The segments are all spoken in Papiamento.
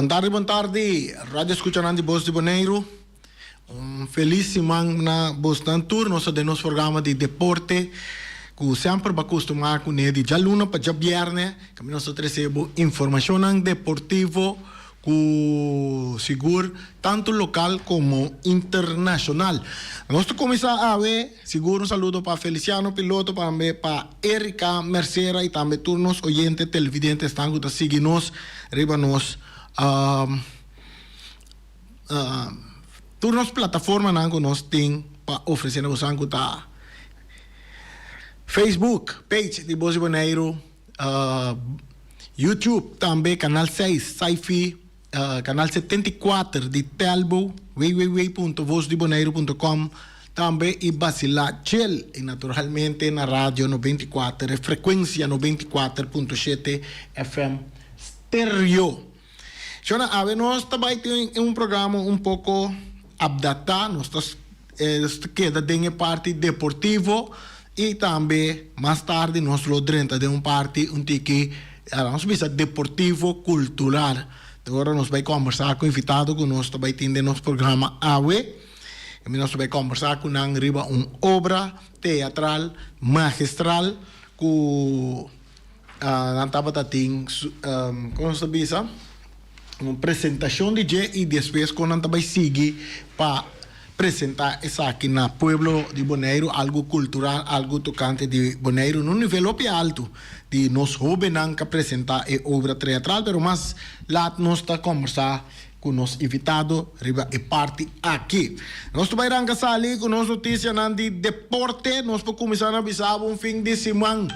Bon tardi, bon tardi, radio escuchanan di Bos di Boneiru. Un felis siman na bosnan tur. Nos ta den nos programa di deporte ku semper bo a kustumá kuné di djaluna pa djabièrnè. Kaminda nos ta trese bo informashonnan deportivo ku sigur tantu lokal komo internashonal. Nos ta kuminsá awe, sigur un saludo pa Feliciano Piloto, tambe pa Erika Mercera i tambe tur nos oyente televidente esnan ku ta sigui nos riba nos Tur nos plataformanan ku nos tin pa ofresé na bosan ku ta Facebook page di Bos di Boneiru, YouTube tambe kanal seis Saifi, kanal 74 di Telbo, www.vosdiboneiru.com tambe i Basilá Chel i naturalmente na radio 94 e frekuensia 94.7 FM stereo. Shona, awe nos ta bai tin un programa un poko apdatá, nos ta keda den e parti deportivo i tambe mas tardi nos lo drenta den un parti un tiki, nos bisa deportivo kultural. Te ora nos bai kòmbersá ku invitado ku nos ta bai tin den nos programa awe, i nos ta bai kòmbersá ku nan riba un obra teatral magistral ku. Nan tabata tin, kon nos ta bisa, un presentashon di dje i despues kon nan ta bai sigui pa presentá esaki na pueblo di Boneiru, algu kultural, algu tokante di Boneiru na un nivel hopi altu di nos hóbennan ka presentá e obra teatral, pero mas lat nos ta kòmbersá ku nos invitado riba e parti aki. Nos ta bai ranka sali ku nos notisianan di deporte. Nos por kuminsá na bisa bo un fin di siman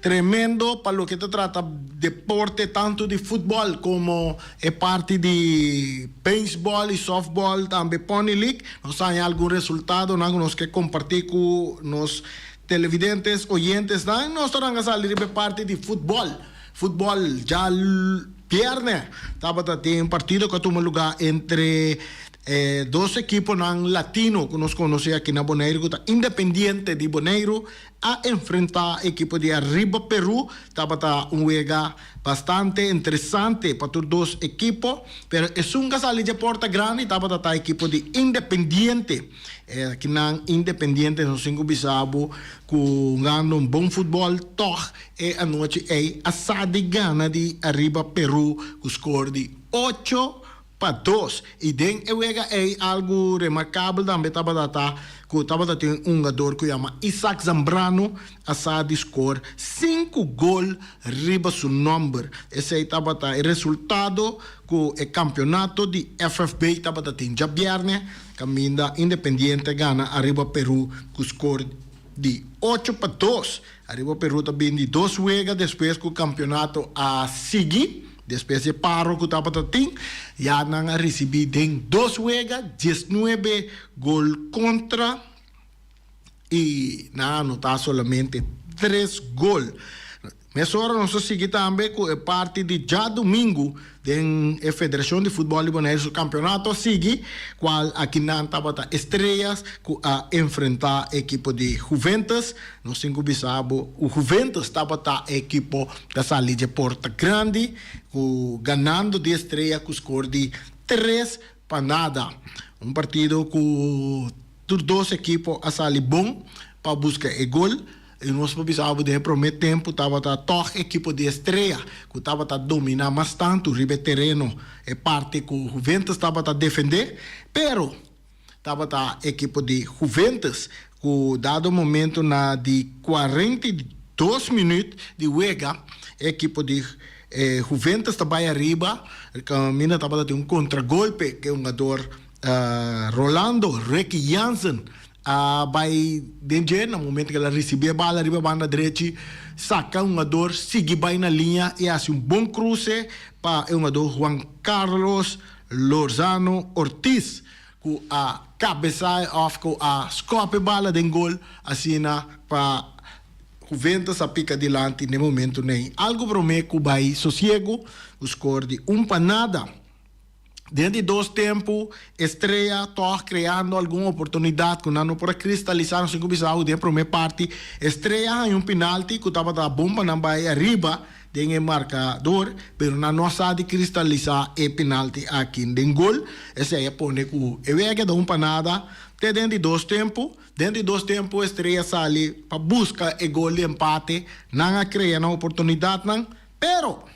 tremendo pa loke ta trata deporte tantu di futbòl komo e parti di beisbòl i sòftbòl tambe Pony League. Nos haña algun resultadonan ku nos ke kompartí ku nos televidentes, oyentesnan. Nos ta ranka sali riba e parti di futbòl. Futbòl dja. Bierne tabata tin un partido ku a tuma lugá entre e dos ekiponan latino ku nos konosé aki na Boneiru ku ta Independiente di Boneiru a enfrentá ekipo di Arriba Peru. Tabata un wega bastante interesante pa tur dos ekipo, pero esun ku a sali dje porta grandi tabata ta ekipo di Independiente. Akinan Independiente nos tin ku bisa bo ku hungando un bon futbòl tòg E anochi ei a sa di gana di ariba Peru ku skor di 8-2. I den e wega ei algu remarkabel tambe tabata ta ku tabata tin un hungador ku yama Isaac Zambrano a sa di skor sinku gol riba su nòmber. Esei tabata e resultado ku e kampionato di FFB tabata tin djabièrnè kaminda Independiente a gana ariba Peru ku skor di 8-2. Ariba Peru ta bin di dos wega despues ku kampionato a sigui. Despues di e paro ku tabata tin, ya nan a risibí den dos wega 19 gol kontra i nan a anotá solamente tres gol. Mesora nos ta sigui tambe ku e parti di djadumingu Den e Federashon di Futbòl di Boneiru su kampionato a sigui, kual akinan tabata Estrellas ku a enfrentá e ekipo di Juventus. Nos tin ku bisa bo ku Juventus tabata e ekipo ta sali dje porta grandi ku ganando di Estrella ku skor di 3-0. Un partido ku tur dos ekipo a sali bon pa buska e gol. I nos por bisa bo den e promé tempu tabata tòg ekipo di Estrella ku tabata dominá mas tantu riba e tereno, e parti ku Juventus tabata defendé, pero tabata ekipo di Juventus ku dado momento na di 42 minüt di wega e ekipo di Juventus ta bai ariba kaminda tabata tin un kontragolpe ku e hungador Rolando Ricky Jansen A bai den dje na momento ku el a risibí e bala riba banda drechi, saka un hungador, sigui bai na liña i hasi un bon kruse pa e hungador Juan Carlos Lozano Ortiz ku a kabesá òf ku a skòp e bala den gol asina pa Juventus a pika dilanti n'e momento nei. Algu promé ku bai sosiegu ku skor di 1-0. Den di dos tempu, Estrella tòg kreando algun oportunidat ku nan no por a kristalisá. Nos tin ku bisa awe den e promé parti Estrella haña un pinalti ku tabata bon pa nan bai ariba. den e markador, pero nan no a sa di kristalisá e penalti aki den gol. Esei a pone ku e wega keda un pa nada te den di dos tempu. Den di dos tempu Estrella sali pa buska e gol di empate. Nan a krea nan oportunidatnan, pero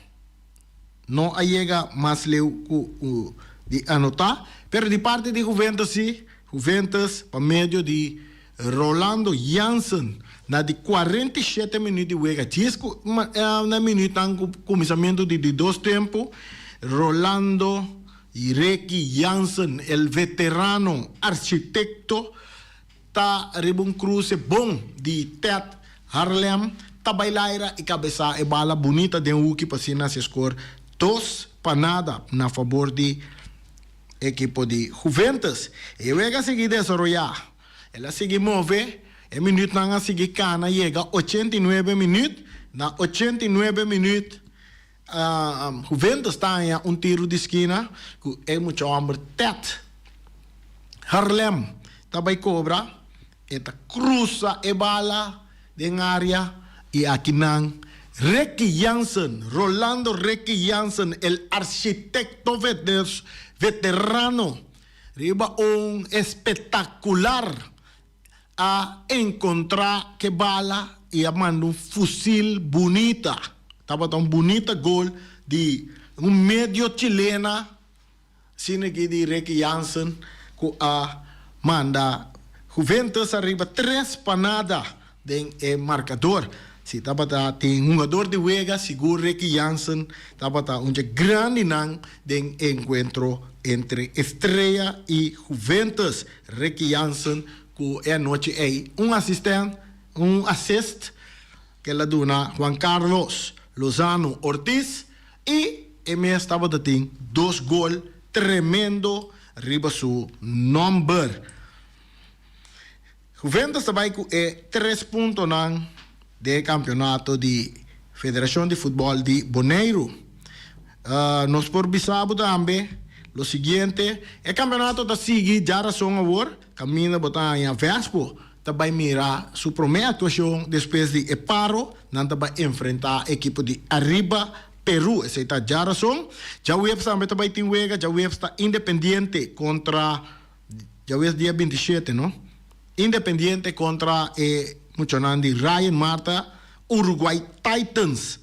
no a yega mas leu ku di anotá. Pero di parti di Juventus si, Juventus pa medio di Rolando Jansen na di 47 minuut di wega, djis ku na minuutnan ku kuminsamentu di di dos tempu, Rolando Ricky Jansen, el veterano architekto, ta riba un kruse bon di Ted Haarlem, ta bai laira i kabesá e bala bunita den huki pa asina hasi skor 2-0 na fabor di ekipo di Juventus. E wega a sigui desaroyá, el a sigui move, e minütnan a sigui kana yega 89 minüt, na 89 minüt Juventus ta haña un tiru di skina ku e mucha hòmber Ted Haarlem ta bai kobra. E ta krusa e bala den área i akinan Ricky Jansen, Rolando Ricky Jansen, el architekto veterano riba un espetakular a enkontrá ke bala i a manda un fusil bunita. Tabata un bunita gol di un medio chilena, asina aki di Ricky Jansen ku a manda Juventus ariba 3-0 den e markador. Si tabata tin hungador di wega, sigur Ricky Jansen tabata un dje grandinan den e enkuentro entre Estrella i Juventus. Ricky Jansen ku e anochi ei un asisten, un assist ku el a duna Juan Carlos Lozano Ortiz i e mes tabata tin dos gol tremendo riba su nòmber. Juventus ta bai ku e tres puntonan den e kampionato di Federashon di Futbòl di Boneiru. Nos por bisa bo tambe lo siguiente, e kampionato ta sigui djarason awor, kaminda bo ta haña Vespo ta bai mira su promé aktuashon despues di e paro, nan ta bai enfrentá ekipo di Arriba Peru, esei ta djarason. Djaweps tambe ta bai tin wega, djaweps ta Independiente kontra. Djawees dia 27 no. Independiente kontra e muchanan di Ryan Marta, Uruguay Titans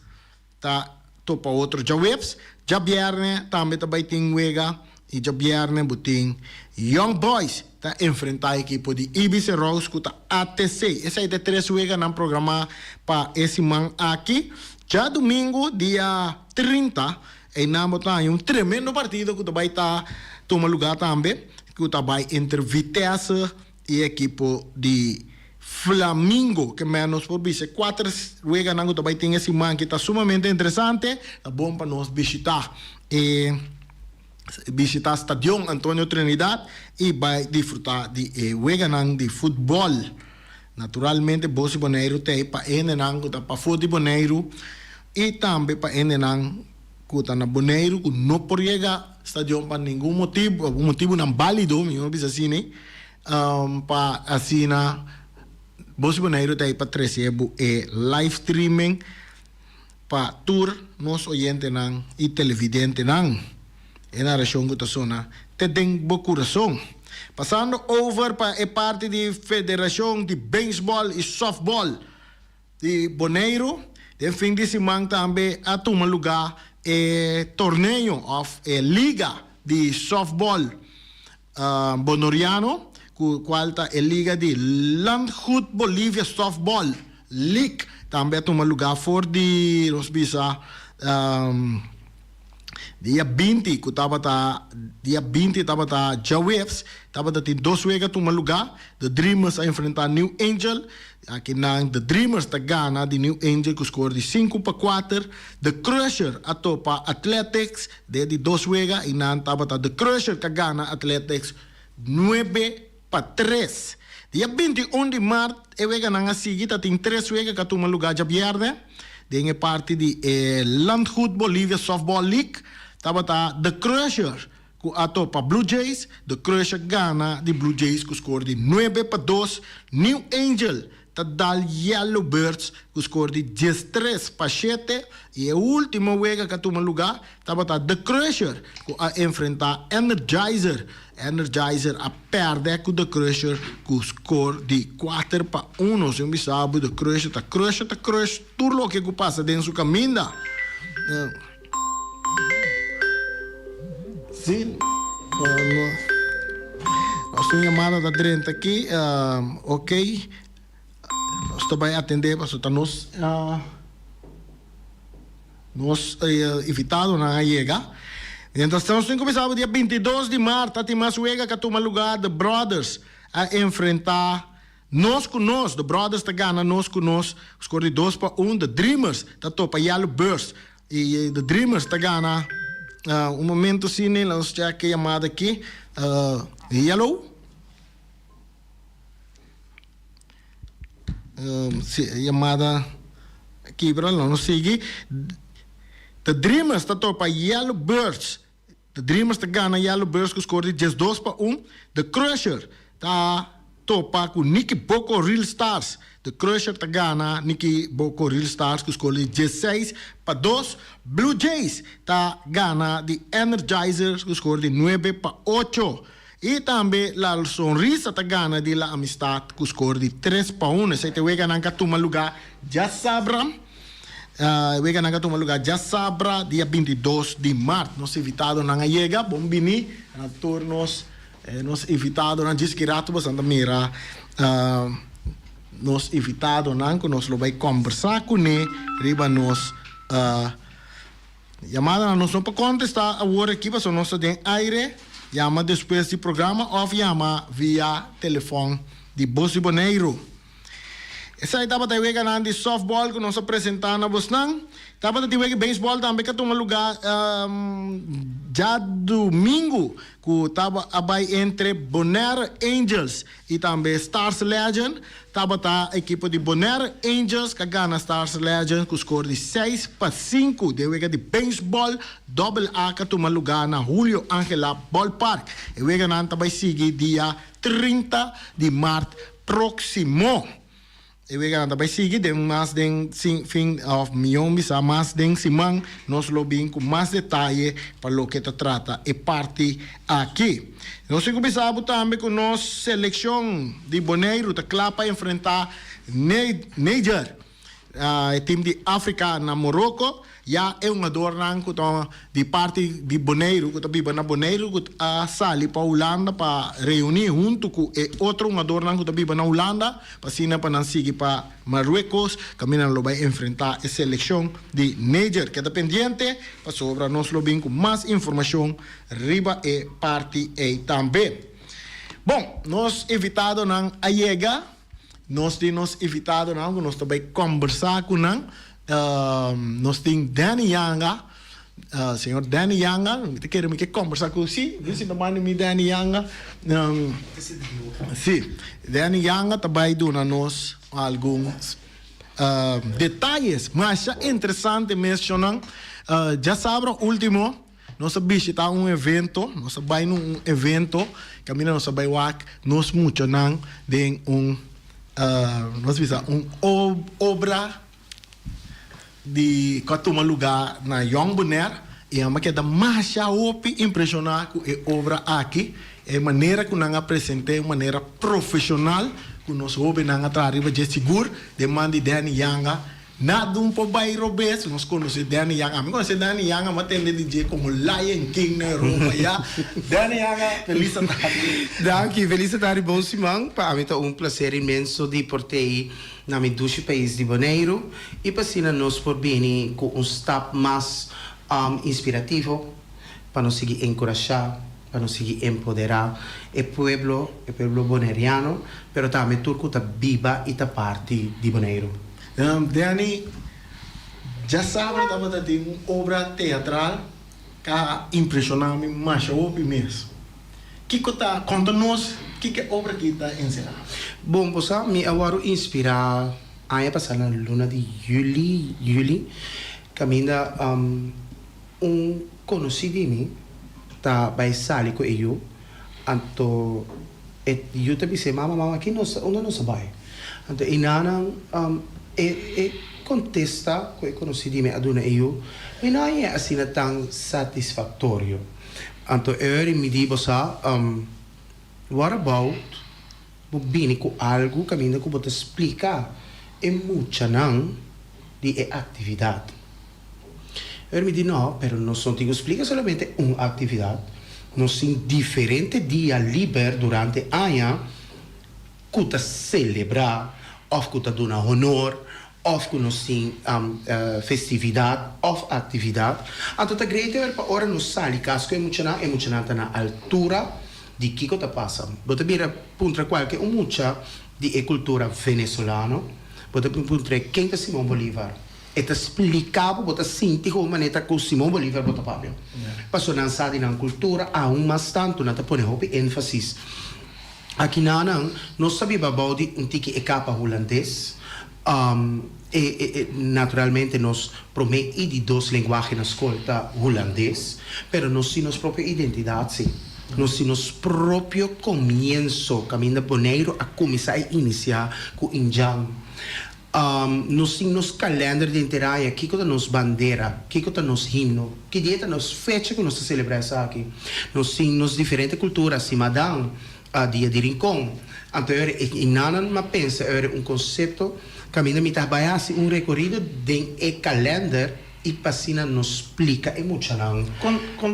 ta topa otro djaweps. Djabièrnè tambe ta bai tin wega i djabièrnè bo tin Young Boys ta enfrentá ekipo di Ibis Rose ku ta ATC. Esei ta e tres weganan programá pa e siman aki. Djadumingu dia 30 Einan bo ta haña un tremendo partido ku ta bai ta tuma lugá tambe, ku ta bai entre Vitesse i e ekipo di Flamingo. Ke mei nos por bisa e kuater weganan ku ta bai tin e siman aki ta sumamente interesante. Ta bon pa nos bishitá e bishitá Stadion Antonio Trinidad i bai disfrutá di e weganan di futbòl. Naturalmente Bos di Boneiru ta ei pa hendenan ku ta pafó di Boneiru i tambe pa hendenan ku ta na Boneiru ku no por yega stadion pa ningun motibu, algun motibunan bálido, mi no bisa asina, pa asina Bos di Boneiru ta ei pa trese bo e live streaming pa tur nos oyentenan i televidentenan. E narashon ku ta sona te den bo kurason. Pasando over pa e parti di Federashon di Beisbòl i Sòftbòl di Boneiru, den fin di siman tambe a tuma lugá e torneo òf e liga di sòftbòl Bonoriano, ku kual ta e liga di Landgoed Bolivia Softball League tambe a tuma lugá for di nos bisa dia 20 ku tabata dia 20 tabata djaweps tabata tin dos wega tuma lugá. The Dreamers a enfrentá New Angel. Akinan The Dreamers ta gana di New Angel ku skor di 5-4. The Crusher a topa Athletics Den di dos wega i nan tabata The Crusher ta gana Athletics 9-3. Dia 21 di mart e weganan a sigui ta tin tres wega ku a tuma lugá djabièrnè. Den e parti di e Landgoed Bolivia Softball League tabata The Crusher ku a topa Blue Jays. The Crusher gana di Blue Jays ku skor di 9-2. New Angel. ta dal Yellow Birds ku skor di 13 pa 7 i e último wega ku a tuma lugá tabata The Crusher ku a enfrentá Energizer. Energizer a pèrdè ku The Crusher ku skor di kuater pa uno. Si un bisa bo The Crusher ta crusher ta crush tur loke ku pasa den su kaminda. Si, nos tin yamada ta drenta aki. Ok, nos ta bai atendé pasobra ta nos. Nos invitadonan a yega. Mientras nos tin kuminsá dia 22 di mart ta tin mas wega ku a tuma lugá The Brothers a enfrentá Nos ku Nos. The Brothers ta gana Nos ku Nos ku skor di 2 pa 1. The Dreamers ta topa Yellow Birds i The Dreamers ta gana. Un momento Sidney, laga nos chèk e yamada aki. Yellow. Si e yamada kibra lo no sigui. The Dreamers ta topa Yellow Birds. The Dreamers ta gana Yellow Birds ku skor di 12 pa 1. The Crusher ta topa ku Nicky Boko Real Stars. The Crusher ta gana Nicky Boko Real Stars ku skor di 16 pa 2. Blue Jays ta gana di Energizers ku skor di 9 pa 8. I tambe La Sonrisa ta gana di La Amistad ku skor di tres pa uno. Esei ta e weganan ku a tuma lugá djasabra. E weganan ku a tuma lugá djasabra dia 22 di mart. Nos invitadonan a yega. Bon bini na tur nos nos invitadonan. Djis ki ratu boso ta mira nos invitadonan ku nos lo bai kòmbersá kuné riba nos. Yamadanan nos no por contesta awor aki pasobra nos ta den aire. Yama despues di programa of yama via telefon di Bos di Boneiru. Esai tabata e weganan di softball ku nos a presenta na bosnan. Tabata tin wega di baseball tambe ku a tuma luga djadumingu ku taba a bai entre Bonaire Angels I tambe Stars Legend tabata ekipo di Bonaire Angels ka gana Stars Legend ku skor di 6-5 den wega di beisbòl dòbel A ka tuma lugá na Julio Angela Ballpark. E weganan ta bai sigui dia 30 di mart próksimo. E weganan ta bai sigui den mas den fin of mion bisa mas den siman nos lo bin ku mas detaye pa loke ta trata e parti aki. Nos tin ku bisa bo tambe ku nos selekshon di Boneiru ta kla pa enfrenta Niger, e tim di Afrika na Moroko. Ya e hungadornan ku ta di parti di Boneiru, ku ta biba na Boneiru, ku a sali pa Hulanda pa reuní huntu ku e otro hungadornan ku ta biba na Hulanda, pa asina pa nan sigui pa Marruecos, kaminda nan lo bai enfrentá e selekshon di Niger. Keda pendiente, pasobra nos lo bin ku mas informashon riba e parti ei tambe. Bon, nos invitadonan a yega. Nos tin nos invitadonan ku nos ta bai kòmbersá ku nan. Nos tin Danny Yanga, señor Danny Yanga, mi ta kere mi ke kòmbersá ku si, mi sinta banda di mi Danny Yanga. Si, Danny Yanga ta bai duna nos algun detayes masha interesante mes shonnan. Djasabra último Nos a bishita un evento, nos a bai na un evento kaminda nos a bai wak nos muchanan den un, nos bisa un obra di ku a tuma lugá na Jong Bonaire i a keda masha hopi impreshoná ku e obra aki, e manera ku nan a present'é, un manera profeshonal ku nos hóbennan a traha riba dje sigur den man di Danny Yanga. Nada un por bai robes, nos conoce Danny Yanga, ami conoce Danny Yanga, mi a tende di dje como Lion King na Europa ya. Danny Yanga, feliz atardi. Danki, feliz atardi, bon siman. Pa ami ta un placer inmenso di por tei na mi dushi pais di Boneiru y pa asina nos por bini cu un stap mas inspirativo pa nos sigui encurasha, pa nos sigui empoderá e pueblo, e pueblo boneriano, pero tambe tur ku ta biba i ta parti di Boneiru. Danny, djasabra tabata den un obra teatral ka impreshoná mi masha hopi mes. Kiko ta, konta nos kiko e obra aki ta enserá? Bon, bo sa, mi a wòrdu inspirá aña pasá na luna di juli, juli, kaminda Un konosí di mi ta bai sali ku e yu, anto e yu ta bis'é, Mama, mama, ki nos, unda nos a bai? Anto einanan e e kontesta ku e konosí di mi a duna e yu, mi no hañ'é asina tan satisfaktorio. Anto e ora mi di, Bo sa, what about bo bini ku algu kaminda ku bo ta splika e muchanan di e aktividat? E ora mi di, No, pero nos no tin ku splika solamente un aktividat. Nos tin diferente dia liber durante aña. Ku ta selebrá òf ku ta duna honor òf ku nos tin festividat òf aktividat. Anto ta great wer pa ora nos sali kas ku e muchanan, e muchanan ta na altura di kiko ta pasa. Bo ta bira puntra kualke un mucha di e kultura venezolano, bo ta puntr'é ken ta Simon Bolivar. E ta splika bo, bo ta sinti komo manera ta ku Simon Bolivar bo ta papia. Pasobra nan sa di nan kultura aun mas tantu, nan ta pone hopi énfasis. Akinanan nos ta biba bou di un tiki e kapa hulandes. E naturalmente nos promé i di dos lenguahe na skol ta hulandes, pero nos tin nos propio identidat si. Nos tin nos propio komienso kaminda Boneiru a kuminsá i inisiá ku indjan. Nos tin nos kalènder den teraña, kiko ta nos bandera, kiko ta nos himno, ki dia ta nos fecha ku nos ta selebrá esaki. Nos tin nos diferente kultura, Simadan, Dia di Rincon. Anto ora e nanan m'a pensa ora un konsepto kaminda mi ta bai hasi un rekorido den e kalènder i pa asina nos splika e muchanan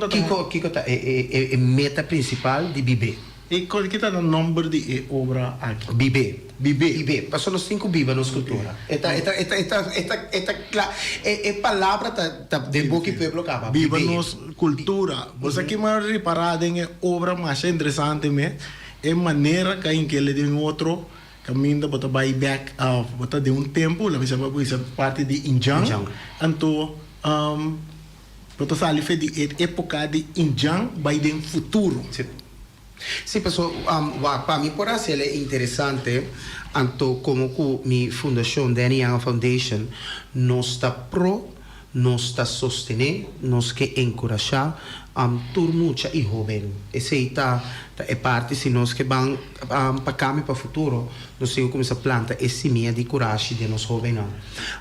kiko kiko ta e meta prinsipal di bib'é. I kua ki ta na nomber di e obra aki? Bib'é. Bib'é. Bib'é. Pasobra nos tin ku biba nos kultura. E ta, e ta, e ta, e ta, e ta, e ta kla. E, e palabra ta, ta den boki pueblo kaba. Biba nos kultura. Bo sa ki mi a ripará den e obra masha interesante mes, e manera ku a hink'el den otro kaminda bo ta bai bèk, bo ta den un tempu, laga bisa bo bisa parti di Indjan, anto Bo ta sali fe di e epoca di indjan bai den futuro. Si. Si, paso wak pa mi por haci el e interesante, anto como cu mi fundacion Danny Yanga Foundation nos ta pro, nos ta sostene, nos ke encurasha tur mucha y hoben. Esey ta ta e parti si nos ke ban pa cambio pa futuro, nos tin cu cuminsa planta e simia di curashi den nos hobennan.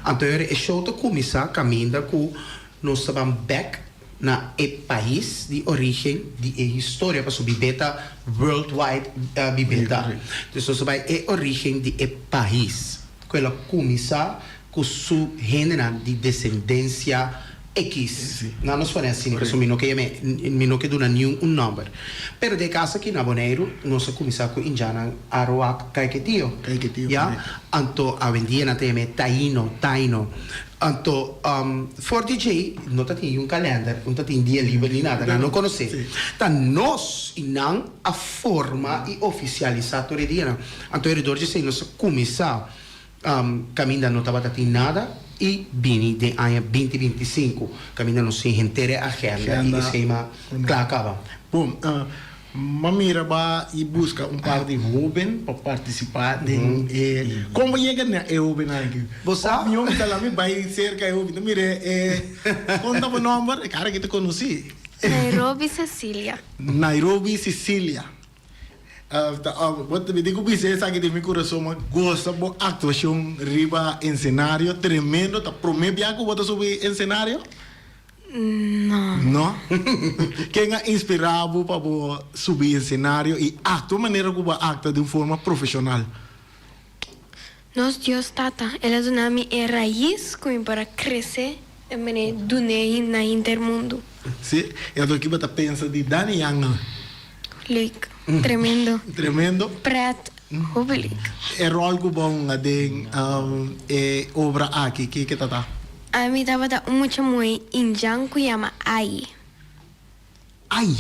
Anto e show ta cuminsa caminda cu Nos ta ban bek na e pais di origen di e historia pasobra bibé ta worldwide bibé ta. Dus nos ta bai e origen di e pais ku el a kuminsá ku su hendenan di desendensia ekis. Nan nos pone asina pasobra mi no ke yam'é mi no ke duna niun un nòmber. Pero den e kaso aki na Boneiru nos a kuminsá ku indjannan Aruak Kaiketio. Ya? Anto awendia nan ta yam'é Taino, Taino. Anto, for di djei no ta tin un kalender, no ta tin dia liber ni nada, nan no konosé. Ta nos i nan a forma i ofisialisá tur e dianan. Anto e dor djesei nos a kuminsá kaminda no tabata tin nada i bini den aña binti 25 kaminda nos tin henter e agenda i e skema kla kaba. Bon, M'a mira ba i buska un par di hoben pa partisipá den e. Kon bo yega na e hobennan aki? Bo sa? Mi hopi ta lami bai serka e hoben ta mira e kon ta bo nòmber? E kara aki ta konosí. Nairobi Cecilia. Nairobi Cecilia. Bo ta mi tin ku bisa esaki den mi kurason m'a gosa bo aktuashon riba ensenario tremendo ta promé bia ku bo ta subi ensenario? No. No? Ken a inspirá bo pa bo subi ensenario i aktua manera ku bo a aktua di un forma profeshonal? Nos Dios Tata, El a duna mi e rais ku mi por a krese i mane dun'é na hinter mundu. Sí? I anto ki bo ta pensa di Danny Yanga? Leuk. Tremendo. Tremendo? Pret. Hopi leuk. E ròl ku bo a hunga den e obra aki, kiko ta ta? Ami tabata un mucha muhé indjan ku yama Ai. Ai?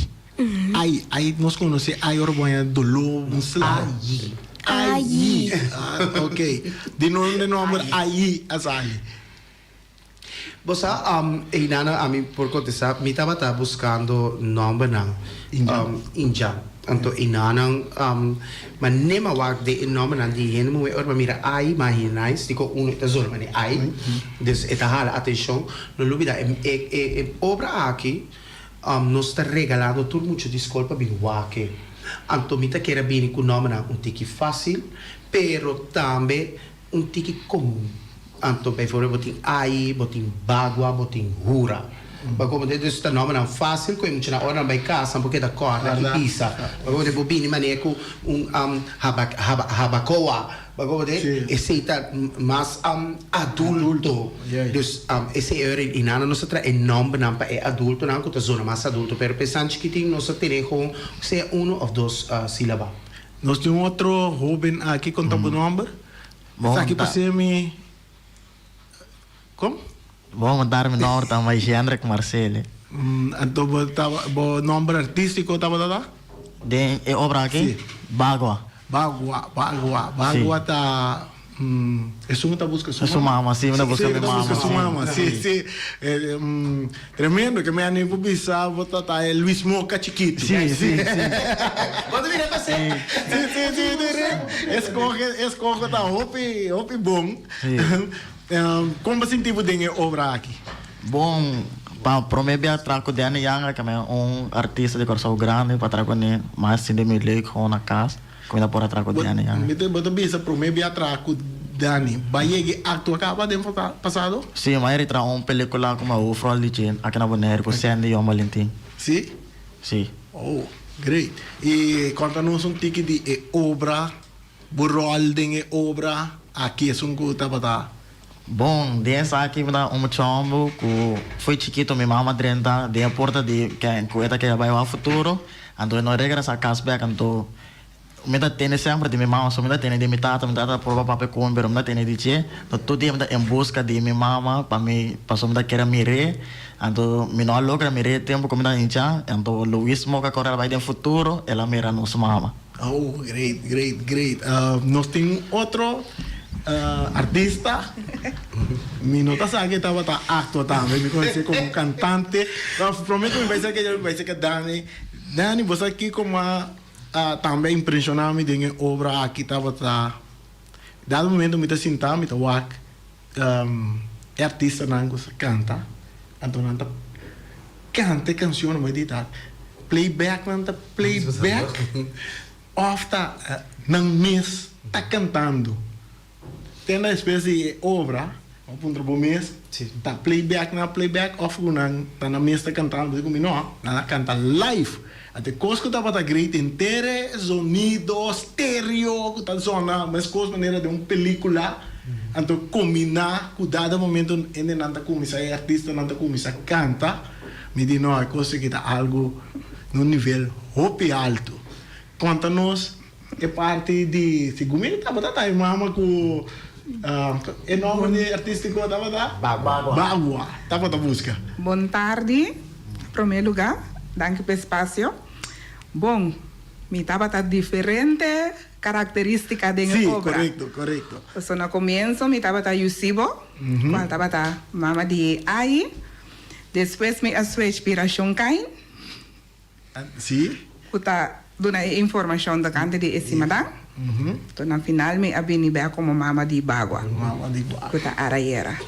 Ai, ai, nos konosé ai ora bo haña doló, un sla. Ai. Ai. Ah, ok. Di nonde nòmber Ai a sali? Bo sa, einan ami por kontestá, mi tabata buskando nòmbernan indjan. Anto einanan ma ne m'a wak den e nòmbernan di hende muhé ora m'a mira ai, m'a haña nice, dikon uno e ta zona manera ai, dus e ta hala atenshon. No lubidá e e obra aki nos ta regalando tur mucha di skol pa bin wak e. Anto mi ta kere bini ku nòmbernan un tiki fásil, pero tambe un tiki komun. Anto bijvoorbeeld bo tin Ai, bo tin Bagua, bo tin Hura. Bo komprende? Dus ta nòmbernan fásil ku e muchanan ora nan bai kas nan por keda kòrda i bisa. Bo komprende? Bo bini manera ku un Habakoa. Bo komprende? Esei ta mas adulto. Dus esei e ora i nan nos a traha e nòmbernan pa e adultonan ku ta zona mas adulto. Pero pa esnan chikitin nos a tene gewoon sea unu òf dos sílaba. Nos tin un otro hóben aki, kon ta bo nòmber? Esaki por ser mi. Kom? Bon, bo ta mi nòmber ta Maishendrick Marcele. Anto bo ta bo nòmber artístiko tabata ta? Den e obra aki? Sí. Bagua. Bagua, Bagua. Bagua ta esun ku ta buska su mama? Su mama, sí, mi ta buska mi mama. Sí, ta buska su mama, sí, sí. Tremendo, ke mi a ni por bisa bo ta ta e Luis Moca chikitu. Sí, sí, sí. Bo ta mira pasé? Sí, sí, sí, sí. Eskohe, eskohe ta hopi, hopi bon. Sí. Kon bo sinti bo den e obra aki? Bon, pa prome bia traha ku Danny Yanga, ke mi un artista di Kòrsou grandi, pa traha kuné mas sinti mi leuk gewoon na kas, ku mi ta por a traha ku Danny Yanga. Bo ta bisa prome bia traha ku Danny, bo a yega e aktua kaba den pasado? Si, mi a yega traha un pelikula ku mi hoofrol di dje aki na Boneiru ku Sandy Yon Valentin. Si? Si. Oh, great. I konta nos un tiki di e obra. Bo ròl den e obra aki esun ku tabata? Bon, den esaki mi ta un muchombo ku fo'i chikito mi mama drenta den e porta di ken ku e ta kere bai wak futuro, anto e no regresa kas bek, anto mi ta tende semper di mi mama, so mi ta tende di mi tata, mi tata ta proba papia ku mi pero mi ta tende di dje, anto tur dia mi ta en buska di mi mama pa mi pasobra mi ta kere mir'é, anto mi no a logra mir'é e tempu ku mi ta hincha, anto Luis Moca kore a bai den futuro el a mira nos mama. Oh, great, great, great. Nos tin un otro artista. Mi no ta sa ke tabata actua tambe. Mi conoce como cantante. Pero prome cu mi bay cerca dje, mi bay cerca Dani. Dani, bo sa kico mas tambe a impresiona mi den e obra aki tabata, dado momento mi ta sinta, mi ta wak e artistanan cu sa canta, anto nan ta Canta e cancion bo di ta playback nan ta playback of ta nan mes ta cantando te na despues di e obra bo puntra bo mes ta playback nan a playback of cu nan ta nan mes ta cantando bo di cu mi no nan a canta live ate cos cu tabata great henter e zonido stereo cu ta zona mescos manera den un pelicula. Anto kombiná ku dado momento hendenan ta kuminsá, e artistanan ta kuminsá kanta, mi di no, e kos aki ta algu na un nivel hopi altu. Konta nos e parti di, segun mi tabata ta e mama ku e nòmber di artístiko tabata? Bagua. Bagua tabata buska. Bon tardi, promé lugá, danki pa e spasio. Bon, mi tabata diferente Karakterístika den e obra. Sí, korekto, korekto. Pasobra na komienso mi tabata Yusibo, kual tabata mama di Ai. Despues mi a switch bira Shonkain. Sí. Ku ta duna e informashon tokante di e simadan. Anto na final mi a bini bek komo mama di Bagua. Mama di Bagua. Ku ta Arayera.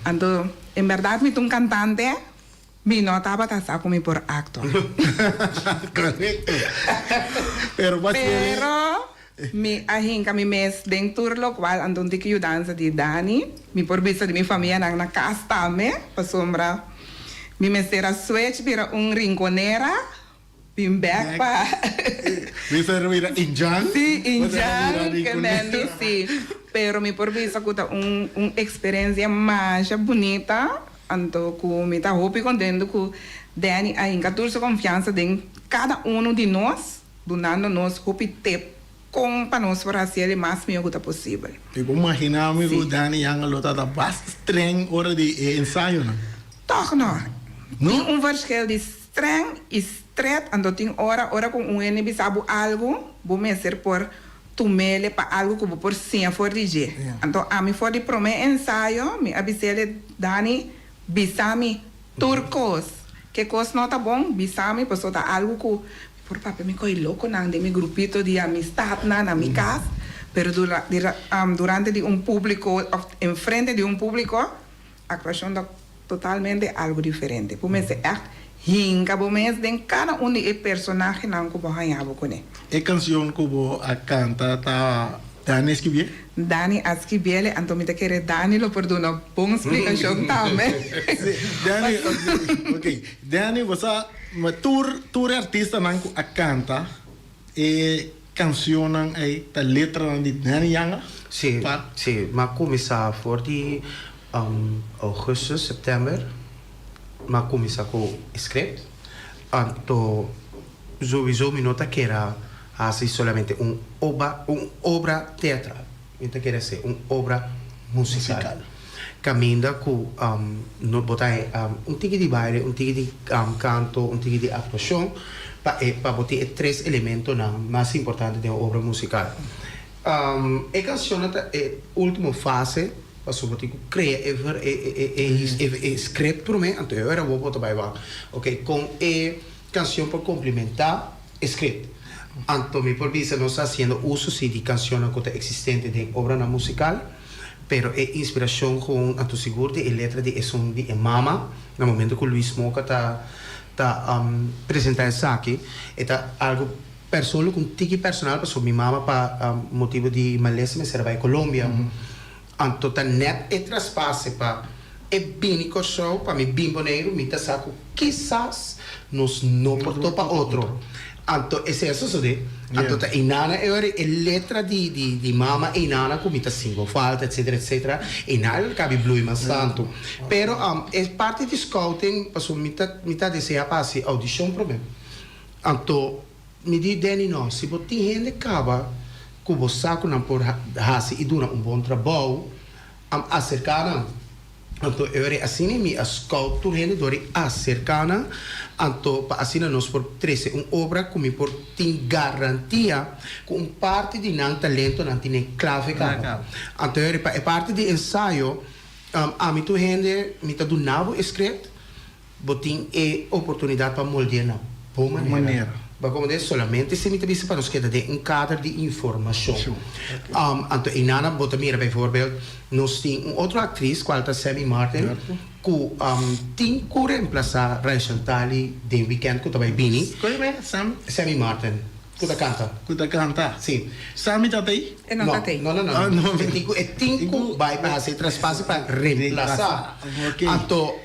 Anto, en bèrdat mi ta un kantante. Mi no tabata sa ku mi por aktua. Korekto. Pero bo a siña. Pero mi a hinka mi mes den tur lokual anto un tiki yudansa di Dani. Mi por bisa di mi famianan na kas tambe, pasobra mi mester a switch bira un rinkonera bin bek pa. Mester a bira indjan. Sí, indjan ke mende sí. Pero mi por bisa ku ta un un eksperensia masha bunita. Anto ku mi ta hopi kontentu ku Danny a hinka tur su konfiansa den kada unu di nos, dunando nos hopi tep kon pa nos por hasi el e mas mihó ku ta posibel. Mi por maginá mi ku Danny Yanga lo ta ta basta streng ora di e ensayonan. Tòg no. No? Tin un verschil di streng i stret, anto tin ora, ora ku un hende bisa bo algu, bo mester por Tumele pa algu ku bo por siña for di dje. Anto ami for di promé ensayo mi a bis'ele, Dani, bisa mi tur kos. Ke kos no ta bon, bisa mi, pasobra ta algu ku mi por papia mi ko'i lokonan den mi grupito di amistatnan na mi kas, pero durante di un públiko òf enfrente di un públiko, aktuashon ta totalmente algu diferente. Bo mester ègt. Hinka bo mes den kada un di e personahenan ku bo haña bo kuné. E kansion ku bo a kanta ta Dani a skibié? Dani a skibié, anto mi ta kere Dani lo por duna bon splikashon tambe. Sí, Dani, ok. Dani, bo sa, tur tur e artistanan ku a kanta e kansionnan ei ta letranan di Dani Yanga? Sí, sí. Mi a kuminsá for di augustus, sèptèmber. M'a cuminsa cu e script, anto sowiso mi no ta kera haci solamente un oba un obra teatral, mi ta kere haci un obra musical. Caminda cu no bo ta un tiki di baile, un tiki di canto, un tiki di actuacion pa e pa bo tin e tres elementonan mas importante den un obra musical. E cancionnan ta e ultimo fase. Pasobra bo tin ku krea e e script promé, anto e ora bo bo ta bai wak, ok, kon e kanshon por komplementá e script. Anto mi por bisa nos ta hasiendo uso si di kanshonnan ku ta eksistente den obranan musikal, pero e inspirashon kon anto sigur di e letra di esun di e mama, na momento ku Luis Moka ta ta presentá esaki, e ta algu persoonlijk un tiki personal pasobra mi mama pa motibu di malesa mester a bai Colombia. Anto ta nèt e traspase pa e bini Kòrsou, pa mi bin Boneiru, mi ta sa ku kisas nos no por topa otro. Anto esei a sosodé. Anto ta einana e ora e letra di di di mama einana ku mi ta sinti bo falta etsetera etsetera, einana lo kabi blui mas tantu. Pero e parti di scouting pasobra mi ta mi ta desea pa hasi audishon promé. Anto Mi di Danny no, si bo tin hende kaba ku bo sa ku nan por hasi i duna un bon trabou, am aserká nan. Anto e ora asina mi a scout tur hende dor di aserká nan, anto pa asina nos por trese un obra ku mi por tin garantia ku un parti di nan talento nan tine klave kaba. Anto e ora pa e parti di ensayo, ami tur hende mi ta duna bo e script, Bo tin e oportunidat pa molde'é na bo manera. Bo a komprendé? Solamente si mi ta bisa pa nos keda den un kader di informashon. Anto einana bo ta mira bijvoorbeeld nos tin un otro aktris kual ta Sammy Martin ku tin ku remplasá Rachel Tali den wikènt ku ta bai bini. Sammy Martin. Ku ta kanta. Ku ta kanta. Si. Sammy ta tei? E no ta tei. No, no, no, no. E tin ku, e tin ku bai pa hasi e traspase pa remplasá. Anto,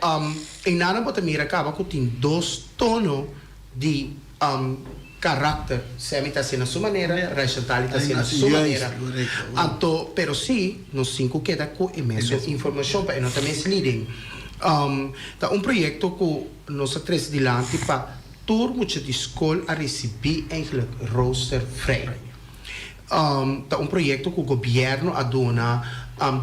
einan bo ta mira kaba ku tin dos tono di karakter. Sammy ta hasi na su manera, Rachel Tali ta hasi na su manera. Anto, pero si, nos tin ku keda ku e mesun informashon pa e no ta misleading. Ta un proyekto ku nos a trese dilanti pa. Tur mucha di skol a risibí eigenlijk rooster vrij. Ta un proyekto ku gobièrnu a duna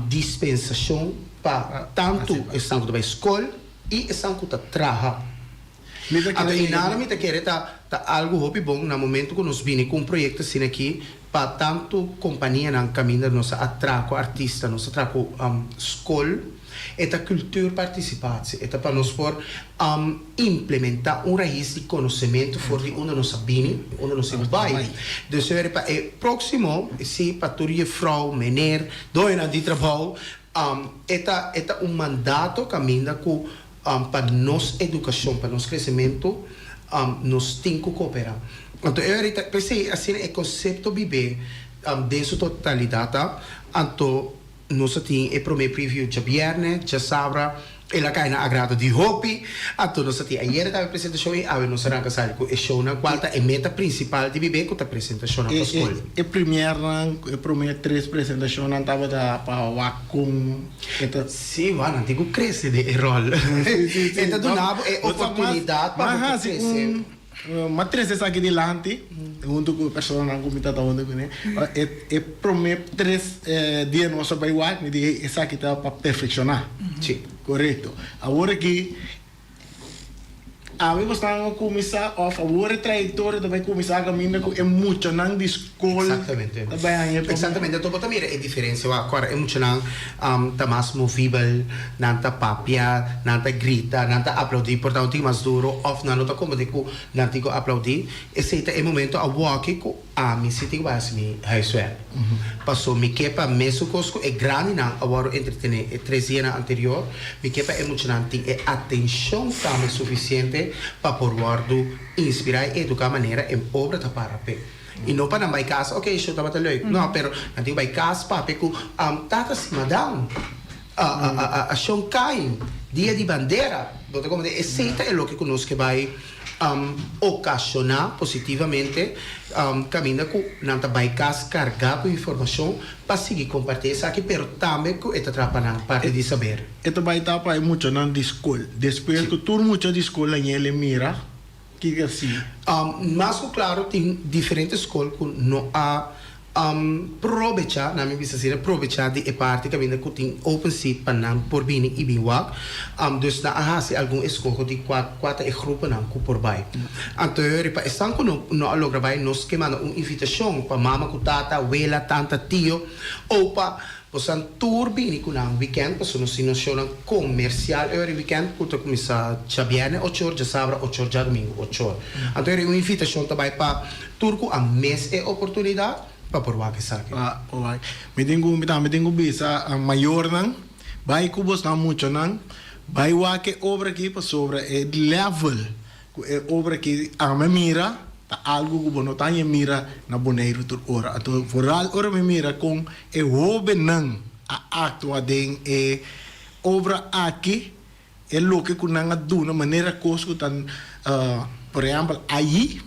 dispensashon pa tantu esnan ku ta bai skol i esnan ku ta traha. Anto einada mi ta kere ta ta algu hopi bon na momento ku nos bini ku un proyekto asina aki pa tantu kompanianan kaminda nos a traha ku artista, nos a traha ku skol. E ta cultuurparticipatie, e ta pa nos por implementa un raiz di conocemento for di unda nos a bini, unda nos a bay. Dus e pa e proximo, si pa tur juffrouw, meneer, doñonan di trabou, e ta e ta un mandato caminda cu pa nos educacion, pa nos crecemento, nos tin cu coopera. Anto e ora ta, p'esey asina e concepto bibe den su totalidad ta, anto. Nos a tin e prome preview djabierne, djasabra el a kai na agrado di hopi, anto nos a tin ayera tambe presentashon i awe nos a ranka sali ku e shownan kual ta e meta prinsipal di Bibé ku ta presentashonnan pa skol. E premiernan, e prome tres presentashonnan tabata pa wak kon e ta. Si, wak nan tin ku krese den e ròl. E ta duna bo e oportunidat pa bo por krese. M'a trese esaki dilanti huntu ku e personanan ku mi ta ta huntu kuné. E e promé tres dia nos a bai wak, mi di hey esaki ta pa perfekshoná. Sí. Korekto. Awor aki awe bo stan a kuminsá òf awor e trayektoria ta bai kuminsá kaminda ku e muchanan di. skol ta bai haña pa. Exactamente, anto bo ta mira e diferencia wak ora e muchanan ta mas movibel, nan ta papia, nan ta grita, nan ta aplaudi por ta un tiki mas duro of nan no ta komprende ku nan tin ku aplaudi. Esei ta e momento awoki ku ami si tin ku bai hasi mi huiswerk. Paso mi ke pa mesun kos ku e grandinan a wòrdu entretene e tres dianan anterior, mi ke pa e muchanan tin e atenshon tambe sufisiente pa por wòrdu inspirá i eduká manera e obra ta para p'e. I no pa nan bai kas, ok, show tabata leuk. No, pero nan tin ku bai kas papia ku tata si madam, a shon Kain, dia di bandera. Bo ta komprende? Esei ta e loke ku nos ke bai okashoná positivamente kaminda ku nan ta bai kas kargá ku informashon pa sigui kompartí esaki, pero tambe ku e ta traha pa nan parti di saber. E ta bai ta pa e muchanan di skol. Despues ku tur mucha di skol a ñele mira kiko si. Mas ku klaro tin diferente skol ku no a Probecha, nan mi bisa asina, probecha di e parti kaminda ku tin open seat pa nan por bini i bin wak. Dus nan a hasi algun eskoho di kua kua ta e gruponan ku por bai. Anto riba esnan ku no no a logra bai nos ke manda un invitashon pa mama ku tata, wela, tanta, tio, opa, bosan tur bini ku nan wikènt pasobra nos tin nos shownan komersial e ora wikènt ku ta kuminsá djabièrnè ocho or, djasabra ocho or, djadumingu ocho or. Anto riba un invitashon ta bai pa. Tur ku a mes e oportunidat pa por wak esaki. Pa por wak. Mi tin ku, mi tambe tin ku bisa mayornan, bai ku bosnan muchanan, bai wak e obra aki pasobra e level ku e obra aki ami a mira ta algu ku bo no ta haña mira na Boneiru tur ora. Anto vooral ora mi mira kon e hobennan a aktua den e obra aki, E loke ku nan a duna manera kos ku ta, por ehèmpel, ayi.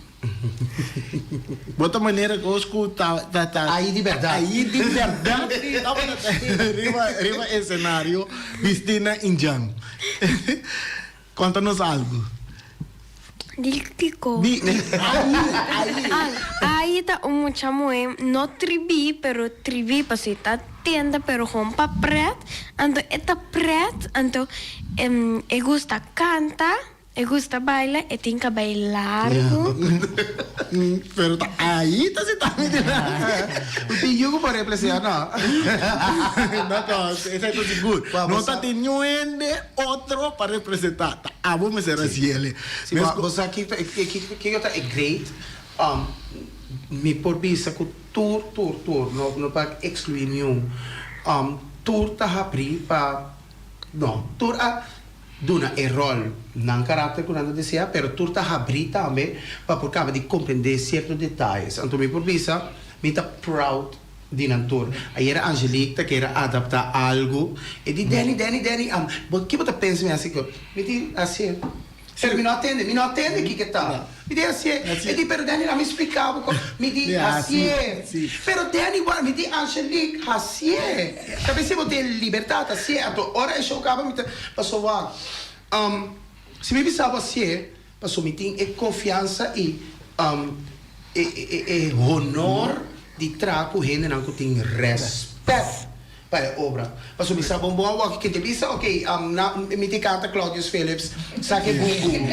Bo ta manera kos ku ta, ta, ta. Ayi di bèrdat. Ayi di bèrdat tabata riba, riba esenario bistí na indjan. Konta nos algu. Di kiko? Di ayi, ayi. Ayi ta un mucha muhé no tribí, pero tribí pasobra e ta tenta pero hon pa pret, anto e ta pret, anto e gusta kanta, e gusta baila, e tin kabei largu. Pero ta ayi ta sintá mi dilanti. U tin yu ku por representá no? No, no, esei ta sigur. No ta tin niun hende otro pa representá. Ta abo mester hasi el. Si, bo sa kiko kiko ta e great? Mi por bisa ku tur, tur, tur, no no pa ekskluí niun, tur ta habrí pa, no, tur a duna e ròl nan karakter ku nan ta deseá, pero tur ta habrí tambe pa por kaba di komprendé sierto detayes. Anto mi por bisa mi ta proud di nan tur. Ayera Angelique ta kere adaptá algu, e di, Danny, Danny, Danny, bo ke bo ta pensa mi hasi? Mi di, hasié. Pero mi no a tende, mi no a tende kiko ta. Mi di hasié. E di, pero Danny a mi splika bo kon. Mi di, hasié. Pero Danny wak, mi di, Angelique, hasié. Ta bes si bo tin libertat, hasié. Anto ora e show kaba mi ta, paso wak, si mi bisa bo hasié, paso mi tin e konfiansa i e e honor di traha ku hendenan ku tin rèspèt. Pa e obra. Pasobra mi sa bon bon awor ki te bisa ok na mi tin kanta Claudius Philips sa ke bum bum.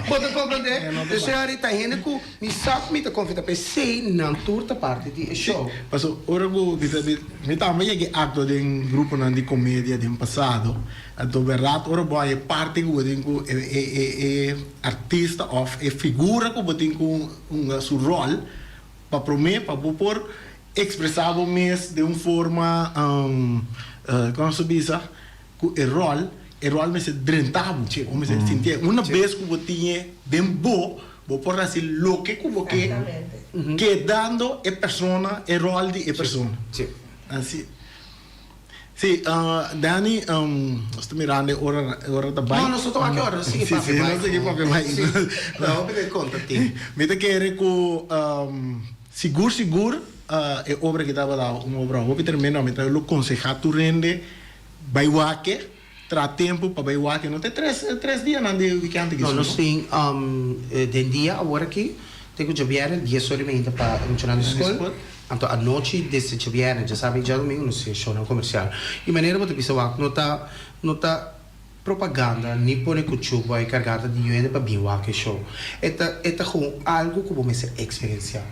Bo ta comprende? Dus ahorita hende ku mi sa ku mi ta confia ta pesey nan tur ta parti di e show. Pasobra ora ku mi ta mi tambe yega e actua den gruponan di comedia den pasado anto berdad ora bo haña e parti ku bo tin ku e e e artista of e figura ku bo tin ku hunga su rol pa prome pa bo por Expresá bo mes den un forma, kon nos ta bisa, ku e ròl, e ròl mester drenta bo, bo mester sintié. Una bes ku bo tin e den bo, bo por hasi loke ku bo ke, kedando e persona, e ròl di e persona. Asi. Sí, Danny, nos ta mirando e ora, e ora ta bai. No, nos no ta wak e ora, nos sigui papia bai. Sí, sí, nos sigui papia bai. Sí, no, hopi ta konta tin. Mi ta kere ku sigur sigur e obra aki tabata un obra hopi tremendo. Mi ta lo konsehá tur hende bai wak e, traha tempu pa bai wak e. No ta e tres, tres dianan di wikènt aki No, nos tin den dia awor aki, te ku djabièrnè dies ora i meinta pa muchanan di skol. Anto anochi desde djabièrnè, djasabra i djadumingu nos tin shownan komersial. I manera bo ta bisa wak no ta no ta propaganda ni pone kuchu bo a e kargata di yu hende pa bin wak e show. E ta e ta gewoon algu ku bo mester eksperensiá.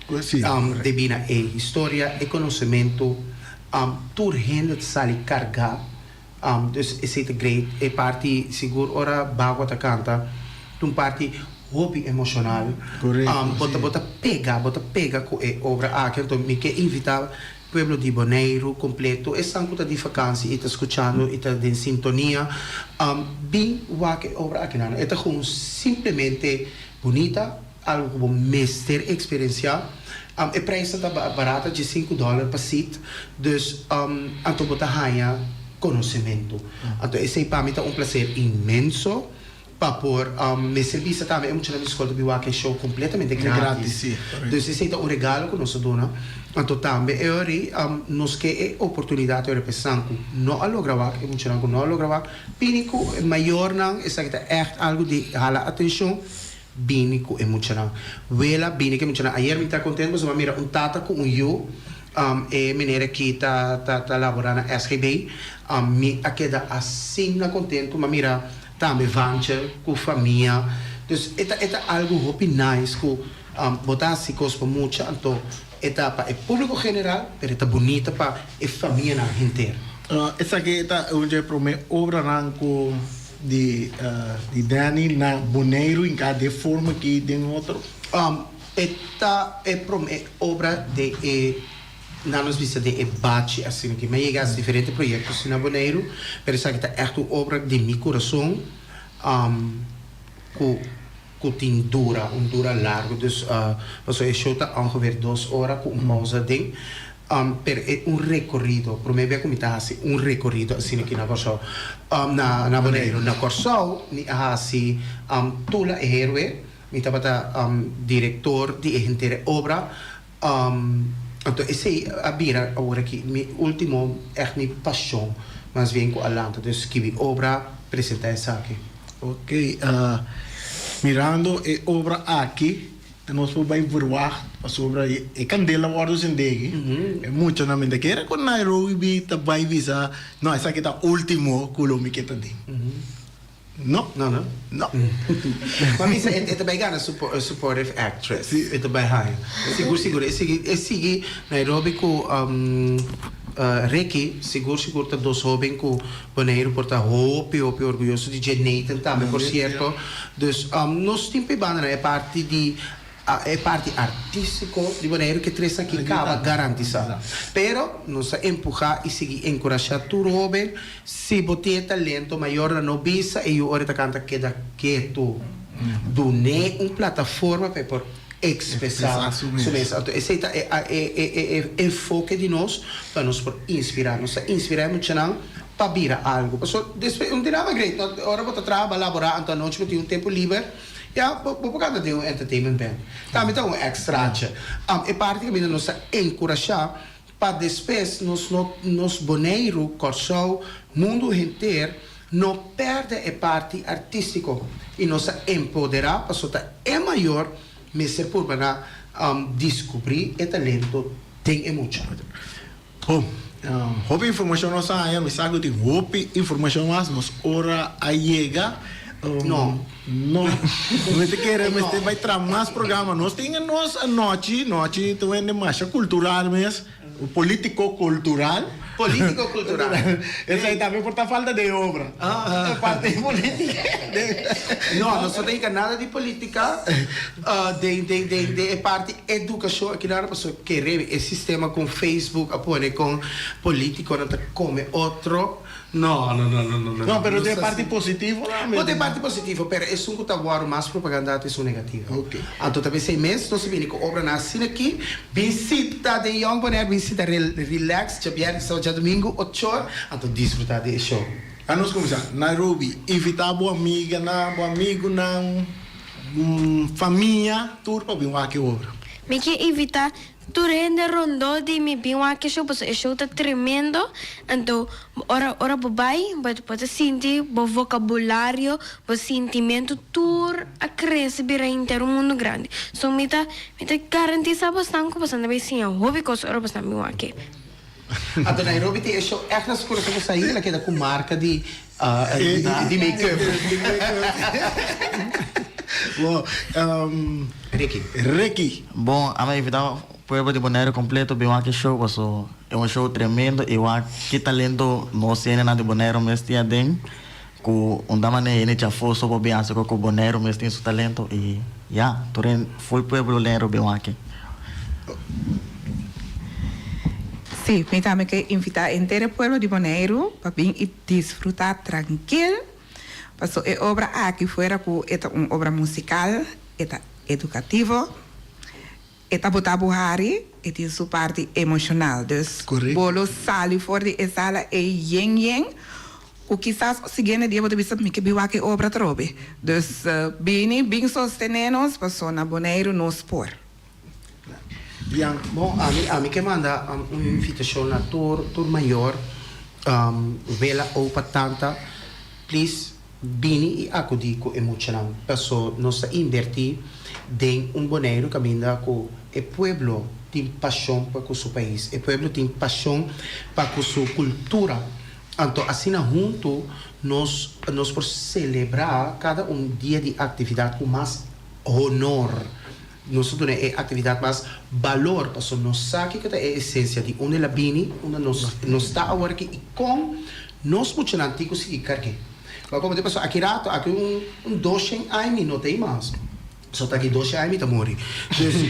Si. Debí na e historia, e konosementu, tur hende ta sali kargá. Dus esei ta great. E parti sigur ora Bagua ta kanta ta un parti hopi emoshonal. Bo ta bo ta pega, bo ta pega ku e obra aki. Anto mi ke invitá pueblo di Boneiru kompleto, esnan ku ta di fakansi i ta skuchando i ta den sintonia, bin wak e obra aki nan. E ta gewoon simplemente bunita, algu ku bo mester eksperensiá. E prijsnan ta barata, diesinku dòler pa sit, dus anto bo ta haña konosementu. Anto esei pa mi ta un plaser inmenso pa por mester bisa tambe e muchanan di skol ta bin wak e show kompletamente gratis. Dus esei ta un regalo ku nos a duna. Anto tambe e ora nos ke e oportunidat e ora pa esnan ku no a logra wak, e muchanan ku no a logra wak, bini ku e mayornan, esaki ta ègt algu di hala atenshon. Bini ku e muchanan. Wela bini ku e muchanan. Ayer mi ta kontent pasobra mi a mira un tata ku un yu. E meneer aki ta ta labora na SGB. Mi a keda asina kontentu. Mi a mira tambe Vantje ku famia. Dus e ta e ta algu hopi nice ku bo ta hasi kos pa mucha anto e ta pa e publiko general pero e ta bunita pa e famianan henter. Esaki ta un dje prome obranan ku Di di Danny na Boneiru in ka de forma ki den otro. E ta e prome obra den e nan nos bisa den e bachi asina ki. Mi a yega hasi diferente proyekto asina na Boneiru, pero esaki ta ègt un obra di mi kurason ku ku tin dura, un dura largu. Dus pasobra e show ta ongeveer dos ora ku un pausa aden. Pero e un rekorido, promé bia ku mi ta hasi un rekorido asina aki na Kòrsou, na na Boneiru. Na Kòrsou mi a hasi Tula e Héroe, mi tabata direktor di e henter e obra. Anto esei a bira awor aki mi último ègt mi pashon mas bien ku a lanta. Dus skibi obra, presentá esaki. Oké, mirando e obra aki. Nos por bai verwacht pasobra e kandela wòrdu sendé. E muchanan mi ta kere ku Nairobi ta bai bisa, no esaki ta último ku lo mi ke ta den. No. No, no. No. Ma bisa e ta bai gana supportive actress. E ta bai haña. Sigur sigur e sigui e sigui Nairobi ku Ricky sigur sigur ta dos hóben ku Boneiru por ta hopi hopi orguyoso di dje, Nathan tambe por cierto. Dus nos tin p'e banda nan e parti di e parti artistico di Boneiru ke tres aki caba garantisa. Pero nos ta empuha y sigui encurasha tur hoben, si bo tin e talento mayornan no bisa e yu ora e ta canta keda ketu. Dun'é un plataforma pa e por expresa su mes. Anto esey ta e e enfoke di nos pa nos por inspira. Nos ta inspira e muchanan pa bira algo. Pasobra despues un dinama great no, ora bo ta traha bo a labora anto anochi bo tin un tempo liber ya bo por canta den un entertainment band. Tambe ta un extraatje. E parti caminda nos ta encurasha Pa despues nos no nos Boneiru, Kòrsou, mundu henter no pèrdè e parti artístiko i nos a empoderá paso ta e mayor mester purba na diskubrí e talento den e mucha. Bon, hopi informashon nos a haña, mi sa ku tin hopi informashon mas, nos ora a yega. No. No, mi ta kere mester bai traha mas programa. Nos tin e nos anochi, nochi ta wende masha cultural mes, politico cultural. Politico cultural. Esei tambe por ta falta den obra. E parti politica. No, nos no ta hinca nada di politica den den den den e parti educacion aki nan pasobra kere e sistema con Facebook a pone con politiconan ta come otro. No, no, no, no, no, no. No, pero den parti positivo tambe. Bo den parti positivo, pero esun ku ta wòrdu mas propagandá ta esun negativo. Ok. Anto ta p'esei mes nos a bini ku obranan asina aki, bin sita den Young Bonaire, bin sita relax djabièrnè, sábado, djadumingu, ochor, anto disfrutá di e show. A nos kuminsá, Nairobi, invitá bo amiganan, bo amigunan, famia, tur pa bin wak e obra. Mi ke invitá Tur hende rondó di mi bin wak e show pasobra e show ta tremendo anto ora ora bo bai bo bo ta sinti bo vocabulario bo sintimento tur a crece bira henter un mundo grandi so mi ta mi ta garantisa bosnan cu bosnan ta bay siña hopi cos ora bosnan bin wak e. Anto Nairobi tin e show echt na su corazon cu Said el a keda cu marca di di make-up. Bon, Ricky. Ricky. Bon, a mi invitá pueblo di Boneiru kompleto bin wak e show paso e un show tremendo i wak ki talento nos hendenan di Boneiru mes tin aden ku un ta manera hende djafó so por bin hasi ku Boneiru mes tin su talento i ya tur hende full pueblo Boneiru bin wak e. Sí, mi tambe ke invitá henter e pueblo di Boneiru pa bin i disfrutá trankil. Paso e obra aki fuera ku e ta un obra musikal, e ta edukativo, e ta bota bo hari, e tin su parti emoshonal. Dus bo lo sali for di e sala ei yen yen ku kisas siguiente dia bo ta bisa mi ke bin wak e obra atrobe. Dus bini bin sostené nos paso na Boneiru nos por. Bian. Bon, ami ami ke manda un invitashon na tur tur mayor, wela, opa, tanta, please bini i akudí ku e muchanan paso nos ta inbertí den un Boneiru kaminda ku e pueblo tin pashon pa ku su pais, e pueblo tin pashon pa ku su kultura. Anto asina huntu nos nos por selebrá kada un dia di aktividat ku mas honor. Nos ta duna e aktividat mas balor pasobra nos sa kiko ta e esensia di unda el a bini, unda nos nos ta awor aki i kon nos muchanan tin ku sigui karg'é. Bo a komprende? Pasobra aki rato, aki un un doshen aña mi no ta ei mas. So ta aki doshen aña mi ta muri. Dus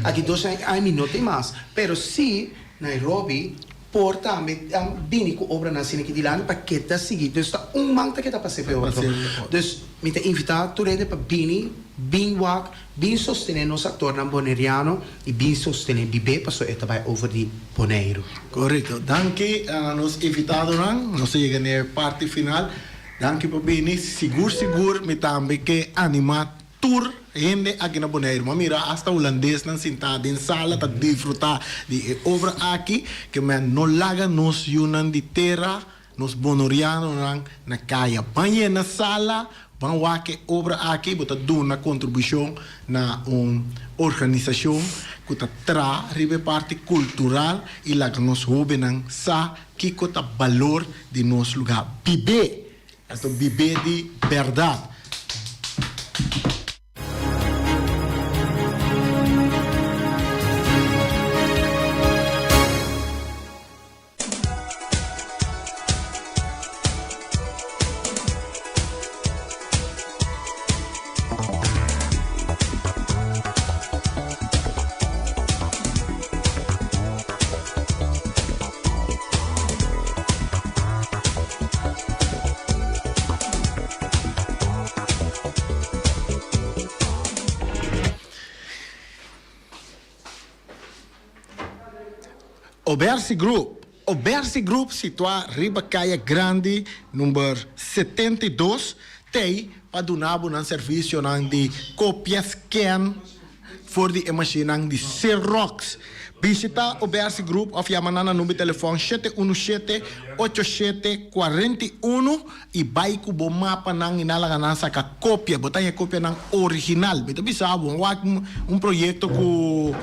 aki doshen aña mi no ta ei mas. Pero si Nairobi por tambe bini ku obranan asina aki dilanti pa keda sigui. Dus ta un man ta keda pas'é pa e otro. Dus mi ta invitá tur hende pa bini, bin wak, bin sostené nos aktornan boneriano i bin sostené Bibé pasobra e ta bai over di Boneiru. Korekto. Danki na nos invitadonan. Nos a yega na e parti final. Danki pa bini. Sigur sigur mi tambe ke animá Tur hende aki na Boneiru, m'a mira asta hulandesnan sintá den sala ta disfrutá di e obra aki, ke men no laga nos yunan di tera, nos bonorianonan na kaya. Ban yena sala, ban wak e obra aki, bo ta duna kontribushon na un organisashon ku ta tra riba e parti kultural i laga nos hóbennan sa kiko ta balor di nos lugá. Bib'é! Anto bib'é di bèrdat. Obersi Group Obersi Group situá riba Kaya Grandi number 72 t'ei pa duna bo nan servisionan di kopia, scan, For di e mashinnan di Xerox. Bishita Obersi Group of yama nan na number di telefòn 717 87 41 i bai ku bo mapanan i nan laga nan saka kopia. Bo ta haña kopianan original. Mi ta bisa bo, wak un proyekto ku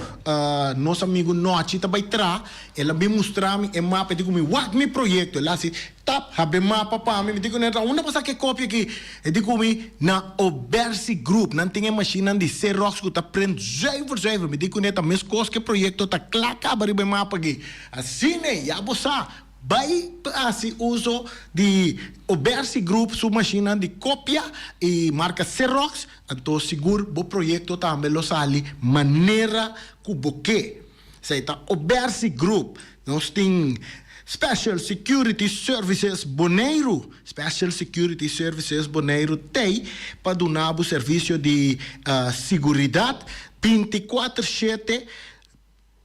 nos amigu Nochi ta bai traha, el a bin mustra mi e mapa, e di ku mi, wak mi proyekto. El a hasi Tap, habri mapa pa mi. Mi di ku nan, Unda bo saka e kopia aki? E di ku mi, Na Obersi Group. Nan tin e mashinnan di Xerox ku ta print zuiver zuiver. Mi di ku nan, Ta meskos ku e proyekto ta kla kaba riba e mapa aki. Asina, ya bo sa. Bai hasi uso di Obersi Group su mashinnan di kopia i marka Xerox, anto sigur bo proyekto tambe lo sali manera ku bo ke. Esei ta Obersi Group. Nos tin Special Security Services Boneiru. Special Security Services Boneiru t'ei pa duna bo servisio di siguridat bintikuater shete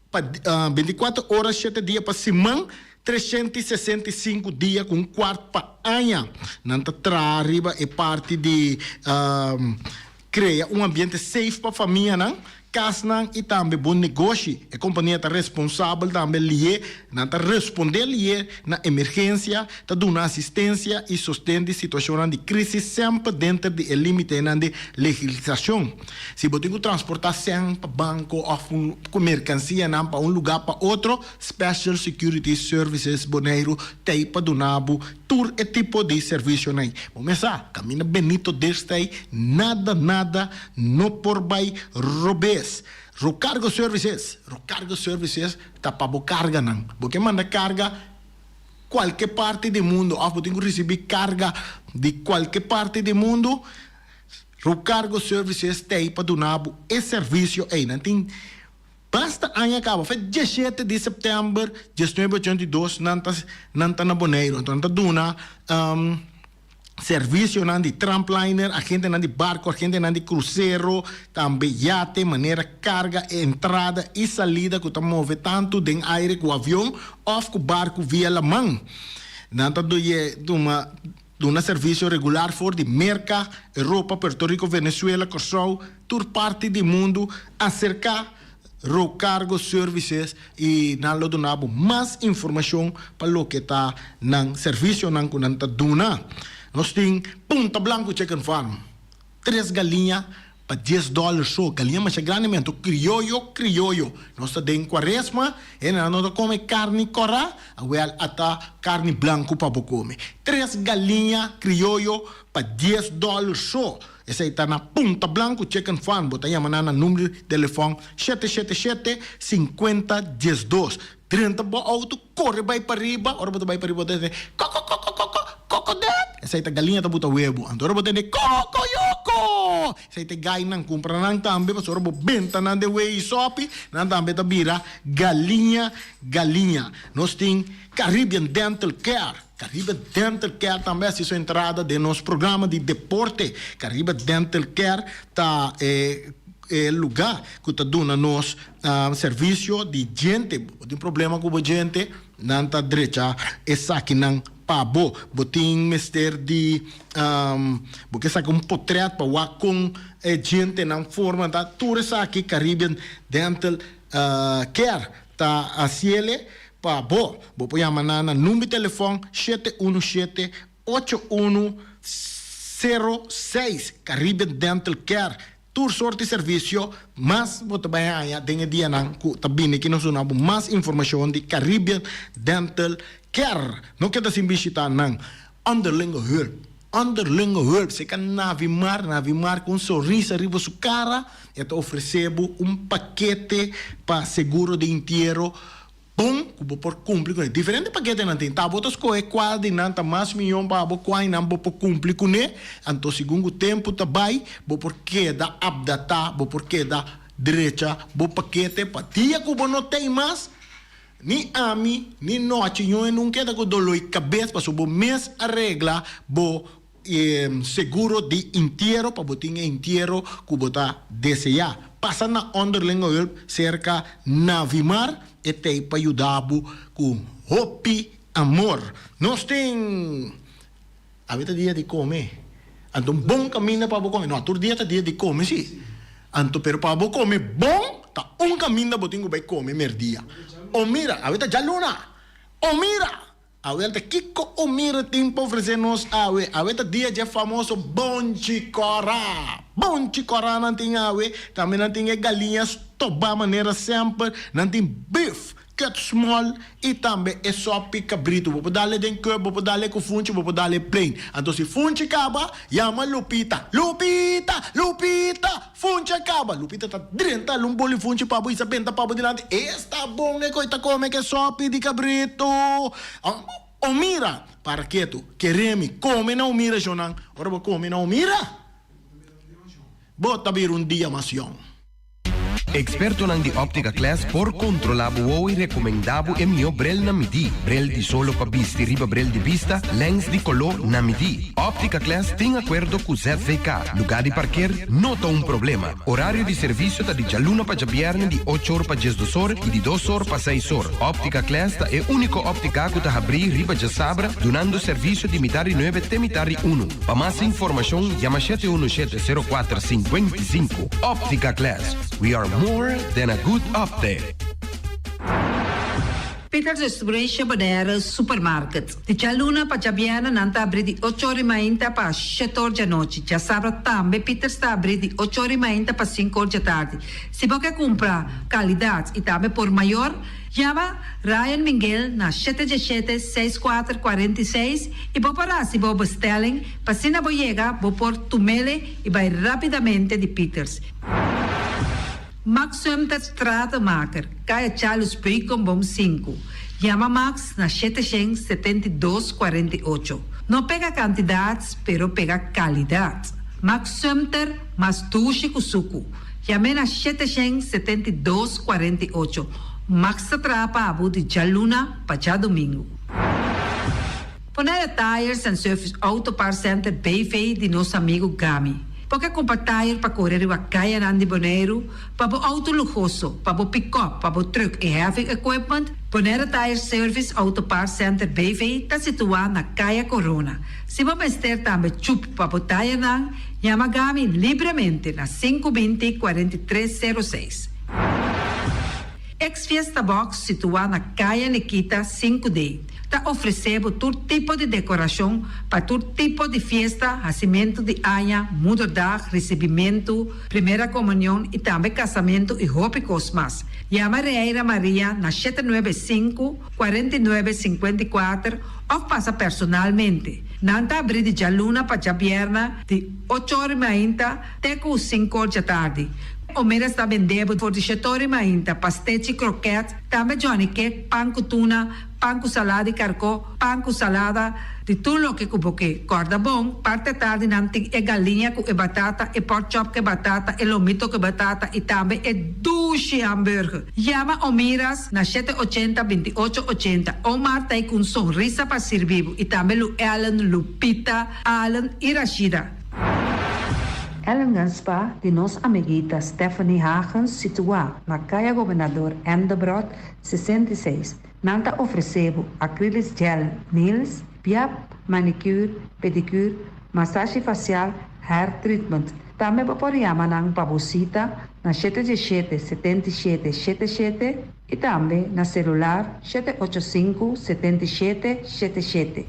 pa bintikuater ora shete dia pa siman, 365 dia ku un kuart pa aña. Nan ta traha riba e parti di krea un ambiente safe pa famianan. kasnan i tambe bo negoshi. E kompania ta responsabel tambe lié, nan ta respondé lié na emergensia, ta duna asistensia i sosten di situashonnan di krísis semper denter di e límitenan di legislashon. Si bo tin ku transportá sèn pa banko òf un merkansianan pa un lugá pa otro, Special Security Services Boneiru t'ei pa duna bo tur e tipo di servisionan. Bo mes sa, kaminda Benito Dirstei nada nada no por bai robes. Rocargo Services, Rocargo Services ta pa bo karganan. Bo ke manda karga kualke parti di mundu òf bo tin ku risibí karga di kualke parti di mundu, Rocargo Services t'ei pa duna bo e servisio ei. Nan tin basta aña kaba, fe diesshete di sèptèmber diesnuebe ochenta i dos nan ta nan ta na Boneiru. Anto nan ta duna Servisionan di trampliner, agentenan di barko, agentenan di krusero, tambe yate, manera karga, entrada i salida ku ta move tantu den aire ku avion òf ku barku via laman. Nan ta duna duna servisio regular for di Merka, Europa, Puerto Rico, Venezuela, Kòrsou, tur parti di mundu. Aserká Rocargo Services i nan lo duna bo mas informashon pa loke ta nan servisionan ku nan ta duna. Nos tin Punta Blanco Chicken Farm, tres galiña pa dies dòler so, galiña masha grandi men, anto krioyo krioyo. Nos ta den kuaresma, hendenan no ta kome karni kòrá, awèl a ta karni blanku pa bo kome. Tres galiña krioyo pa dies dòler so. Esei ta na Punta Blanco Chicken Farm. Bo ta yama nan na number di telefòn shete shete shete, sinkuenta diesdos. Drenta bo outo, kore bai pariba. Ora bo ta bai pariba bo ta tende kokokokokoko, kokodet. Esei ta galiña ta buta webu. Anto ora bo tende kokoyoko, esei ta e gainan. Kumpra nan tambe pasobra ora bo benta nan den wei sopi, nan tambe ta bira galiña galiña. Nos tin Caribbean Dental Care. Caribe Dental Care tambe hasi su entrada den nos programa di deporte. Caribe Dental Care ta e e lugá ku ta duna nos servisio di djente. Bo tin problema ku bo djente, nan ta drecha esakinan pa bo. Bo tin mester di bo ke saka un potrèt pa wak kon e djentenan forma ta, tur esaki Caribbean Dental Care ta hasiele. Pa bo, bo por yama nan na number telefòn 717 8106 Caribbean Dental Care. Tur sort di servisio, mas bo ta bai haña den e dianan ku ta bini aki nos duna bo mas informashon di Caribbean Dental Care. No keda sin bishita nan. Onderlinge hulp. Onderlinge hulp. Seka Navimar, Navimar ku un sonrisa riba su kara e ta ofresé bo un pakete pa seguro di intiero bon ku bo por kumpli kuné. Diferente paketenan tin. Ta bo ta skohe kual di nan ta mas mihó pa bo, kual nan bo por kumpli kuné. Anto segun ku tempu ta bai, bo por keda apdatá, bo por keda drecha bo pakete pa dia ku bo no tei mas, ni ami ni nochi ñoe nun keda ku doló i kabes pasobra bo mes a regla bo seguro di intiero pa bo tin e intiero ku bo ta deseá. Pasa na Onderlinge Hulp serka Navimar, e t'ei pa yuda bo ku hopi amor. Nos tin awe ta dia di kome, anto un bon kaminda pa bo kome. No, tur dia ta dia di kome si, anto pero pa bo kome bon ta un kaminda bo tin ku bai kome merdia. O mira, awe ta djaluna! O mira! Awel ta kiko Omira tin pa ofresé nos awe? Awe ta dia dje famoso Bonchi Kòrá! Bonchi Kòrá nan tin awe, tambe nan tin e galiña stobá manera semper, nan tin beef cut small i tambe e sòpi kabritu. Bo por dal e den cup, bo por dal e ku funchi, bo por dal e plain. Anto si funchi kaba, yama Lupita. Lupita! Lupita! Funchi a kaba! Lupita ta drenta alun boli funchi pa bo i sa benta pa bo dilanti. Esta bon e koi ta kome ke sopi di kabritu! Omira! Para ketu. Kere mi kome na Omira, shonnan. Ora bo kome na Omira, bo ta bira un dia mas yòn. Ekspertonan di Optica Class por kontrolá bo wowo i rekomendá bo e mihó brel na midí. Brel di solo pa bisti riba brel di bista, lèns di koló na midí. Optica Class tin akuerdo ku ZVK. Lugá di parker no ta un problema. Orario di servisio ta di djaluna pa djabièrnè di ocho or pa diesdos or i di dos or pa seis or. Optica Class ta e úniko óptika ku ta habrí riba djasabra dunando servisio di mitar di nuebe te mitar di unu. Pa mas informashon yama shete unu shete sero kuater sinkuenta i sinku. Optica Class, we are. More than a good optic. Peters Restauration Bonaire Supermarket. Di djaluna pa djabièrnè nan ta abrí di ocho or i mainta pa shete or djanochi. Djasabra tambe Peters ta abrí di ocho or i mainta pa sinku or djatardi. Si bo ke kumpra kalidat i tambe por mayor, yama Ryan Minguel na shete djeshete seis kuater 46 i bo por hasi bo bestelling pa asina bo yega bo por tumele i bai rapidamente di Peters. Max Sumter Stratenmaker, Kaya Charles Beukenboom sinku. Yama Max na 772 48. No pega kantidat, pero pega kalidat. Max Sumter, mas dushi ku suku. Yam'é na 772 48. Max ta traha pa bo di djaluna pa djadumingu. Bonaire Tires and Service Auto Parts Center BV di nos amigu Gami. Bo ke kumpra tire pa kore riba kayanan di Boneiru, pa bo outo luhoso, pa bo pikòp, pa bo trùk i heavy equipment? Bonaire Tire Service Auto Parts Center BV ta situá na Kaya Korona. Si bo mester tambe chup pa bo tayenan, yama Gami libremente na 520 43 06. Ex Fiesta Box situá na Kaya Nikita 5D ta ofresé bo tur tipo di dekorashon pa tur tipo di fiesta, hasimentu di aña, moederdag, risibimentu, primera komunion i tambe kasamentu i hopi kos mas. Yama Reira Maria na 795, 49 54 òf pasa personalmente. Nan ta abrí di djaluna pa djabièrnè di ocho or i mainta te ku sinku or djatardi. Omeras ta bende bo for di shetor i mainta, pastechi, kroket, tambe johnny cake, pan ku tuna, pan ku salada di karkó, pan ku salada, di tur loke ku bo ke. Kòrda bon, parti atardi nan tin e galiña ku e batata, e pork chop ku e batata, e lomito ku e batata i tambe e dushi hamburger. Yama Omiras na 780 28 80. Omar ta ei ku un sonrisa pa sirbi bo i tambe Lu Ellen, Lupita, Allen i Rashida. Ellingen Spa di nos amiguita Stephanie Hagens situá na Kaya Gobernador Endebrot 66. Nan ta ofresé bo acrylic gel nails, piap, manicure, pedicure, masashi fasial, hair treatment. Tambe bo por yama nan pa bo sita na 717 77 77 i tambe na selular 785 77 77.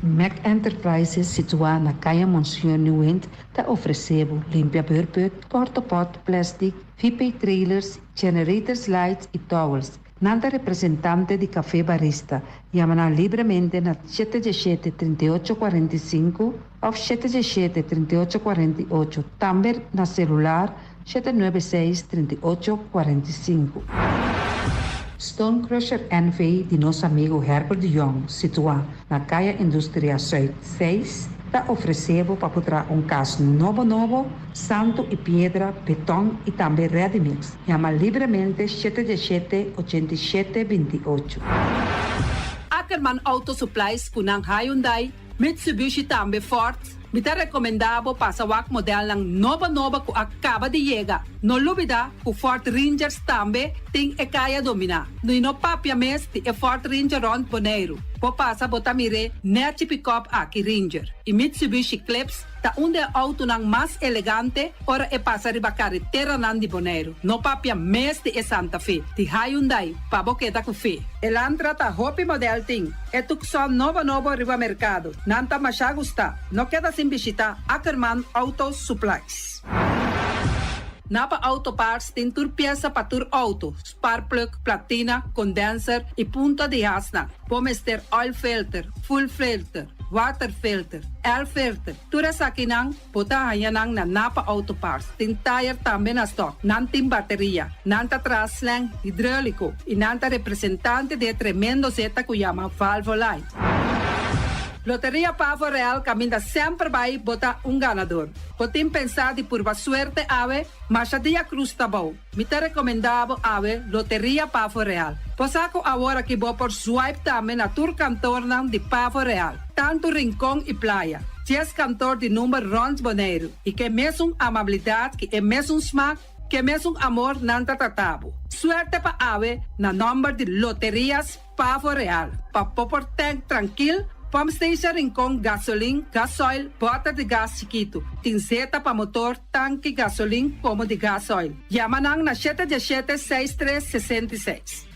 Mac Enterprises situá na Kaya Monseñor Nieuwind ta ofresé bo limpia beurput, portapot, plastic, VP trailers, generators lights i towels. Nan ta representante di Café Barista. Yama nan libremente na 717 38 45 òf 717 38 48. Tambe na selular 796 38 45. Stone Crusher NV di nos amigu Herbert de Jong, situá na Kaya Industria Zuid 6, ta ofresé bo pa traha un kas nobo nobo, santu i piedra, beton i tambe ready mix. Yama libremente 717 87 28. Ackerman Auto Supplies ku nan Hyundai, Mitsubishi tambe Ford. Mi ta rekomendá bo pasa wak modelnan nobo nobo ku a kaba di yega. No lubidá ku Ford Rangers tambe tin e kaya dominá. No no papia mes di e Ford Ranger rònt Boneiru. Bo pasa bo ta mir'é nèchi pick-up aki Ranger. I Mitsubishi Eclipse ta un di e outonan mas elegante ora e pasa riba kareteranan di Boneiru. No papia mes di e Santa Fe, di Hyundai, pa bo keda ku fe. Elantra ta hopi model tin. E Tucson nobo nobo riba merkado. Nan ta masha gusta. No keda sin bishitá Ackerman Auto Supplies. Napa Auto Parts tin tur piesa pa tur outo, spark plug, platina, condenser i punta di hasnan. Bo mester oil filter, fuel filter, water filter, air filter. Tur esakinan bo ta haña nan na Napa Auto Parts. Tin tire tambe na stock. Nan tin bateria. Nan ta traha slang hidráuliko i nan ta representante di e tremendo zeta ku yama Valvoline. Loteria Pavo Real kaminda semper bai bo ta un ganador. Bo tin pensá di purba suerte awe? Masha dia krus ta bou. Mi ta rekomendá bo awe Loteria Pavo Real. Bo sa ku awor aki bo por swipe tambe na tur kantornan di Pavo Real, tantu Rincon i Playa. 10 kantor di number rònt Boneiru i ke mesun amabilidat ki e mesun smak, ke mesun amor nan ta trata bo. Suerte pa awe na nòmber di Loterias Pavo Real. Pa bo por tènk trankil. Pump Station Rincon gasolin, gasoil, bòter di gas chikitu. Tin zeta pa motor, tanki, gasolin komo di gasoil. Yama nan na shete diesshete seis tres 66.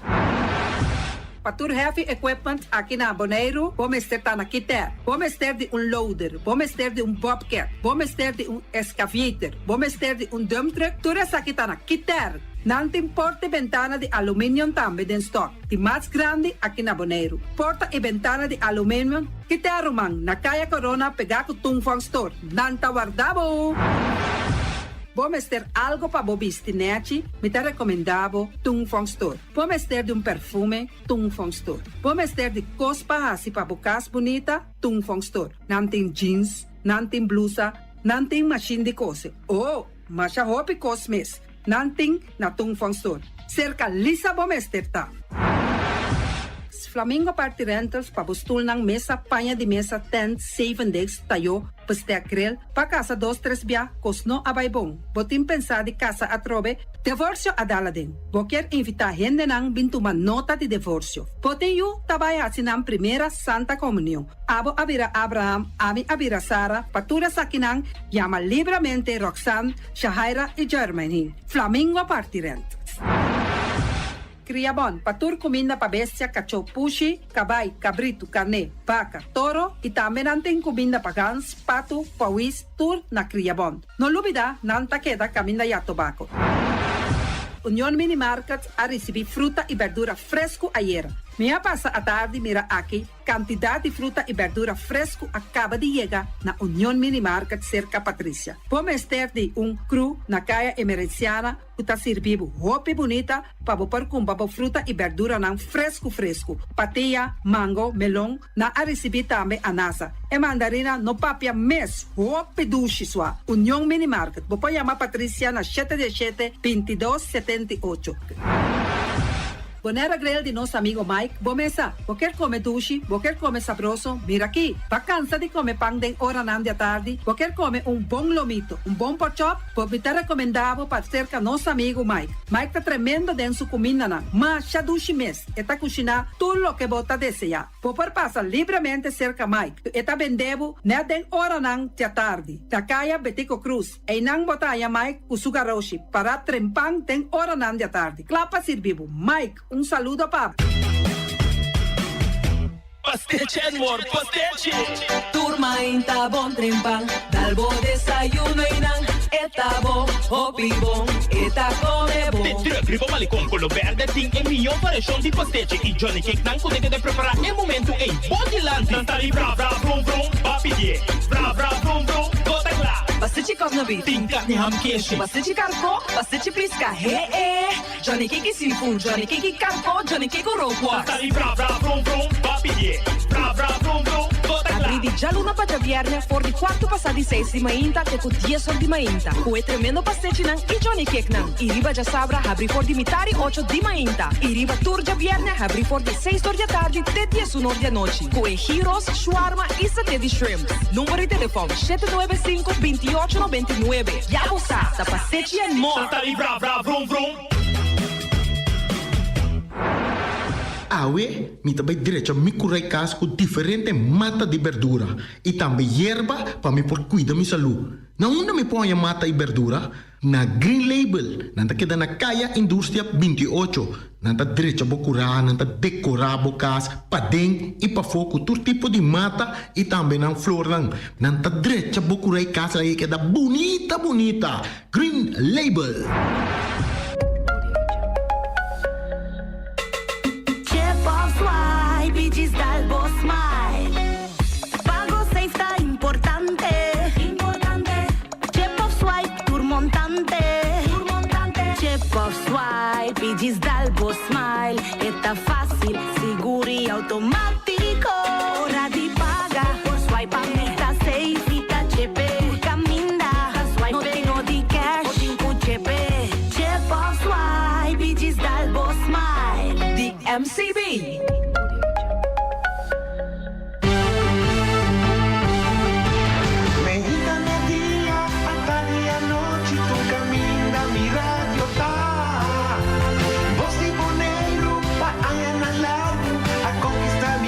Pa tur heavy equipment aki na Boneiru bo mester ta na Kiter. Bo mester di un loader, bo mester di un bobcat, bo mester di un excavator, bo mester di un dump truck, tur esaki ta na Kiter. Nan tin porta i bentana di aluminium tambe den stock, di mas grandi aki na Boneiru. Porta i bentana di aluminium Kiter ruman, na Kaya Corona pegá ku Tung Fong Store. Nan ta warda bo! Bo mester algo pa bo bisti nèchi? Mi ta rekomendá bo Tung Fong Store. Bo mester di un perfume? Tung Fong Store. Bo mester di kos pa hasi pa bo kas bunita? Tung Fong Store. Nan tin jeans, nan tin blusa, nan tin mashin di kose. Oh, masha hopi kos mes nan tin na Tung Fong Store. Serka Lisa bo mester ta. Flamingo Party Rentals pa bo stulnan, mesa, paña di mesa, tent, zeven desk, tayó, bestek grill, pa kasa dos tres bia, kos no a bai bon. Bo tin pensá di kasa atrobe? Devorsio a dal aden. Bo kier invitá hendenan bin tuma nota di devorsio. Bo tin yu ta bai hasi nan primera Santa Komunion. Abo a bira Abraham, ami a bira Sara, pa tur esakinan yama libramente Roxanne, Shahaira i Jermaine. Flamingo Party Rent. Kriabon, pa tur kuminda pa bestia, kachó, pushi, kabai, kabritu, karné, baka, toro i tambe nan tin kuminda pa gans, patu, pawis, tur na Kriabon. No lubida, nan ta keda kaminda ya tobako. Union Mini Market a risibí fruta i berdura fresku ayera. Mi a pasa atardi mira aki kantidat di fruta i berdura fresku a kaba di yega na Union Mini Market serka Patricia. Bo mester di un kru na Kaya Emerenciana ku ta sirbi bo hopi bunita pa bo por kumpra bo fruta i berduranan fresku fresku. Patia, mango, melon, nan a risibí tambe anasa. E mandarina no papia mes, hopi dushi sua. Union Mini Market, bo por yama Patricia na shete diesshete, 22, 78. Bonaire Grill di nos amigo Mike, bo mesa. Bo kier come dushi, bo kier come sabroso, mira aki. Bo a cansa di come pan den oranan di atardi, bo kier come un bon lomito, un bon porkchop, bo mi ta recomenda bo pa cerca nos amigo Mike. Mike ta tremendo den su cumindanan, masha dushi mes, e ta cushina tur loke bo ta desea. Bo por pasa libremente cerca Mike, e ta bende bo net den oranan di atardi. Na caya Betico Cruz. Einan bo ta haña Mike ku su garoshi pará trempan den oranan di atardi, kla pa sirbi bo. Mike, un saludo pa bo. Pastechi and more pastechi! Tur mainta bon trempan, dal bo desayuno einan e ta bon, hopi bon, e ta come bon. De truck riba Malecon Colo Berde tin e mihó variashon di pastechi y Johnny Cake nan ku ta keda prepará e momentu ei bo dilanti. Nan ta di bra bra brum brum, ba pidié bra bra brum brum, bo ta kla. Pastechi kòf na bif. Tin karni ham keshi. Pastechi karkó, pastechi piska, he e. Johnny Cake seafood, Johnny Cake karkó, Johnny Cake rookworst. Nan ta di bra bra brum brum, ba pidié bra bra brum brum, bo ta kla. Abrí di djaluna pa djabièrnè for di kuartu pasá di seis di mainta te ku dies or di mainta ku e tremendo pastechinan i Johnny Cakenan. I riba djasabra habrí for di mitar i ocho di mainta i riba tur djabièrnè habrí for di seis or di atardi te diesun or di anochi ku e gyros, shawarma i saté di shrimps. Number di telefòn, shete nuebe sinku, 28 99. Ya bo sa, ta pastechi and more! Nan ta di bra bra vrum vrum. Awe mi ta bai drecha mi kurai kas ku diferente mata di berdura i tambe yerba pa mi por kuida mi salú. Na unda mi por haña mata i berdura? Na Green Label. Nan ta keda na Kaya Industria 28. Nan ta drecha bo kurá, nan ta dekorá bo kas paden i pafó ku tur tipo di mata i tambe nan flornan. Nan ta drecha bo kurá i kas ei keda bunita bunita. Green Label. Chip of swipe i djis dal bo smile. Pago safe ta importante. Chip of swipe tur montante. Chip of swipe i djis dal bo smile. E ta fácil, sigur i automático. Ora di paga, por swipe a mi ta safe. Mi ta chepe, tur caminda. No tin no di cash, bo tin cu chepe. Chip of swipe i djis dal bo smile. Di MCB. Meinta media, atardi anochi tur caminda mi radio ta. Bos di Boneiru pa añanan largu a conquista mi.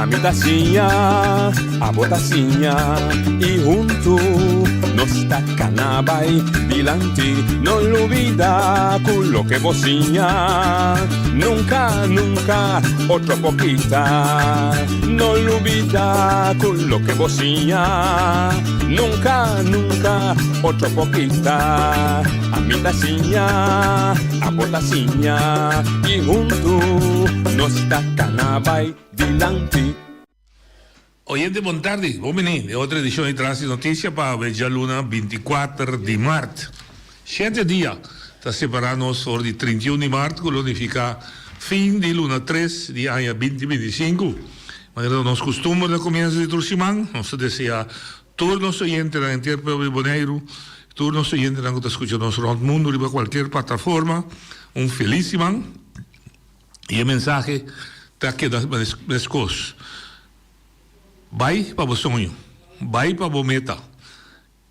Ami ta siña, abo ta siña y hunto nos ta cana bay dilanti. No lubida cu loke bo siña nunca, nunca otro por kita. No lubida cu loke bo siña nunca, nunca otro por kita. Ami ta siña, abo ta siña y hunto nos ta cana bay dilanti. Oyente bon tardi, bon bini den otro edicion di Tras di Noticia pa awe djaluna 24 di mart. Shete dia ta separa nos for di 31 di mart cu lo nifica fin di luna tres di aña 2025. Manera ta nos custumber na comienzo di tur siman, nos ta desea tur nos oyentenan henter pueblo di Boneiru, tur nos oyentenan cu ta scucha nos rond mundo riba cualkier plataforma un feliz siman. I e mensahe ta keda meskos, Bai pa bo soño, bai pa bo meta.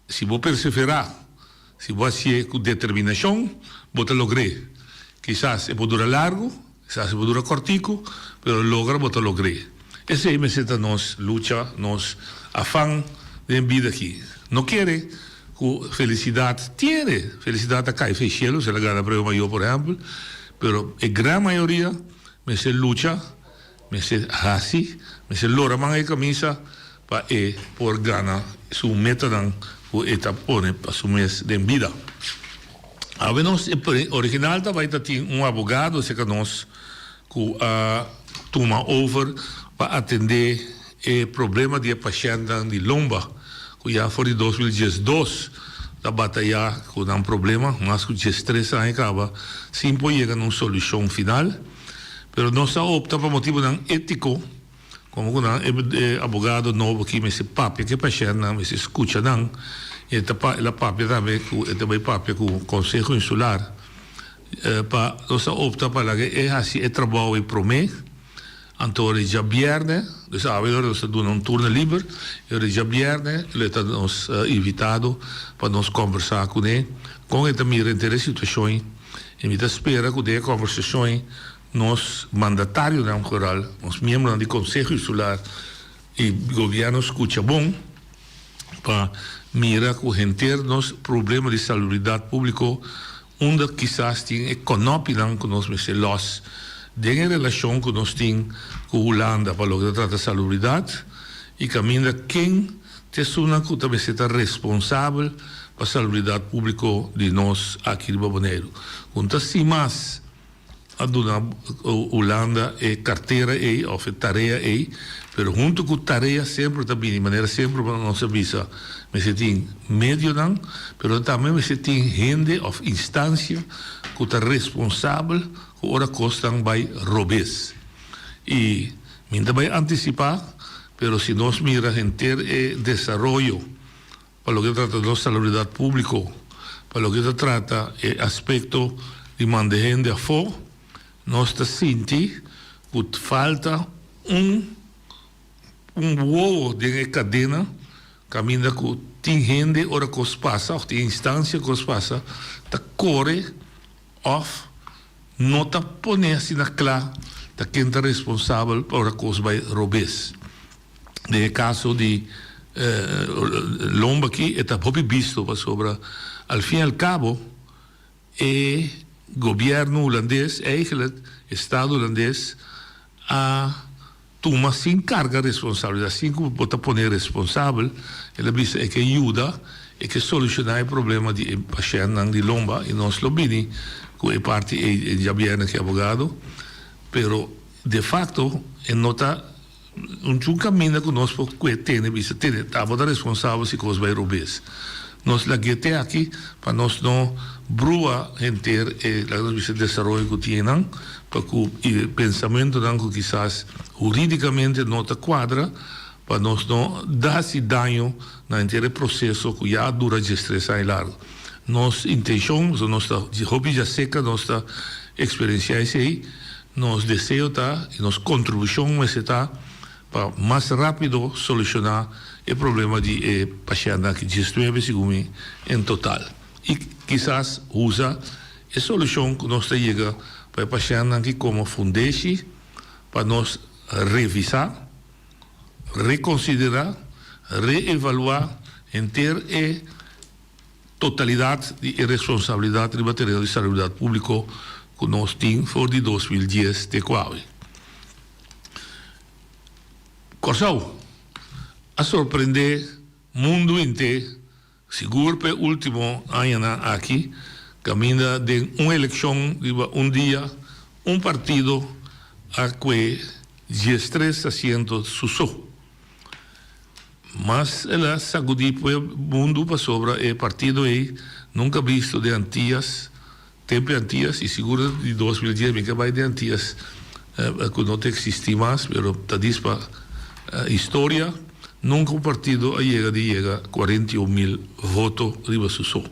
Si bo perseverá, si bo hasié ku determinashon, bo ta logr'é. Kisas e por dura largu, kisas e por dura kòrtiku, pero logra bo ta logr'é. Esei mester ta nos lucha, nos afan den bida aki. No kere ku felisidat tiene. Felisidat ta kai fei shelu, si el a gana premio mayor por ehèmpel. Pero e gran mayoria mester lucha, mester hasi, mester lora man e camisa pa e por gana su metanan cu e ta pone pa su mes den bida. Awe nos e original ta bay ta tin un abogado cerca nos cu a tuma over pa atende e problema di e pashentnan di lomba cu ya for di 2012 ta bataya cu nan problema, mas cu 13 aña caba sin por yega na un solucion final. Pero nos a opta pa motibonan etico, como cu nan e abogado nobo aki mester papia cu e pashentnan, mester scucha nan, y e ta el a papia tambe cu e ta bay papia cu Conseho Insular pa nos a opta pa laga e haci e trabou ey prome. Anto ora djabièrnè, dus awe ora nos ta duna un turno liber, e ora djabièrnè lo e ta nos invitado pa nos kòmbersá kuné kon e ta mira henter e situashon i mi ta spera ku den e kòmbersashon nos mandatarionan foral, nos miembronan di Konseho Insular i gobièrnu skucha bon pa mira ku henter nos problema di salubridat públiko Unda kisas tin e kònòpinan ku nos mester lòs den e relashon ku nos tin ku Hulanda pa loke ta trata salubridat i kaminda ken ta esunnan ku ta mester ta responsabel pa salubridat públiko di nos aki riba Boneiru. Ku no ta sin mas a duna Hulanda e kartera ei òf e tarea ei, pero huntu ku tarea semper ta bini, manera semper nos a bisa, mester tin medionan, pero tambe mester tin hende òf instansia ku ta responsabel ku ora kosnan bai robes. I mi no ta bai antisipá, pero si nos mira henter e desaroyo Pa loke ta trata nos salubridat públiko, pa loke ta trata e aspekto di manda hende afó, nos ta sinti ku falta un un wowo den e kadena kaminda ku tin hende ora kos pasa òf tin instansia kos pasa ta kore òf no ta pone asina kla ta ken ta responsabel pa ora kos bai robes. Den e caso di lomba aki e ta hopi bisto pasobra al fin y al cabo e gobierno Hulandes eigenlijk estado Hulandes a tuma sin carga responsabilidad sin cu bo ta pone responsabel el a bisa e ke yuda e ke soluciona e problema di e pashentnan di lomba y nos lo bini cu e parti ey djabierne cu e abogado pero de facto e no ta Un chun kaminda ku nos por kue tene bisa tene tabata responsabel si kos bai robes. Nos lag'é te aki pa nos no brua henter e laga nos bisa desaroyo ku tin einan pa ku i pensamentunan ku kisas huridikamente no ta kuadra pa nos no da hasi daño na henter e proseso ku ya a dura diestres aña largu. Nos intenshon, pasobra nos ta hopi djaseka nos ta eksperensiá esei. Nos deseo ta y nos contribucion mester ta pa mas rapido soluciona e problema di e pashentnan aki, 19 segun mi en total. Y kisas usa e solucion cu nos ta yega pa e pashentnan aki como fundeshi pa nos revisa. rekonsiderá, reevaluá henter e totalidat di e responsabilidat riba tereno di salubridat públiko ku nos tin for di 2010 te ku awe. Kòrsou a sorprendé mundu henter Sigur p'e ultimo añanan aki kaminda den un elekshon riba un dia un partido a kue diestres asiento su so. Mas el a sagudí mundu pasobra e partido ei nunka bisto den Antias Tempu e Antias y sigur di 2010 mi ke bay den Antias cu no ta existi mas pero ta dis pa historia nunca un partido a yega di yega 41 mil voto riba su so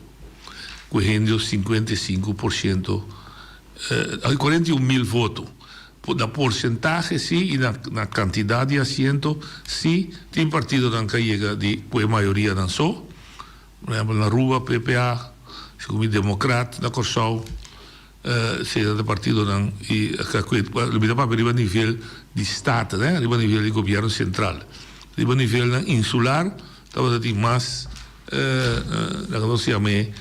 cu hende 55% 41 mil voto na porcentahe si y na cantidad di asiento si tin partidonan cu a yega di cu e mayoria nan so. Por ehempel na Aruba PPA, segun mi Democrat na Kòrsou, esei ta partidonan i mi ta papia riba nivel di Staten, riba nivel di gobièrnu sentral. Riba nivelnan insular tabata tin mas laga nos yam'é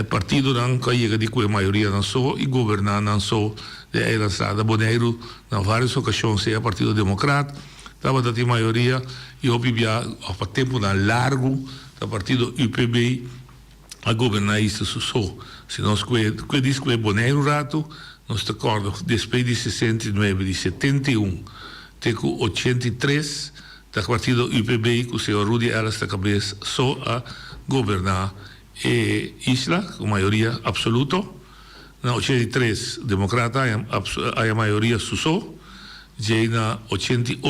partidonan ku a yega di kue mayoria nan so i goberná nan so den eilandstaat. Na Boneiru na vários okashon sea Partido Democrat tabata tin mayoria i hopi bia òf pa tempunan largu Ta partido UPB a goberna isla su so. Si nos kue kue dis kue Boneiru ratu, nos ta korda despues di 69, di 71 te ku 83 ta partido UPB ku señor Rudy Ellis ta kabes so a goberna e isla ku mayoria absoluto. Na 83 Demokrata haña mayoria su so, djei na 88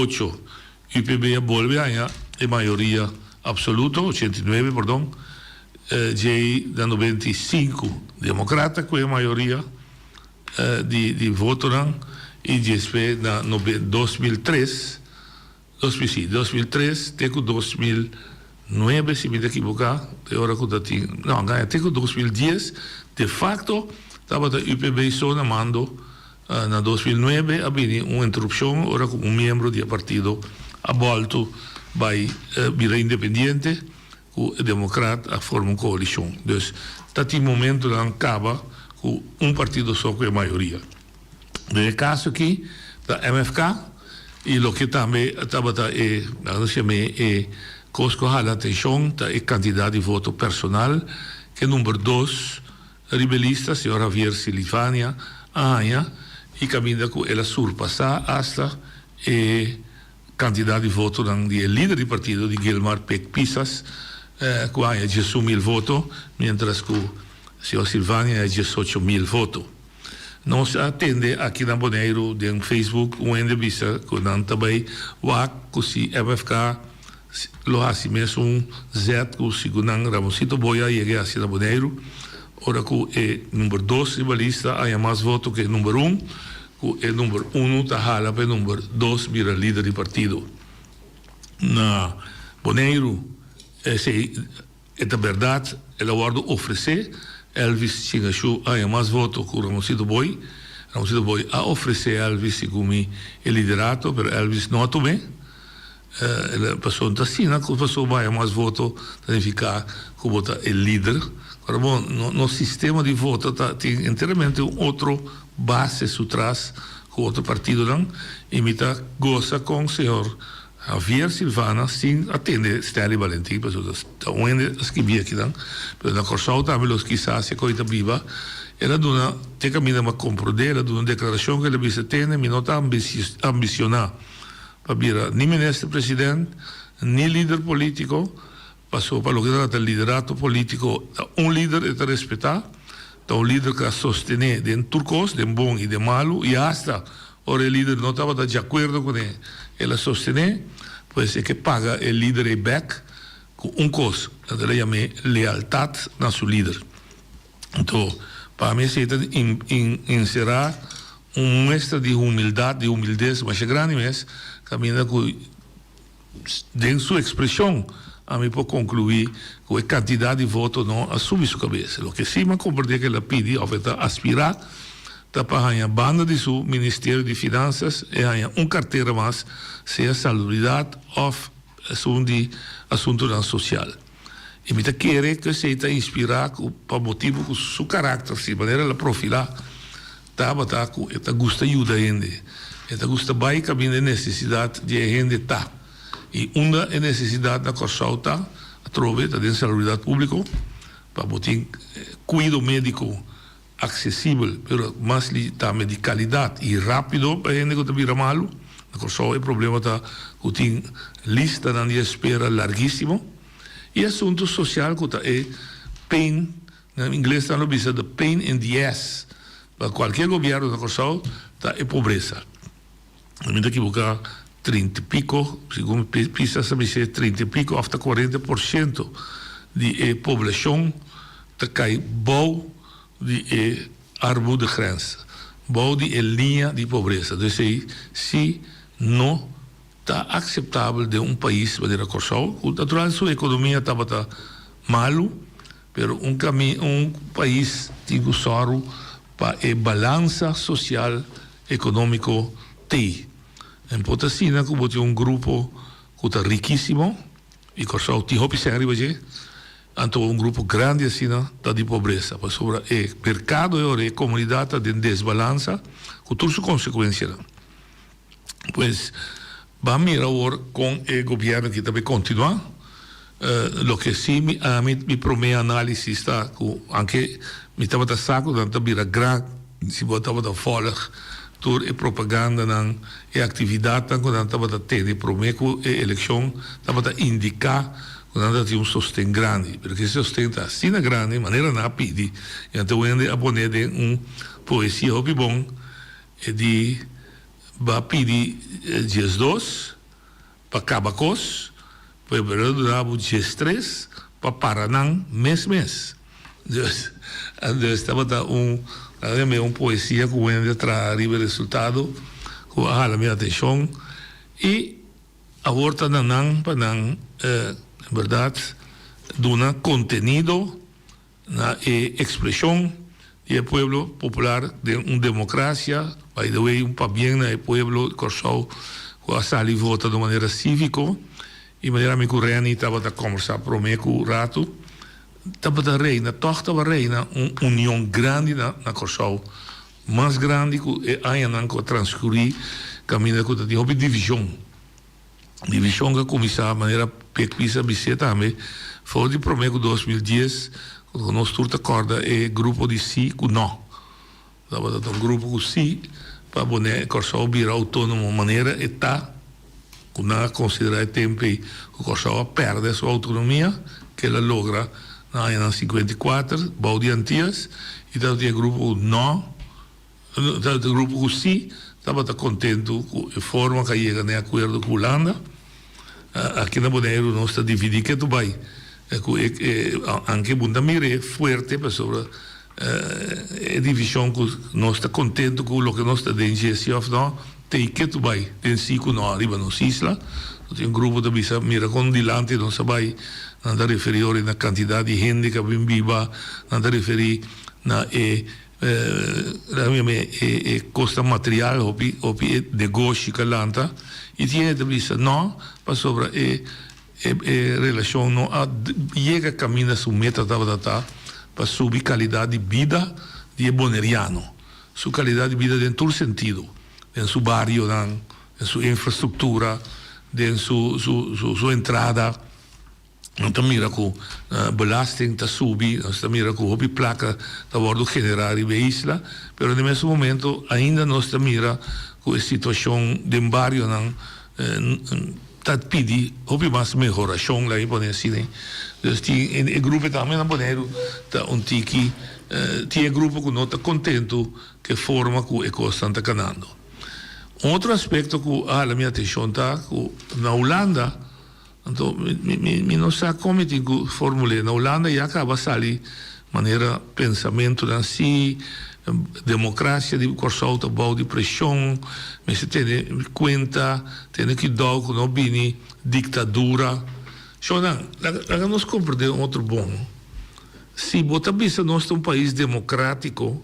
UPB a bolbe haña e mayoria absoluto, 89 pordon, djei na 95 Demokrata ku e mayoria di di votonan i djespe na 2003, si, 2003 te ku 2009 si mi ta ekiboká, e ora ku ta tin, no, gaña te ku 2010 de facto tabata UPB so na mando. Na 2009 a bini un interupshon ora ku un miembro di e partido a bòltu bai bira independiente ku e Demokrat a forma un koalishon. Dus ta tin momentunan kaba ku un partido so ku e mayoria. Den e kaso aki ta MFK i loke tambe tabata e laga nos yam'é e kos ku a hala atenshon ta e kantidat di voto personal ku e number dos Riba e lista, señor Javier Silvania a haña i kaminda ku el a surpasá asta e kantidat di votonan di e lider di partido di Gilmar Pik Pisas ku a haña 11 mil voto, miéntras ku señor Silvania a haña 18 mil voto. Nos a tende aki na Boneiru den Facebook un hende bisa ku nan ta bai wak ku si MFK lo hasi mesun zet ku sigun nan Ramonsito Boya a yega e hasi na Boneiru ora ku e number dos riba lista a haña mas voto ku e number un ku e number unu ta hala pa e number dos bira lider di partido na Boneiru esei E ta bèrdat, el a wòrdu ofresé. Elvis Chingashu a haña mas voto ku Ramonsito Boy. Ramonsito Boy a ofresé Elvis segun mi e liderato, pero Elvis no a tum'é. El a pasobra no ta asina ku pasobra bo haña mas voto ta nifiká ku bo ta e lider. Ora bon, nos sistema di vota ta tin enteramente un otro base su tras ku otro partidonan i mi ta gosa kon señor Javier Silvana sin a tende Stanley Valentin pasobra ta un hende a skibi akinan pero na Kòrsou tambe los kisas e koe ta biba el a duna te kaminda mi a komprondé el a duna un deklarashon ku el a bisa tende mi no ta ambishoná pa bira ni minister president ni lider politiko pasobra pa loke ta trata liderato politiko ta un lider e ta respetá ta un lider ku a sostené den tur kos den bon i den malu i asta Ora e lider no tabata djakuerdo kuné, el a sostené, pues e ke paga e lider ei bèk ku un kos, anto el a yam'é lealtat na su lider. Anto, pa mi esei ta enserá un muestra di humildat, di humildes masha grandi mes, kaminda ku den su ekspreshon ami por konkluí ku e kantidat di voto no a subi su kabes. Loke sí mi a komprendé ku el a pidi òf e ta aspirá. ta pa haña banda di su Ministerio di Finansas e haña un kartera mas, sea Salubridat òf esun di Asuntunan Sosial. I mi ta kere ku esei ta inspirá ku pa motibu ku su karakter, si manera el a profilá, tabata ku e ta gusta yuda hende, e ta gusta bai kaminda e nesesidat di e hende ta. I unda e nesesidat na Kòrsou ta, atrobe ta den salubridat públiko, pa bo tin kuido médiko aksesibel, pero mas li tambe di kalidat i rápido pa hende ku ta bira malu. Na Kòrsou e problema ta ku tin listanan di espera largísimo. I asuntu sosial ku ta e pain, na ingles nan lo bisa the pain in the ass pa kualkier gobièrnu na Kòrsou ta e pobresa. Mi ta ekiboká trinta i piko, segun Pisas a bis'é trinta i piko òf ta kuarenta por siento di e poblashon ta kai bou di e armoedegrens, bou di e liña di pobresa. Dus esei si no ta akseptabel den un pais manera Kòrsou, ku natural su ekonomia tabata malu, pero un kami un pais tin ku sòru pa e balansa sosial ekonómiko t'ei. En por ta asina ku bo tin un grupo ku ta rikísimo, i Kòrsou tin hopi sèn riba dje, anto un grupo grandi asina ta di pobresa, pasobra e merkado e ora e komunidat ta den desbalansa ku tur su konsekuensianan. Pues ban mira awor kon e gobièrnu aki ta bay kontinuá. Loke si mi ami mi promé análisis ta ku anke mi tabata sa ku nan ta bira gran si bo tabata vòlg tur e propagandanan, e aktividatnan ku nan tabata tene promé ku e elekshon tabata indiká ku nan ta tin un sosten grandi. Pero ke sosten ta asina grandi manera nan a pidi i nan ta wende a pone den un poesia hopi bon E di, Bo a pidi 12 pa kaba kos, pero bo lo duna bo 13 pa para nan mes mes. Dus, dus tabata un, laga mi un poesia ku wende a traha riba e resultado ku a hala mi atenshon. I awor ta na nan pa nan, en bèrdat, duna kontenido. Na e expresion di e pueblo popular den un democracia, by the way un pabien na e pueblo di Corsou cu a sali vota di un manera civico y manera mi cu Renny tabata combersa prome cu rato, tabata reina, toch tabata reina un union grandi na na Corsou, mas grandi cu e añanan cu a transcuri caminda cu ta tin hopi division. Divishon ku a kuminsá manera Pek Pisa bis'é tambe for di promé ku 2010 ku nos tur ta kòrda e grupo di sí ku nò. Tabata ta un grupo ku sí pa pone Kòrsou bira outónomo manera e ta ku nan a konsiderá e tempu ei ku Kòrsou a pèrdè su outonomia ku el a logra na añanan 54 bou di Antias i tabatin e grupo ku nò. Ta grupo ku si tabata kontentu ku e forma ku a yega na e akuerdo ku Hulanda. Aki na Boneiru nos ta dividí ketu bai ku e anke bo no ta mir'é fuerte pasobra e divishon ku nos ta kontentu ku loke nos ta den dje si òf no t'ei ketu bai den si ku no riba nos isla. Nos tin un grupo ta bisa mira kon dilanti nos a bai nan ta referí ora na kantidat di hende ku a bin biba nan ta referí na e E kosnan material hopi hopi e negoshi ka lanta i tin hende ta bisa no pasobra e e relashon no a yega kaminda su meta tabata ta pa subi kalidat di bida di e boneriano su kalidat di bida den tur sentido den su barionan den su infrastruktura den su su su entrada. Nos ta mira ku belasting ta subi, nos ta mira ku hopi plaka ta wòrdu generá riba e isla, pero na e mesun momento ainda nos ta mira ku e situashon den barionan ta pidi hopi mas mehorashon, laga mi pone asina. Dus tin e grupo tambe na Boneiru ta un tiki, tin e grupo ku no ta kontentu ku e forma ku e kosnan ta kanando. Un otro aspekto ku a hala mi atenshon ta ku na Hulanda, Anto mi no sa kon mi tin ku formul'é. Na Hulanda ya kaba sali manera pensamentunan si demokrasia di Kòrsou ta bou di preshon, mester tene kuenta, tene kuidou ku no bini diktadura. Shownan, laga nos komprendé un otro bon. Si bo ta bisa nos ta un pais demokratiko.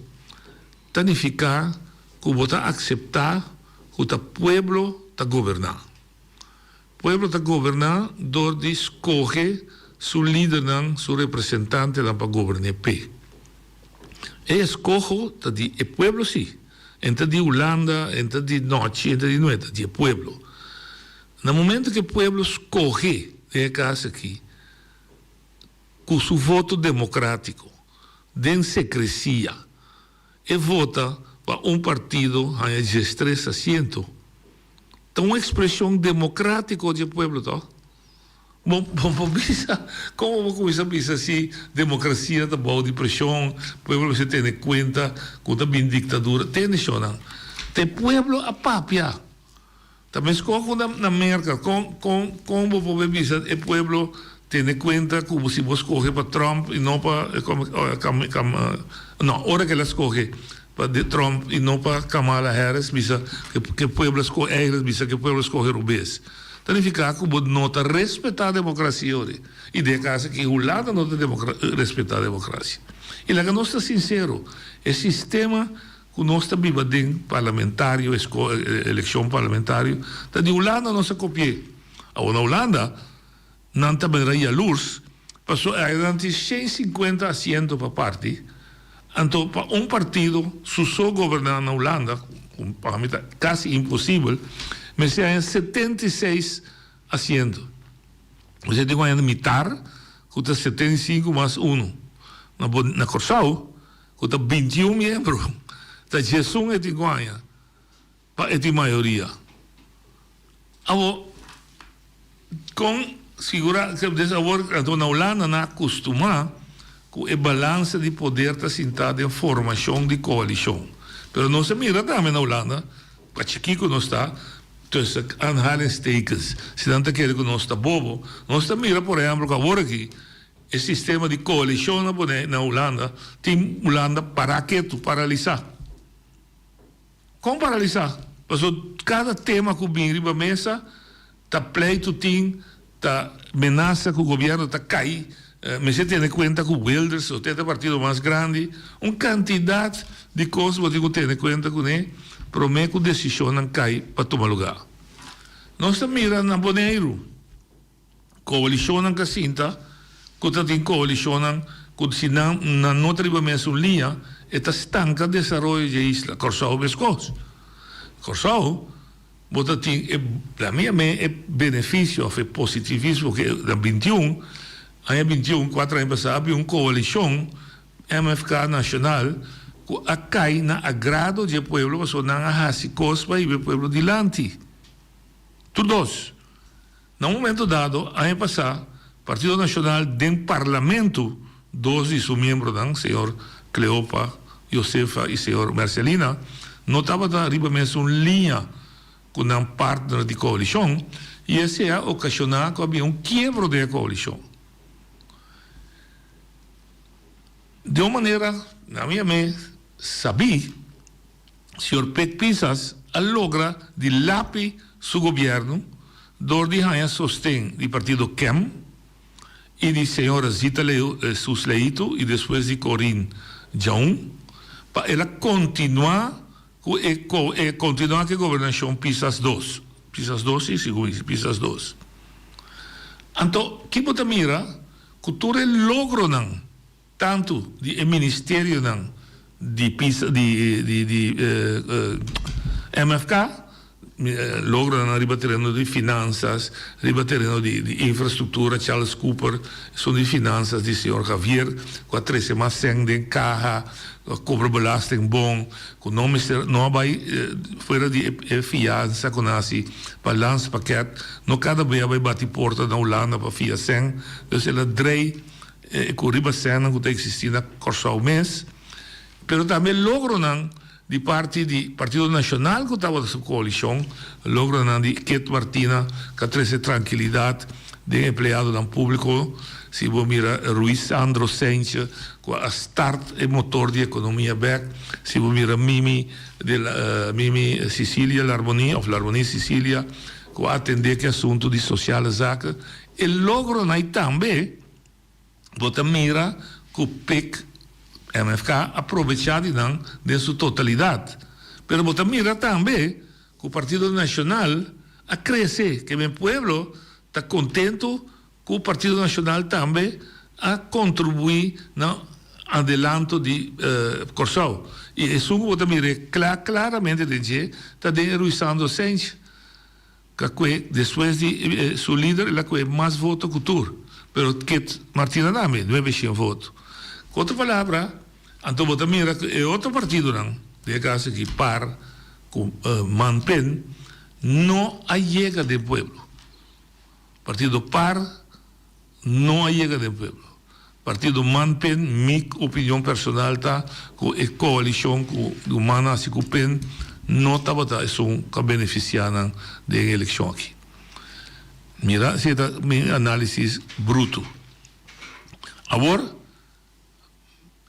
ta nifiká ku bo ta akseptá ku ta pueblo ta goberná. Pueblo ta goberná dor di skohe su lidernan, su representantenan pa gobern'é p'e. E eskoho ta di e pueblo sí, en ta di Hulanda, en ta di nochi, en ta di nue, ta di e pueblo. Na momento ku e pueblo skohe den e kas aki ku su voto demokratiko, den sekresia, e vota pa un partido haña diestres asiento, Ta un expresion democratico di e pueblo toch? Bo bo por bisa, como bo cuminsa bisa si democracia ta bao di presion, pueblo mester tene cuenta cu ta bin dictadura. Tende shownan, ta e pueblo a papia. Ta mescos cu na na Merca, con con con bo por bisa e pueblo tene cuenta cu si bo scoge pa Trump y no pa no, ora cu el a scoge Pa di Trump y no pa Kamala Harris bisa ke pueblo a scoge eigenlijk bisa ke pueblo a scoge robes. Ta nifica cu bo no ta respeta democracia ori. Y den e caso aki Hulanda no ta respeta democracia. Y laga nos ta sincero, e sistema cu nos ta biba den parlamentario, eleccion parlamentario, ta di Hulanda nos a copi'e. Awor na Hulanda. Nan ta bira yalurs, paso nan tin 150 asiento pa parti, anto pa un partido su so goberná na Hulanda, ku pa mi ta kasi imposibel, mester haña 76 asiento. Mester tin ku haña mitar, ku ta 75 mas unu. Na na Kòrsou, ku ta 21 miembro, ta 11 e tin ku haña. Pa e tin mayoria. Awor, kon sigura des awor anto na Hulanda nan a kustumá ku e balansa di poder ta sintá den formashon di koalishon. Pero nos a mira tambe na Hulanda, pa chikí ku nos ta, tussen aanhalingstekens, si nan ta kere ku nos ta bobo, nos ta mira por ehèmpel ku awor aki e sistema di koalishon na Bonei na Hulanda tin Hulanda pará ketu, paralisá. Kon paralisá? Pasobra kada tema ku bin riba mesa ta pleitu tin, ta menasa ku gobièrnu ta kai. Mester tene kuenta ku Wilders, o ta e partido mas grandi. Un kantidat di kos bo tin ku tene kuenta kuné promé ku desishonnan kai pa tuma lugá. Nos ta mira na Boneiru. Koalishonnan ka sinta ku ta tin koalishonnan ku si nan nan no ta riba mesun liña e ta stanka desaroyo dje isla. Kòrsou meskos. Kòrsou bo ta tin e la mi yam'é e benefisio òf e positivismo ke na 21 aña 21 kuater aña pasá a bin un koalishon MFK nashonal ku a kai na agrado dje pueblo pasobra nan a hasi kos pa hiba e pueblo dilanti. Tur dos. Na un momento dado, aña pasá, Partido Nashonal den Parlamento, dos di su miembronan, señor Cleopa Josefa i señor Mercelina, no tabata riba mesun liña ku nan partner di koalishon i esei a okashoná ku a bin un kiebro den e koalishon. Den un manera, na mi amé, sabí, Señor Pek Pisas a logra di lapi su gobierno door di haña sosten di partido kem y di señora Zita Jesus Leito y despues di Corinne Djaun pa el a continua cu e e continua cu e gobernacion Pisas dos. Pisas dos si, segun mi si Pisas dos. Anto ki bo ta mira cu tur e logronan. Tantu di e ministerionan di pisa di di di MFK, logronan riba tereno di finansas, riba tereno di di infrastruktura, Charles Cooper, esun di finansas di señor Javier, ku a trese mas sèn den kaha, ku a kobra belasting bon, ku no mester no a bai fuera di e fiansa ku nan hasi pa landspakket, no kada bia a bai bati porta na Hulanda pa fia sèn, dus el a drei. Ku riba sènnan ku ta eksistí na Kòrsou mes, pero tambe logronan di parti di Partido Nashonal ku tabata su koalishon, logronan di Kit Martina ku a trese trankilidat den empleadonan públiko, si bo mira Ruiz Sandro Seintje ku a start e motor di ekonomia bèk, si bo mira Mimi de Mimi Cicilia Larmonie òf Larmonie Cicilia ku a atendé ku e asuntu di sosiale zaken, e logronan ei tambe. Bo ta mira ku Pik, MFK a probechá di nan den su totalidat. Pero bo ta mira tambe ku Partido Nashonal a krese, ke men pueblo ta kontentu ku Partido Nashonal tambe a kontribuí na adelanto di Kòrsou. I esun ku bo ta mir'é kla klaramente den dje ta den e Ruisandro Cijntje. Ka kue despues di su lider el a kue mas voto ku tur, pero Kit Martina tambe, nuebeshen voto. Ku otro palabra, anto bo ta mira ku e otro partidonan, den e kaso aki par ku Manpen, no a yega den pueblo. Partido par no a yega den pueblo. Partido man pen, mi opinion personal ta ku e koalishon ku man hasi ku pen no tabata esun ku a benefisiá nan den e elekshon aki. Mira si e ta mi análisis brutu. Awor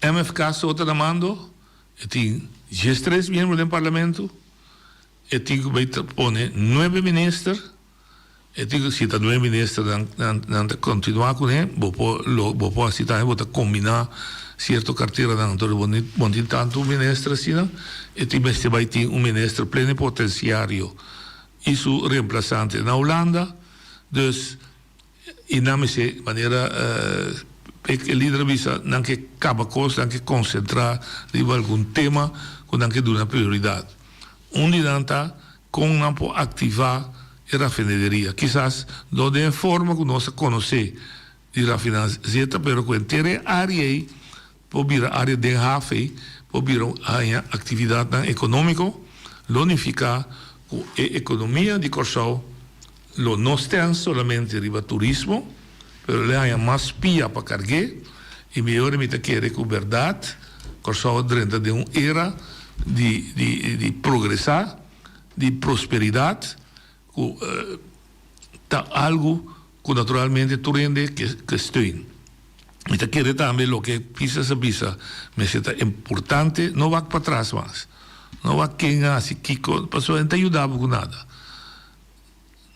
MFK so ta na mando, e tin diestres miembro den parlamento, e tin ku bai pone nuebe minister. E tin cu si ta nuebe ministernan nan ta continua cune, bo por lo bo por haci tambe bo ta combina cierto carteranan anto bo no tin tanto minister asina, e tin mester bay tin un minister plenipotenciario y su reemplazante na Hulanda, dus y nan mester manera e lider a bisa nan ke caba cos nan ke concentra riba algun tema cu nan ke duna prioridad. Un di nan ta Kon nan por aktivá e rafinederia? Kisas no den e forma ku nos a konosé di rafiná zeta, pero ku henter e área ei por bira área den haf ei, por bira un haña aktividatnan ekonómiko, lo nifiká ku e ekonomia di Kòrsou lo no stèn solamente riba turismo, pero lo haña mas pia pa karg'é i mihor mi ta kere ku bèrdat Kòrsou a drenta den un era di di di progresá, di prosperidat ku ta algu ku naturalmente tur hende ke ke steun. Mi ta kere tambe loke Pisas a bisa mester ta importante no wak patras mas, no wak ken a hasi kiko pasobra e no ta yuda bo ku nada.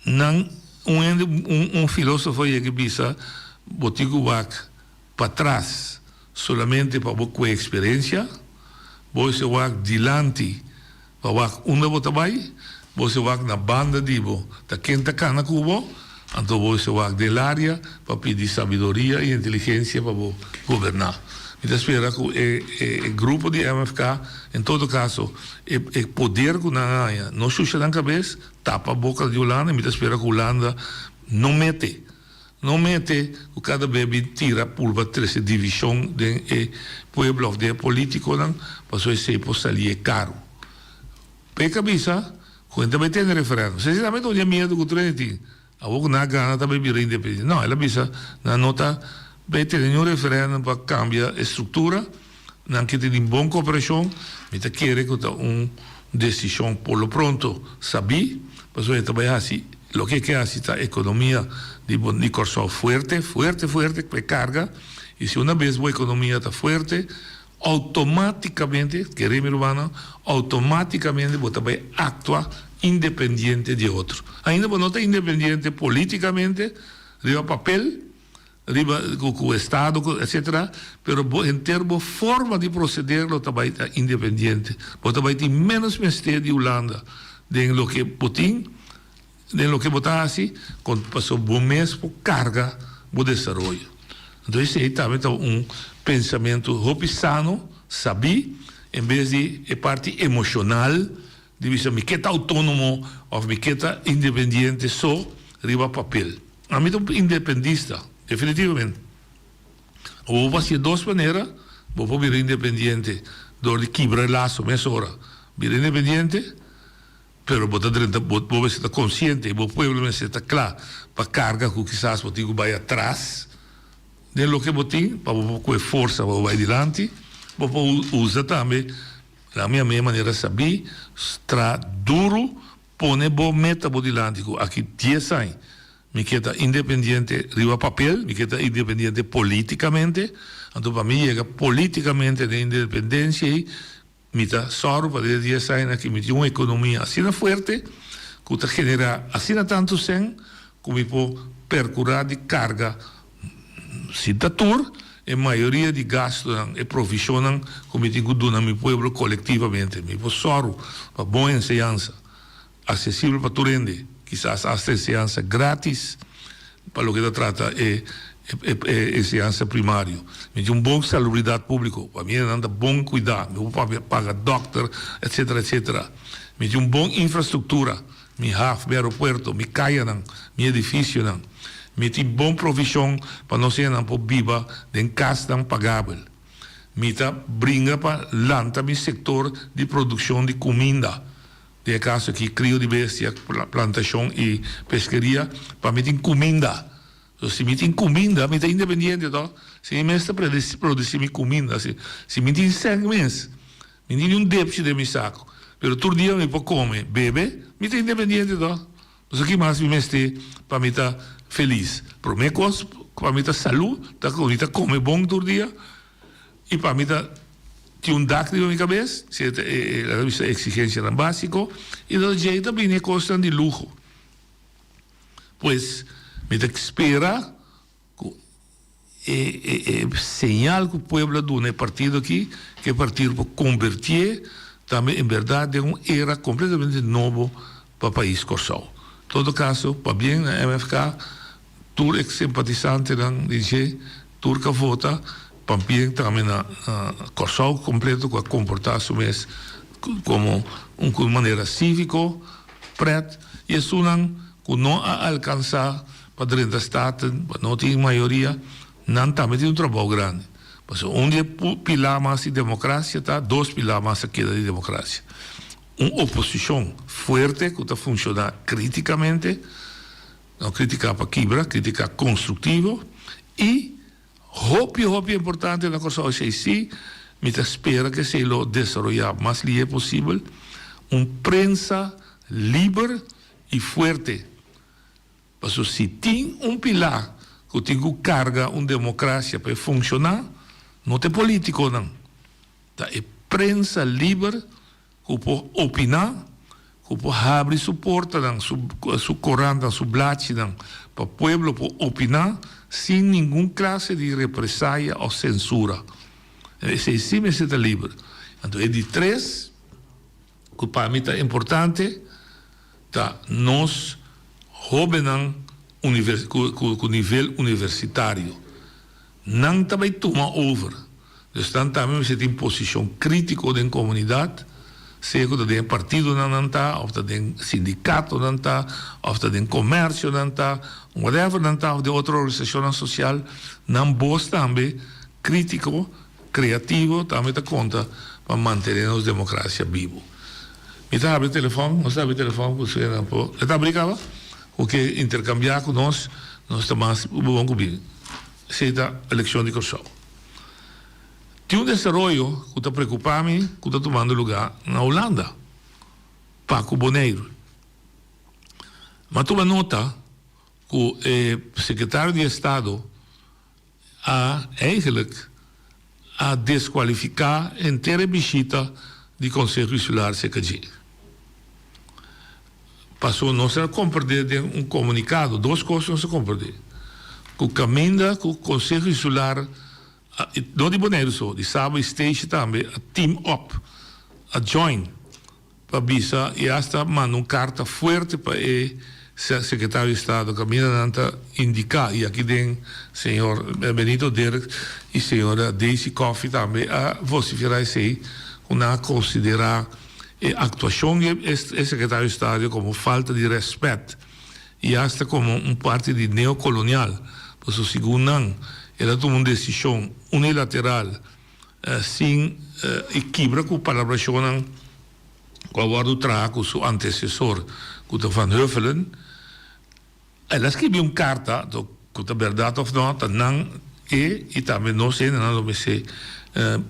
Nan un hende un un filosofo yega bisa bo tin ku wak patras solamente pa bo kue eksperensia, bo mester wak dilanti pa wak unda bo ta bai, bo mester wak na banda di bo ta ken ta kana ku bo, anto bo mester wak den laria pa pidi sabiduria i inteligensia pa bo goberná. Mi ta spera ku e e grupo di MFK en todo kaso e e poder ku nan a haña no shusha nan kabes, Tapa boka di Hulanda, mi ta spera ku Hulanda no mete, no mete ku kada be bin tira purba trese divishon den e pueblo of den e politikonan, pasobra esei por sali e karu. Pek a bisa ku e ta bai tene referendum. Esei tambe ta un di e miedu ku tur hende tin. Awor ku nan a gana ta bai bira independiente. No, el a bisa nan no ta bai tene niun referendum pa kambia e struktura, nan ke tene bon koperashon. Mi ta kere ku ta un desishon por lo pronto sabí, pasobra e ta bai hasi loke e ke hasi ta ekonomia di di Kòrsou fuerte, fuerte, fuerte ku e karga. I si una bes bo ekonomia ta fuerte, Automáticamente, kere mi rumannan, automáticamente bo ta bai actua independiente di e otro. Ainda bo no ta independiente políticamente, riba papel, riba cu cu estado, cu etcetera, pero bo henter bo forma di proceder lo ta bai ta independiente. Bo ta bai tin menos mester di Hulanda den loke bo tin. Den loke bo ta hasi, kon pasobra bo mes por karga bo desaroyo. Anto esei tambe ta un pensamentu hopi sano, sabí, en bes di e parti emoshonal di bisa mi ke ta outónomo òf mi ke ta independiente so riba papel. Ami ta un independista, definitivamente. Bo por hasi e dos manera, bo por bira independiente dor di kibra e laso mesora, bira independiente. Pero bo ta drenta, bo bo mester ta konsiente i bo pueblo mester ta kla pa karga ku kisas bo tin ku bai atras den loke bo tin pa bo por kohe forsa pa bo bai dilanti. Bo por usa tambe na mi a manera sabí, traha duru, pone bo meta bo dilanti ku aki dies aña mi ke ta independiente riba papel, mi ke ta independiente politikamente, anto pa mi yega politikamente den independensia ei, Mi ta sòru pa den e dies añanan aki mi tin un ekonomia asina fuerte ku ta generá asina tantu sèn ku mi por perkurá di karga, sin ta tur, e mayoria di gastunan, e provishonnan ku mi tin ku duna mi pueblo kolektivamente. Mi por sòru pa bon enseñansa, asesibel pa tur hende, kisas asta enseñansa grátis pa loke ta trata e enseñansa primario. Mi tin un bon salubridat públiko, pa mi hendenan ta bon kuidá, mi por papia paga dòkter, etsetera, etsetera. Mi tin un bon infrastruktura, mi haf, mi aeropuerto, mi kayanan, mi edifisionan. Mi tin bon provishon pa nos hendenan por biba den kasnan pagabel. Mi ta bringa pa lanta mi sektor di produkshon di kuminda. Den e kaso aki krio di bestia, plantashon i peskeria, pa mi tin kuminda. So si mi tin kuminda mi ta independiente to. Si mi mes ta produsi mi kuminda, si mi tin sèn mes, mi tin un depchi den mi sako, pero tur dia mi por kome, bebe, mi ta independiente to. Pasobra ki mas mi mester pa mi ta felis? Promé kos pa mi ta salú, ta ku mi ta kome bon tur dia. I pa mi ta tin un dak riba mi kabes, si ta e laga bisa eksigensianan básiko, i lo djei ta bini e kosnan di luho. Pues mi ta spera ku e e señal ku pueblo a duna e partido aki, ku e partido por konbertié tambe en bèrdat den un era kompletamente nobo pa pais Kòrsou. Todo kaso, pabien na MFK. Tur e simpatisantenan di dje tur ka vota pabien tambe na Kòrsou kompleto ku a komportá su mes komo un ku manera síviko, prèt i esunnan ku no a alkansá pa drenta Staten, pa no tin mayoria, nan tambe tin un trabou grandi. Pasobra un di e pilá mas di demokrasia ta, dos pilá mas a keda di demokrasia, un oposishon fuerte ku ta funshoná krítikamente, No critica pa kibra, critica constructivo y hopi hopi importante na Corsou esey si, mi ta spera cu esey lo desaroya mas lihe posibel, un prensa liber y fuerte. Pasobra si tin un pilar cu tin cu carga un democracia pa e funciona, no ta e politiconan, ta e prensa liber Ku por opiná, ku por habri su portanan, su su korantan, su blachinan pa pueblo por opiná sin ningun klase di represaya òf sensura. Esei sí mester ta liber. Anto e di tres, ku pa mi ta importante, ta nos hóbennan univers ku ku nivel universitario. Nan ta bai tuma over. Dus nan tambe mester tin posishon krítiko den komunidat, sea ku ta den e partidonan nan ta, òf ta den sindikatonan ta, òf ta den komèrsio nan ta, whatever nan ta, òf den otro organisashonnan sosial, nan bos tambe krítiko, kreativo tambe ta konta pa mantené nos demokrasia bibu. Mi ta habri telefòn, nos ta habri telefòn ku señora por, e ta habri kaba? Ku ke interkambiá ku nos, nos ta mas bon ku bini. Esei ta elekshon di Kòrsou. Tin un desaroyo ku ta preokupá mi ku ta tumando lugá na Hulanda pa ku Boneiru. Mi a tuma nota ku e sekretario di estado a eigenlijk a deskualifiká henter e bishita di Konseho Insular serka dje. Paso nos a komprendé den un komunikado, dos kos nos a komprendé, ku kaminda ku Konseho Insular, no di Boneiru so, di Saba i Statia tambe a team up, a join pa bisa i asta manda un karta fuerte pa e Sekretario di Estado kaminda nan ta indiká i aki den señor Benito Dirks i señora Daisy Coffie tambe a vosiferá esei ku nan a konsiderá e aktuashon di e Sekretario di Estado komo falta di rèspèt i asta komo un parti di neokolonial pasobra segun nan el a tuma un desishon unilateral sin e kibra ku palabrashonnan ku a wòrdu traha ku su antesesor ku ta Van Huffelen. El a skibi un karta, ku ta bèrdat òf nò, ta nan e i tambe nos hendenan lo mester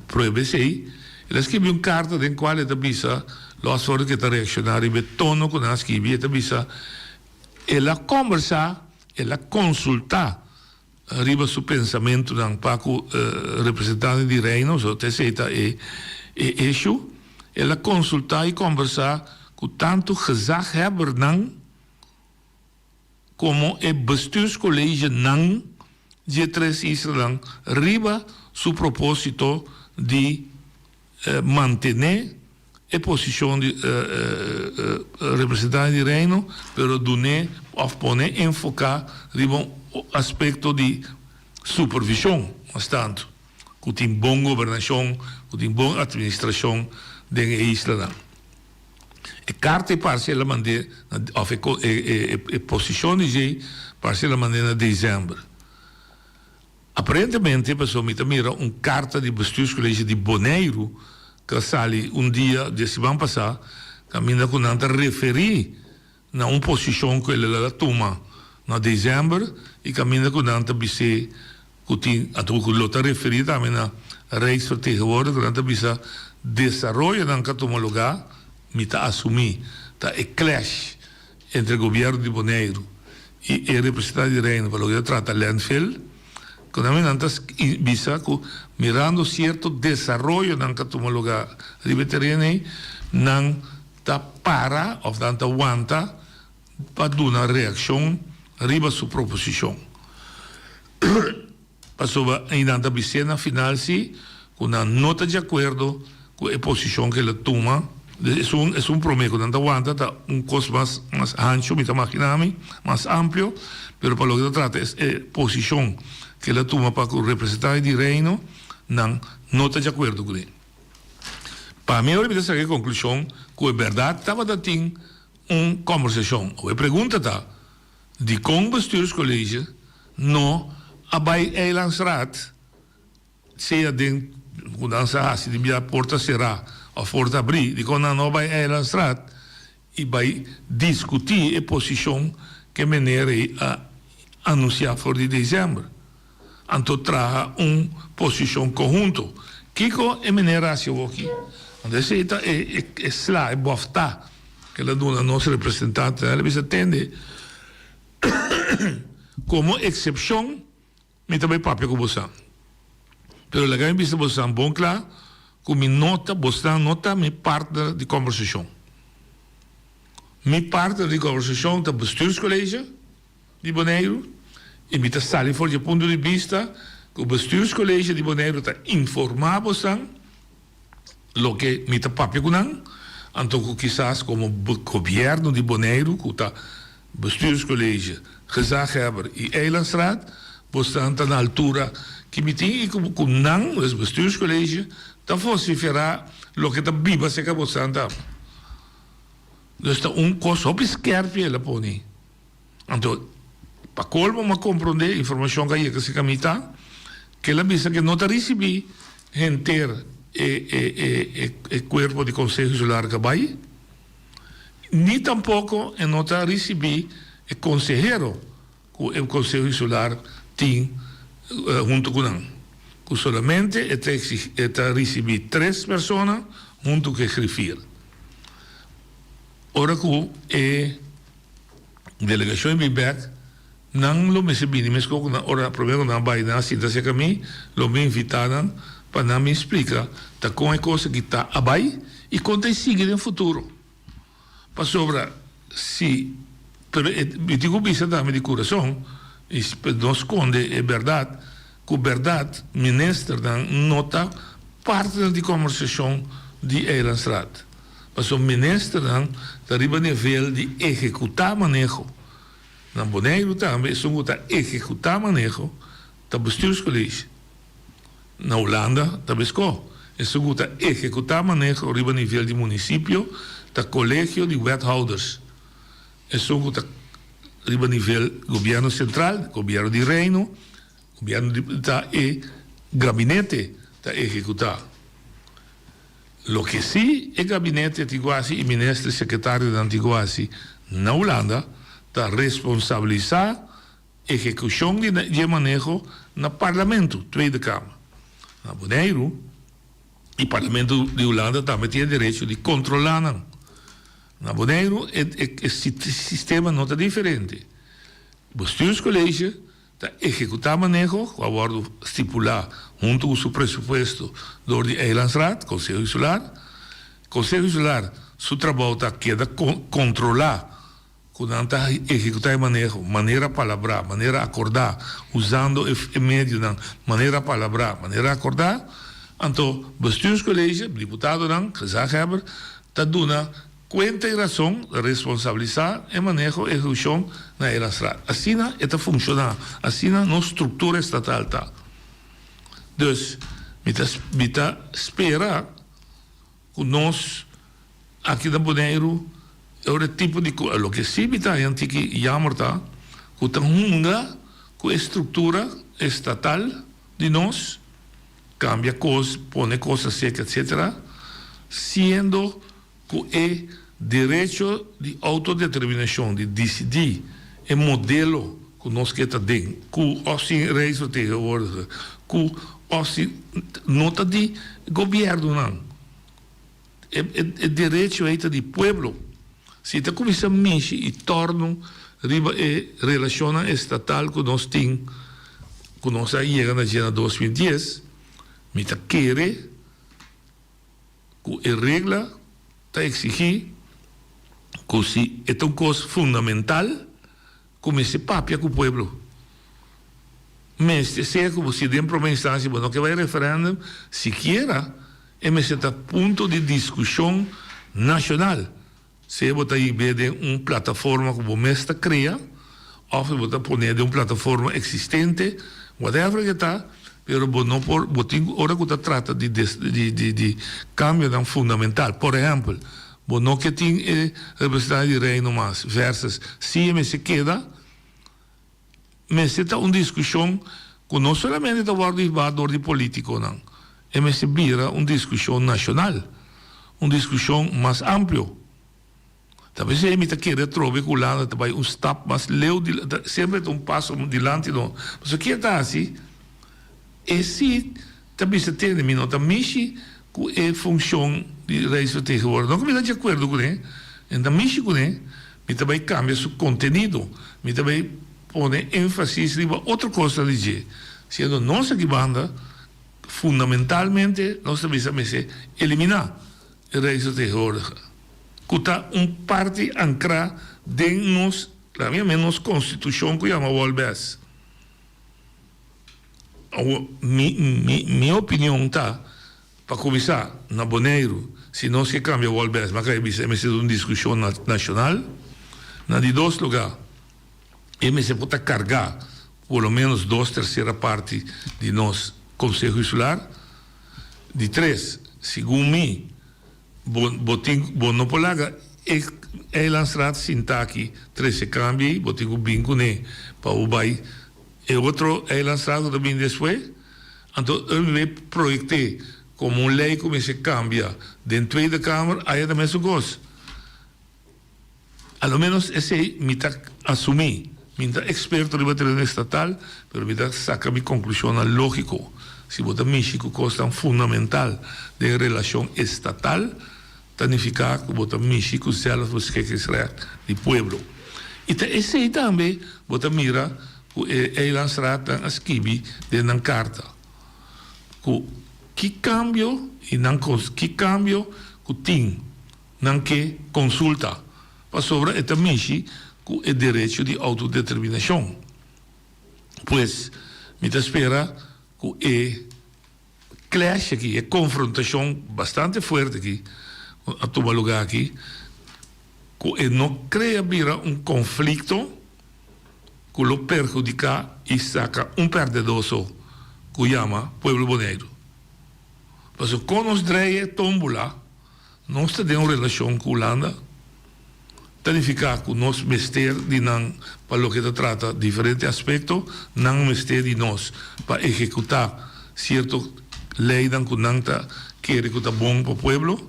prueba esei. El a skibi un karta den kual e ta bisa, lòs for di ku e ta reakshoná riba e tono ku nan a skibi, e ta bisa, El a kòmbersá, el a konsultá riba su pensamentunan pa ku representante di Reino, so ta esei ta e e issue. El a konsultá i kòmbersá ku tantu gezaghebbernan komo e bestuurskollegenan. dje tres islanan riba su propósito di mantené e posishon di representante di Reino, pero dun'é òf pone enfoká riba un aspekto di supervishon mas tantu, ku tin bon gobernashon, ku tin bon atministrashon den e islanan. E karta ei parse el a mand'é na òf e posishon di djei parse el a mand'é na desèmber. Aparentemente pasobra mi ta mira un karta di Bestuurscollege di Boneiru ku a sali un dia di e siman pasá kaminda ku nan ta referí na un posishon ku el a tuma na desèmber i kaminda ku nan ta bis'é ku tin anto ku lo ta referí tambe na Rijksvertegenwoordiger nan ta bisa desaroyonan ku a tuma lugá mi ta asumí ta e clash entre gobièrnu di Boneiru i e representante di Reino pa loke ta trata landfill, ku nan nan ta bisa ku mirando sierto desaroyonan ku a tuma lugá riba e tereno ei, nan ta para òf nan ta wanta pa duna reakshon riba su proposishon. Pasobra i nan ta bis'é na final si ku nan no ta di akuerdo ku e posishon ku el a tuma. Esun esun promé ku nan ta wanta ta un kos mas mas hanchu, mi ta maginá mi, mas amplio, pero pa loke ta trata es e posishon ku el a tuma pa ku representante di Reino, nan no ta di akuerdo kuné. Pa mi ora mi ta saka e konklushon ku e bèrdat tabata tin un kòmbersashon. Awor e pregunta ta. Dikon Bestuurscollege no a bai Eilandsraad, sea den ku nan sa hasi di bia porta será òf porta abrí, dikon nan no a bai Eilandsraad i bai diskutí e posishon ku e meneer ei a anunsiá for di desèmber? Anto traha un posishon konhunto. Kiko e meneer a hasi awoki? Anto esei ta e e sla, e bòftá ku el a duna nos representantenan. El a bisa, Tende, komo eksepshon mi ta bai papia ku bosan. Pero laga mi bisa bosan bon kla ku mi no ta, bosnan no ta mi partner di kòmbersashon. Mi partner di kòmbersashon ta Bestuurscollege. Di Boneiru i mi ta sali for di e punto di bista ku Bestuurscollege di Boneiru ta informá bosan loke mi ta papia ku nan, anto ku kisas komo gobièrnu di Boneiru ku ta Bestuurscollege, Gezaghebber i Eilandsraad bosan ta na altura ki mi tin i ku nan, dus Bestuurscollege, ta vosiferá loke ta biba serka bosan ta. Dus ta un kos hopi skèrpi el a pone. Anto, pa colmo m'a comprende informacion cu a yega cerca mi ta, cu el a bisa cu no ta ricibi henter e e e e cuerpo di Conseho Insular cu a bay, ni tampoco e no ta ricibi e consehero cu e Conseho Insular tin hunto cu nan, cu solamente e ta exigi e ta ricibi tres persona hunto cu e griffier. Ora cu e. Delegashon i bin bek, nan lo mester bini meskos ku nan ora promé ku nan bai nan a sinta serka mi, lo mi invitá nan pa nan bin splika ta kon e kos aki ta a bai i kon ta e sigui den futuro. Pasobra si, pero e mi tin ku bisa tambe di kurason i no skonde e bèrdat, ku bèrdat ministernan no ta partner di kòmbersashon di Eilandsraad. Pasobra ministernan ta riba nivel di ehekutá maneho. Na Boneiru tambe esun ku ta ehekutá maneho ta Bestuurscollege. Na Hulanda ta beskó. Esun ku ta ehekutá maneho riba nivel di munisipio ta Kolegio di Wethouders. Esun ku ta riba nivel gobièrnu sentral, gobièrnu di Reino, gobièrnu di ta e gabinete ta ehekutá. Loke si e gabinete tin ku hasi i minister i sekretarionan tin ku hasi na Hulanda ta responsabilisá ehekushon di e maneho na Parlamento, Tweede Kamer. Na Boneiru i Parlamento di Hulanda tambe tin e derecho di kontrolá nan. Na Boneiru e sistema no ta diferente. Bestuurscollege Ta ehekutá maneho ku a wòrdu stipulá huntu ku su presupuesto dor di Eilandsraad, Konseho Insular. Konseho Insular su trabou ta keda kontrolá. ku nan ta ehekutá e maneho manera palabrá, manera akordá, usando e medionan manera palabrá, manera akordá, anto Bestuurscollege, diputadonan, gezaghebber, ta duna kuenta i rason, responsabilisá e maneho, ehekushon na e Landsraad. Asina e ta funshoná, asina nos struktura estatal ta. Dus, mi ta mi ta spera ku nos aki na Boneiru e ora e tipo di ku loke si mi ta haña un tiki yammer ta ku ta hunga ku e struktura estatal di nos, kambia kos, pone kos aseka etcetera, siendo Ku e derecho di outodeterminashon di disidí e modelo ku nos ke ta den, ku òf sin Rijksvertegenwoordiger, ku òf sin, no ta di gobièrnunan. E e derecho ei ta di pueblo. Si ta kuminsá mishi i tòrnu riba e relashonnan estatal ku nos tin, ku nos a yega na dje na 2010, mi ta kere, Ku e regla ta eksigí ku si e ta un kos fundamental ku mester papia ku pueblo. Mester sea ku si den prome instansia bo no ke bai referendum, sikiera e mester ta punto di diskushon nashonal. Sea bo ta hib'é den un plataforma ku bo mes ta krea òf bo ta pon'é den un plataforma eksistente, whatever ke ta, pero bo no por, bo tin ku ora ku ta trata di di di di kambionan fundamental. Por ehèmpel, bo no ke tin e representante di Reino mas versus si e mester keda. Mester ta un diskushon ku no solamente ta wòrdu hibá dor di polítikonan, e mester bira un diskushon nashonal, un diskushon mas amplio. Ta p'esei mi ta kere atrobe ku Hulanda ta bai un stap mas leu, semper ta un paso dilanti no. Pasobra ke ta hasi? E si ta bisa tende mi no ta mishi ku e funshon di Rijksvertegenwoordiger. No ku mi ta di akuerdo kuné, mi no ta mishi kuné, mi ta bai kambia su kontenido, mi ta bai pone énfasis riba otro kosnan di dje. Siendo nos aki banda, fundamentalmente nos ta bisa mester eliminá e Rijksvertegenwoordiger, ku ta un parti ankrá den nos, laga mi yam'é nos konstitushon ku yama Wolbes. Awor, mi, mi, mi opinion ta, pa kuminsá, na Boneiru, si nos ke kambia Wolbes, mi a kaba bisa e mester ta un diskushon na, nashonal. Na di dos lugá, e mester por ta kargá por lo ménos dos tersera parti di nos Konseho Insular. Di tres, segun mi, bo, bo tin, bo no por laga e Eilandsraad sinta aki trese kambio ei, bo tin ku bin kuné pa bo bai E otro eilandsraad ku ta bini despues, anto e bay proyect'é komo un lei ku mester kambia den Tweede Kamer, aya ta mesun kos. A lo menos esei mi ta asumí. Mi no ta eksperto riba tereno estatal, pero mi ta saka mi konklushonnan lógiko. Si bo ta mishi ku kosnan fundamental den relashon estatal, Ta nifiká ku bo ta mishi ku zelfbeschikkingsrecht di pueblo. I ta esei tambe bo ta mira ku e eilandsraadnan a skibi den nan karta. Ku ki kambio i nan ki kambio ku tin nan ke konsulta, pasobra e ta mishi ku e derecho di outodeterminashon. Pues mi ta spera ku e. Clash aki, e confrontacion bastante fuerte aki a tuma lugar aki, cu e no crea bira un conflicto cu lo perhudica y saca un perdedor so, cu yama pueblo Boneiru. Pasobra con nos drei e tombula, Nos ta den un relashon ku Hulanda, ta nifiká ku nos mester di nan pa loke ta trata diferente aspekto, nan mester di nos pa ehekutá sierto leinan ku nan ta kere ku ta bon pa pueblo,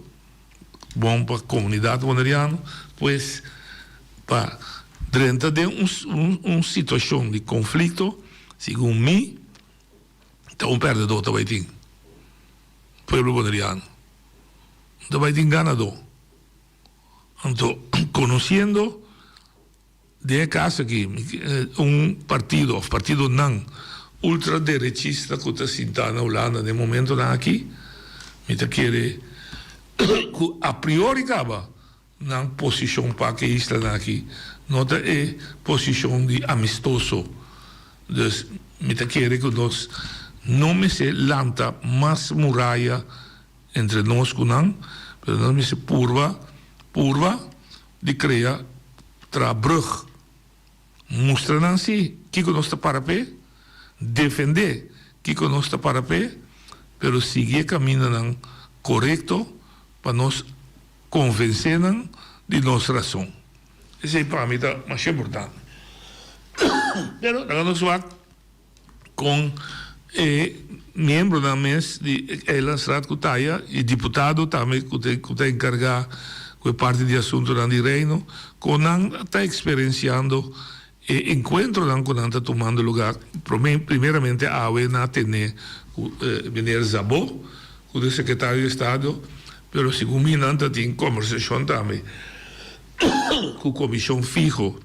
bon pa komunidat boneriano. Pues pa drenta den un situashon di konflikto, segun mi, ta un pèrdedó ta bai tin, pueblo boneriano. Ta bai tin ganadó. Anto, konosiendo den e kaso aki un partido òf partidonan ultraderechista ku ta sintá na Hulanda den e momentonan aki, mi ta kere ku a priori kaba. Nan posishon pa ku e islanan aki no ta e posishon di amistoso. Dus mi ta kere ku nos no mester lanta mas muraya entre nos ku nan, pero nos mester purba purba di krea traha brug. Mustra nan si kiko nos ta para p'e, defendé kiko nos ta para p'e, pero sigui e kamindanan korekto pa nos konvensé nan di nos rason. Esei pa mi ta masha importante. Pero laga nos wak kon e miembronan mes di Eilandsraad ku ta aya i diputado tambe ku ta ku ta enkargá ku e parti di asuntunan di Reino, kon nan ta eksperensiando e enkuentronan ku nan ta tumando lugá promé primeramente awe nan a tene ku meneer Szabó ku ta e sekretario di estado pero segun mi nan ta tin kombersashon tambe ku komishon fiho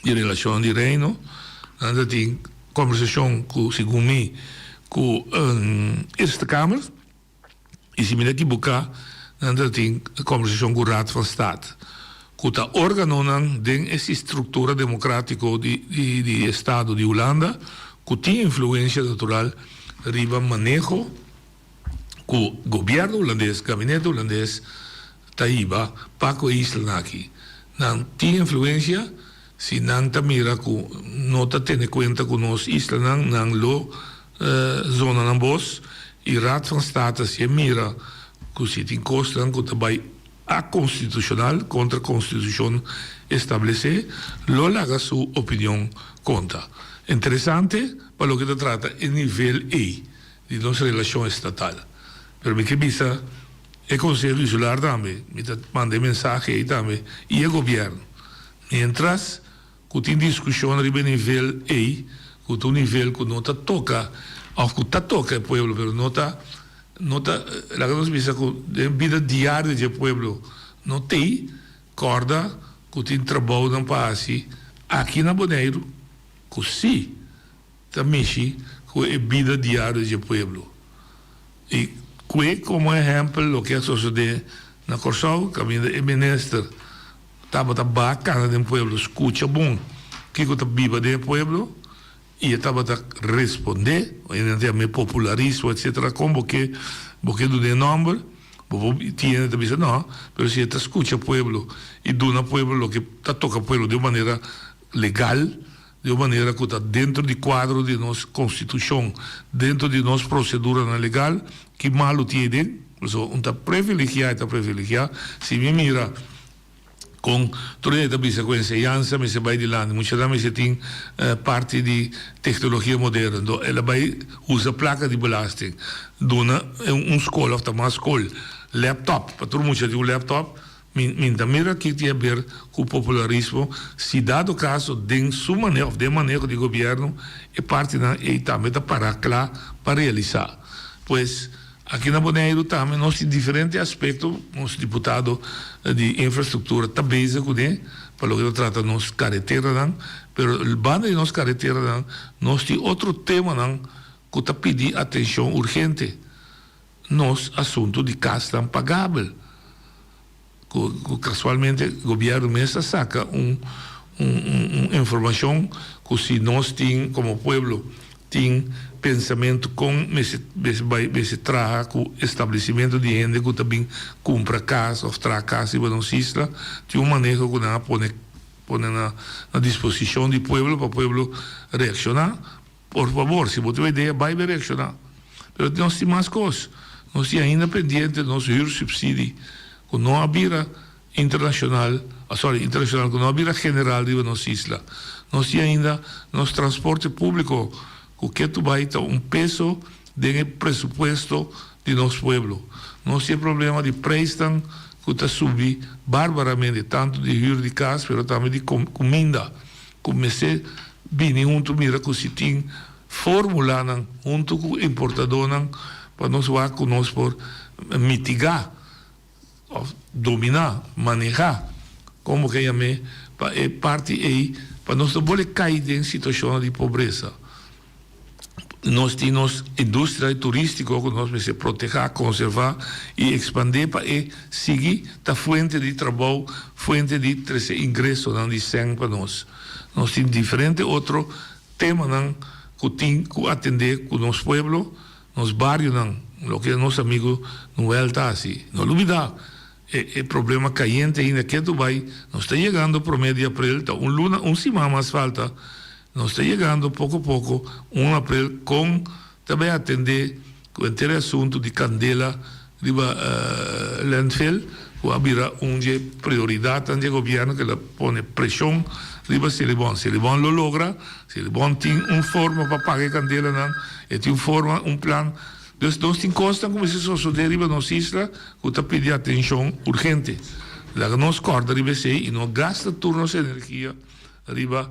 di relashon di Reino nan ta tin kombersashon ku segun mi ku Eerste Kamer. I si mi ta ekiboká, nan ta tin kòmbersashon ku Raad van State, ku ta órganonan den e struktura demokratiko di di estado di Hulanda, ku tin influensia natural riba maneho ku gobièrnu hulandes, gabinete hulandes ta hiba pa ku e islanan aki. Nan tin influensia. Si nan ta mira ku no ta tene kuenta ku nos islanan, nan lo zona nan bos i Raad van State si e mira ku si tin kosnan ku ta bai akonstitushonal, kontra konstitushon establesé, lo laga su opinion konta. Interesante pa loke ta trata e nivel ei di nos relashon estatal. Pero mi ke bisa e Konseho Insular tambe, mi ta manda e mensahe ei tambe, i e gobièrnu, Mientras cu tin discusion riba e nivel ey, cu ta un nivel cu no ta toca, of cu ta toca e pueblo, pero no ta, no ta, laga nos bisa cu den bida diario dje pueblo no t'ey, corda cu tin trabounan pa haci aki na Boneiru cu si ta mishi cu e bida diario dje pueblo. I kue komo ehèmpel loke a sosodé na Kòrsou, kaminda e minister tabata ba kana den pueblo skucha bon kiko ta biba den e pueblo i e tabata respondé, nan ta yam'é popularismo etsetera, kon bo ke bo ke dun'é nòmber, bo por tin hende ta bisa nò, pero si e ta skucha pueblo i duna pueblo loke ta toka pueblo di un manera legal, Di un manera ku ta dentro di kuadro di nos konstitushon, dentro di nos proseduranan legal, ki malu tin ei den? Pasobra un ta privilegiá i ta privilegiá. Si mi mira kon tur hende ta bisa ku enseñansa mester bai dilanti, muchanan mester tin parti di teknologia moderno, enton el a bai usa plaka di belasting duna un skol òf ta mas skol laptop, pa tur mucha tin un laptop. Mi mi ta mira ki tin haber ku popularismo, si dado kaso den su maneho òf den maneho di gobièrnu e partinan ei tambe ta pará kla pa realisá. Pues aki na Boneiru tambe nos tin diferente aspekto, nos diputado di infrastruktura ta bezig kuné pa loke ta trata nos kareteranan, pero banda di nos kareteranan nos tin otro temanan ku ta pidi atenshon urgente. Nos asuntu di kasnan pagabel, ku ku kasualmente gobièrnu mes a saka un un un informashon ku si nos tin komo pueblo tin pensamentu kon mester mester bai mester traha ku establesimentu di hende ku ta bin kumpra kas òf traha kas riba nos isla, tin un maneho ku nan a pone pone na na disposishon di pueblo pa pueblo reakshoná. Por fabor, si bo tin un idea, bai be reakshoná. Pero nos tin mas kos. Nos tin ainda pendiente nos huursubsidie ku no a bira internashonal, sorry, internashonal, ku no a bira general riba nos isla. Nos tin ainda nos transporte públiko ku ketu bai ta un peso den e presupuesto di nos pueblo. Nos tin e problema di preisnan ku ta subi barbaramente, tantu di huur di kas pero tambe di kuminda. Ku mester bini huntu mira ku si tin formulanan huntu ku importadónan pa nos wak ku nos por mitigá òf dominá, manehá, kon bo ke yam'é, pa e parti ei pa nos no bole kai den situashonnan di pobresa. Nos tin nos industria turístiko ku nos mester protehá, konservá i ekspandé pa e sigui ta fuente di trabou, fuente di trese ingresonan di sèn pa nos. Nos tin diferente otro temanan ku tin ku atendé ku nos pueblo, nos barionan, loke nos amigu Noel ta hasi. No lubidá e problema kayente ainda ketu bai, nos ta yegando promé di aprel, ta un luna, un siman mas falta. Nos ta yegando poko poko un aprel kon ta bay atende ku henter e asuntu di kandela riba landfill ku a bira un dje prioridatnan dje gobièrnu ku el a pone preshon riba Selibon. Selibon lo logra, Selibon tin un forma pa paga e kandelanan, e tin un forma, un plan. Dus nos tin kosnan ku mester sosodé riba nos isla ku ta pidi atenshon urgente. Laga nos kòrda riba esei i no gasta tur nos energia riba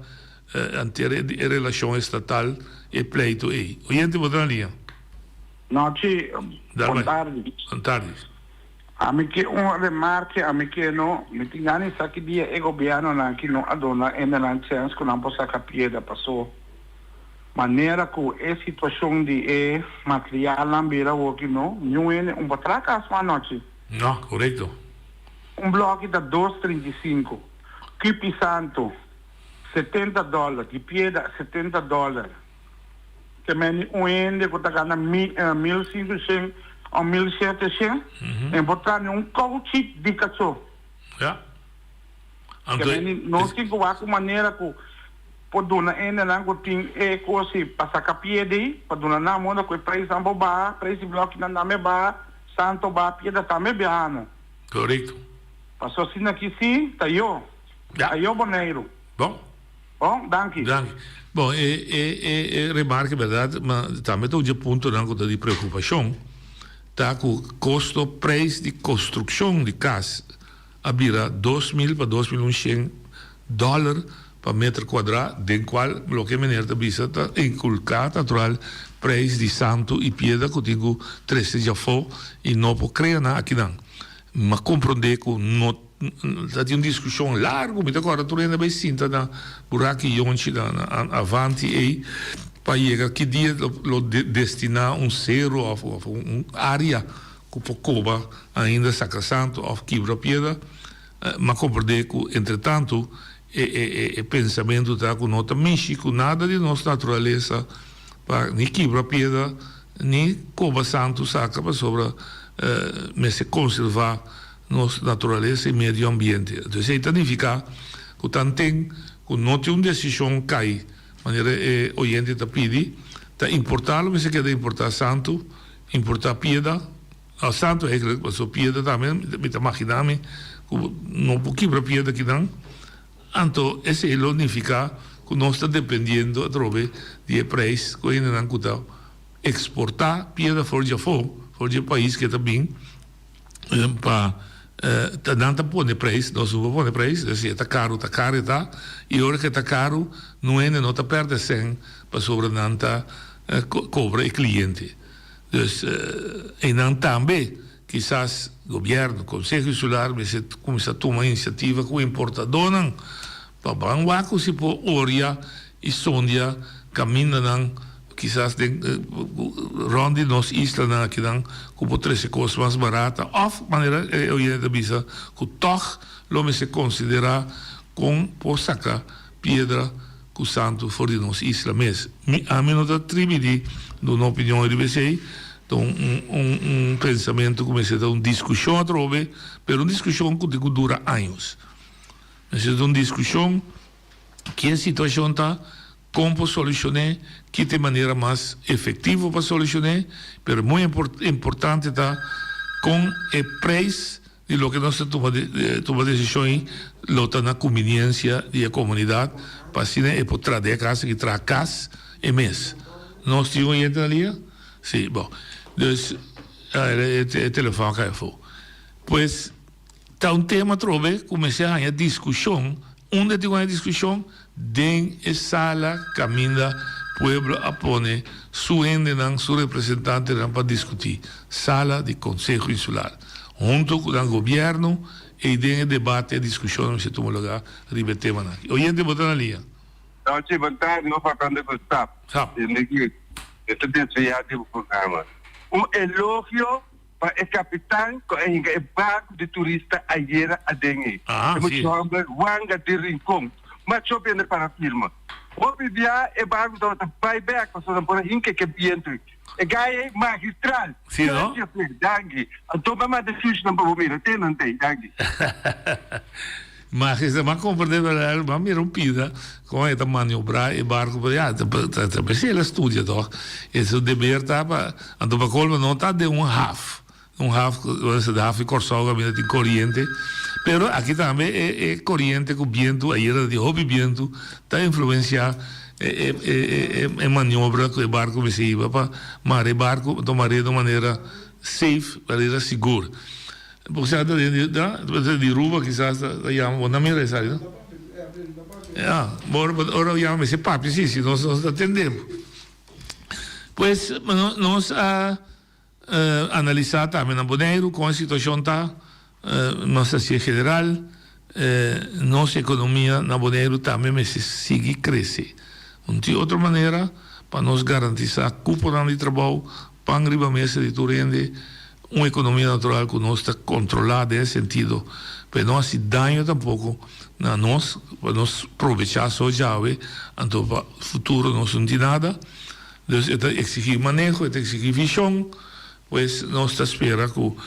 Anter e relashon estatal e pleito ei. Oyente bo ta na liña. Nochi, bon tardi. Bon tardi. Ami ke un remarke, ami ke no, mi tin gana di sa ki dia e gobiernonan ki no a duna hendenan chens ku nan por saka piedra paso manera ku e situashon di e materialnan bira awoki no, niun hende un por traha kas mas anochi. No, korekto. Un bloki ta dos 35, kupi santu. 70 dòler, di piedra 70 dòler. Te meni un hende ku ta gana 1500 òf 1700, e por traha ni un kouchi di kachó. Ja. Te meni nos tin ku wak un manera ku por duna hendenan ku tin e kos ei pa saka piedra ei, pa duna nan moda ku e preisnan por baha, preis di blòkinan tambe baha, santo baha, piedra tambe biahano. Korekto. Paso asina aki si ta yo. Ayo Boneiru. Bon. Bon, danki. Danki. Bon, e e e e remarke berdad, ma tambe ta un dje puntonan ku ta di preokupashon, ta ku kosto preis di konstrukshon di kas a bira 2000 pa 2100 dòler pa meter kuadrá, den kual loke meneer ta bisa ta inkulká natural preis di santu i piedra ku tin ku trese djafó i no por krea nan akinan. M'a komprondé ku no. Ta tin un diskushon largu, mi ta kòrda tur hende a bai sinta na Buraki Yonchi na Avanti ei pa yega ki dia lo destiná un seru òf un área ku por koba ainda Sacrasanto òf kibra piedra. M'a komprendé ku entretantu e pensamentu ta ku no ta mishi ku nada di nos naturalesa pa ni kibra piedra ni koba santu saka pasobra mester konservá nos naturalesa i medio ambiente. Entonces esei ta nifiká ku tanten ku no tin un desishon kai manera e oyente ta pidi, ta importá lo mester keda importá santu, importá pieda, no santu eigenlijk pasobra pieda tambe mi ta maginá mi ku no por kibra pieda kinan, anto esei lo nifiká ku nos ta dependiendo atrobe di e preis ku hendenan ku ta eksportá pieda for di afó, for di e pais ke ta bin. pa ta nan ta pone prijs, nos no por pone prijs, dus si e ta karu ta karu e ta, i ora ku e ta karu no hende no ta pèrdè sèn pasobra nan ta kobra e kliente. Dus einan tambe kisas gobièrnu, Konseho Insular mester kuminsá tuma inisiativa ku importadónan pa ban wak ku si por oria i sondia kamindanan kisas den rond di nos islanan akinan ku por trese kos mas barata òf manera e oyente ta bisa ku tòg lo mester konsiderá kon por saka piedra ku santu for di nos isla mes. Mi ami no ta tribi di duna opinion riba esei, ta un un pensamentu ku mester ta un diskushon atrobe, pero un diskushon ku tin ku dura años. Mester ta un diskushon ki e situashon ta, kon por solushon'é, ki ta e manera mas efektivo pa solushon'é, pero muy importante ta kon e preis di loke nos ta tuma tuma desishon ei lo ta na kumbiniensia di e komunidat pa asina e por traha den e kas aki traha kas e mes. Nos tin un oyente na liña? Si, bon. Dus e telefòn a kai afó. Pues. Ta un tema atrobe ku mester haña diskushon. Unda tin ku haña diskushon? Den e sala kaminda pueblo a pone su hendenan, su representantenan pa diskutí. Sala di Konseho Insular. Hunto ku nan gobièrnu ei den e debate, e diskushonnan mester tuma lugá riba e temanan aki. Oyente bo ta na liña. Danki, bon tardi, no faltando ku stap. Stap. Tende ki. E ta desviá di bo programa. Un elogio pa e kapitan ku a hinka e barku di turista ayera aden ei. Ah, E si. mucha hòmber Wanga di Rincon. Macho bende para firma. Hopi bia e barku tabata bai bèk pasobra nan por a hinka ke bientu ei. E gai ei magistral. Si, no? Danki afe, danki. Anto bai manda shushinan pa bo mira. Te nan t'ei, danki. Magistral, m'a comprende pero m'a mira un pida con e ta maniobra e barco, pero ya, ta ta p'esei el a studia toch. E su deber ta pa, anto pa colmo no ta den un haf, un haf, de haf di Corsou caminda tin coriente, pero aki tambe e e coriente cu bientu, ayera ta tin hopi bientu, ta influencia e e e e maniobra cu e barco mester hiba pa mara e barco, anto mar'e di un manera safe, manera sigur. Bo sa ta den di da di Ruba kisas ta yama bo na mira esaki no ya bo ora bo yama mester papia si si nos nos ta tende bo pues nos a analisa tambe na Boneiru kon e situacion ta nos ta hacié general nos economia na Boneiru tambe mester sigui crece un tin otro manera pa nos garantisa cuponan di trabou pan riba mesa di tur hende. Un ekonomia natural ku nos ta kontrolá den e sentido pa e no hasi daño tampoko na nos, pa nos probechá so djawe, anto pa futuro nos no tin nada. Dus e ta eksigí maneho, e ta eksigí vishon, pues nos ta spera ku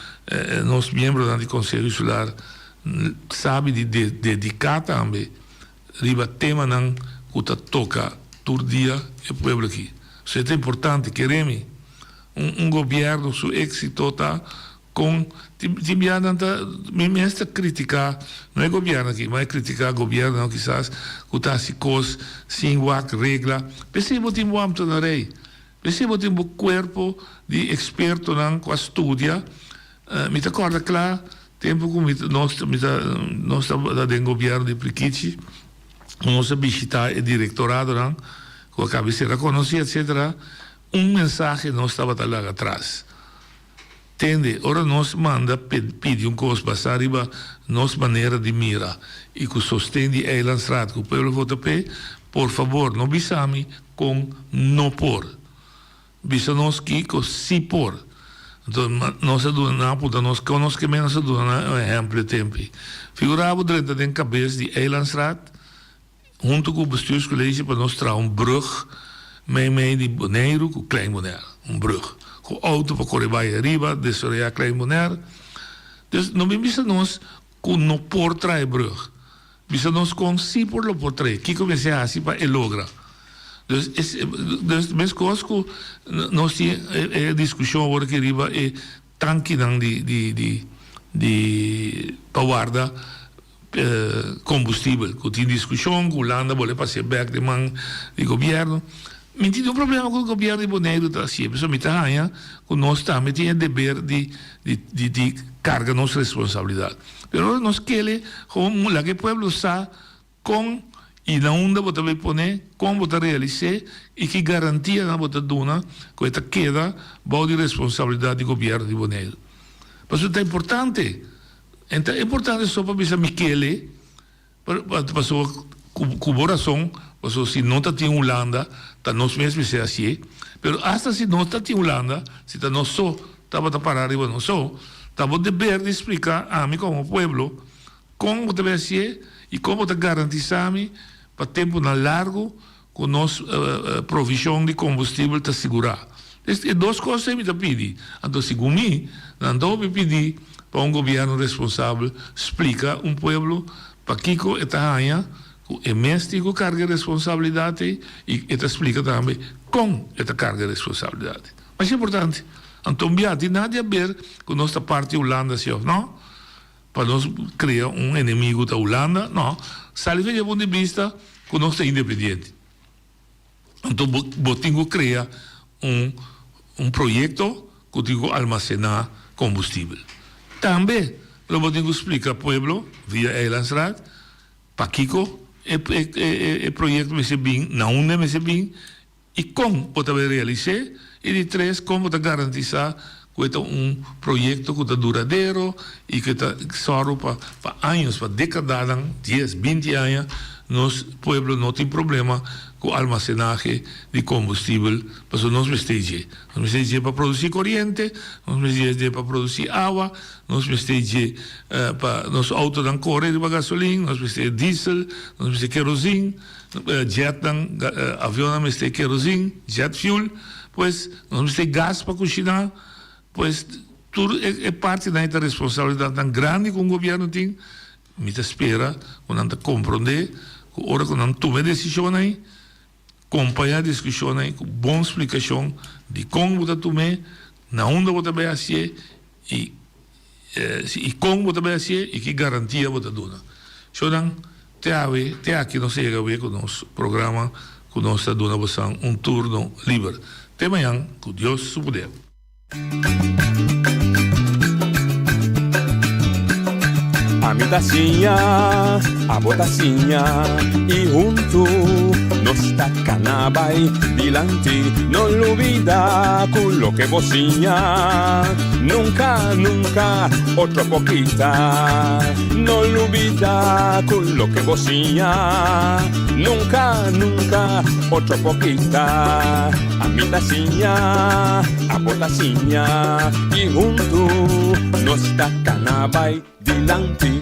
nos miembronan di Konseho Insular sabi di dediká tambe riba temanan ku ta toka tur dia e pueblo aki. So e ta importante, kere mi. Un un gobierno su exito ta con tin bia nan ta mi mes ta critica no e gobierno aki ma e critica gobiernonan kisas cu ta haci cos sin wak regla p'esey bo tin bo ambtenarij p'esey bo tin bo cuerpo di expertonan cu a studia mi ta corda cla tempo cu mi nos mi ta nos tabata den gobierno di Prikichi nos a bishita e directoradonan cu a cabecera conoci etcetera. Un mensahe nos tabata laga atras. Tende, ora nos manda pidi un kos basá riba nos manera di mira i ku sosten di Eilandsraad ku pueblo vota p'e, por fabor no bisa mi kon no por. Bisa nos kiko si por. Anto nos a duna nan a puntra nos kon nos ke men nos a duna nan un ehèmpel e tempu ei. Figurá bo drenta den kabes di Eilandsraad Huntu ku Bestuurscollege pa nos traha un brug mei mei di Boneiru ku Klein Bonaire. Un brug. Ku outo pa kore bai ariba, desaroyá Klein Bonaire. Dus no bin bisa nos ku no por traha e brug. Bisa nos kon si por lo por traha. Kiko mester hasi pa e logra. Dus es dus meskos ku nos tin e diskushon awor aki riba e tankinan di di di di pa warda kombustibel ku tin diskushon ku Hulanda bolbe pas'é bèk den man di gobièrnu. Mi tin un problema ku gobièrnu di Boneiru ta hasié, pasobra mi ta haña ku nos tambe tin e deber di di di karga nos responsabilidat. Pero ora nos kere kon laga e pueblo sa kon i na unda bo ta bai pone, kon bo ta realis'é i ki garantianan bo ta duna ku e ta keda bou di responsabilidat di gobièrnu di Boneiru. Pasobra ta importante. En ta importante so pa bisa Michele, pasobra cu bo razon, pasobra si no ta tin Hulanda, ta nos mes mester hacié, pero hasta si no ta tin Hulanda, si ta nos so tabata para riba nos so, ta bo deber di splica ami como pueblo con bo ta bay hacié y con bo ta garantisa mi pa temponan largo Ku nos provishon di kombustibel ta sigurá. E dos kos ei mi ta pidi. Anto segun mi, nan ta hopi pidi pa un gobièrnu responsabel splika un pueblo pakiko e ta haña ku e mes tin ku karga e responsabilidat ei i e ta splika tambe kon e ta karga e responsabilidat ei. Masha importante. Anto un bia tin nada di aber ku nos ta parti Hulanda si òf no. Pa nos crea un enemigo ta Hulanda? No. Sali fe dje punto di bista cu nos ta independiente. Anto bo bo tin cu crea un un proyecto cu tin cu almacena combustibel. Tambe lo bo tin cu splica pueblo via Eilandsraad pakico e e e e proyecto mester bin, na unda e mester bin I kon bo ta bay realis'é? I di tres, kon bo ta garantisá ku e ta un proyekto ku ta duradero i ku e ta sòru pa pa años, pa dekadanan, dies, binti aña, nos pueblo no tin problema ku almasenahe di kombustibel pasobra nos mester dje. Nos mester dje pa produsí koriente, nos mester dje pa produsí awa, nos mester dje pa nos outonan kore riba gasolin, nos mester diesel, nos mester kerozin, jetnan, avionnan mester kerozin, jet fuel, pues nos mester gas pa kushiná, pues tur e partinan ei ta responsabilidatnan grandi ku un gobièrnu tin. Mi ta spera ku nan ta komprondé ku ora ku nan tuma e desishon ei, kompañá e diskushon ei ku bon splikashon di kon bo ta tum'é, na unda bo ta bai hasié i i kon bo ta bai hasié i ki garantia bo ta duna. Shownan, te awe, te aki nos a yega awe ku nos programa ku nos ta duna bosan un turno liber. Te mañan ku Dios su poder. Ami ta siña, abo ta siña y huntu nos ta cana bay dilanti. No lubida cu loke bo siña nunca, nunca otro por kita. No lubida cu loke bo siña nunca, nunca otro por kita. Ami ta siña, abo ta siña y huntu nos ta cana bay dilanti.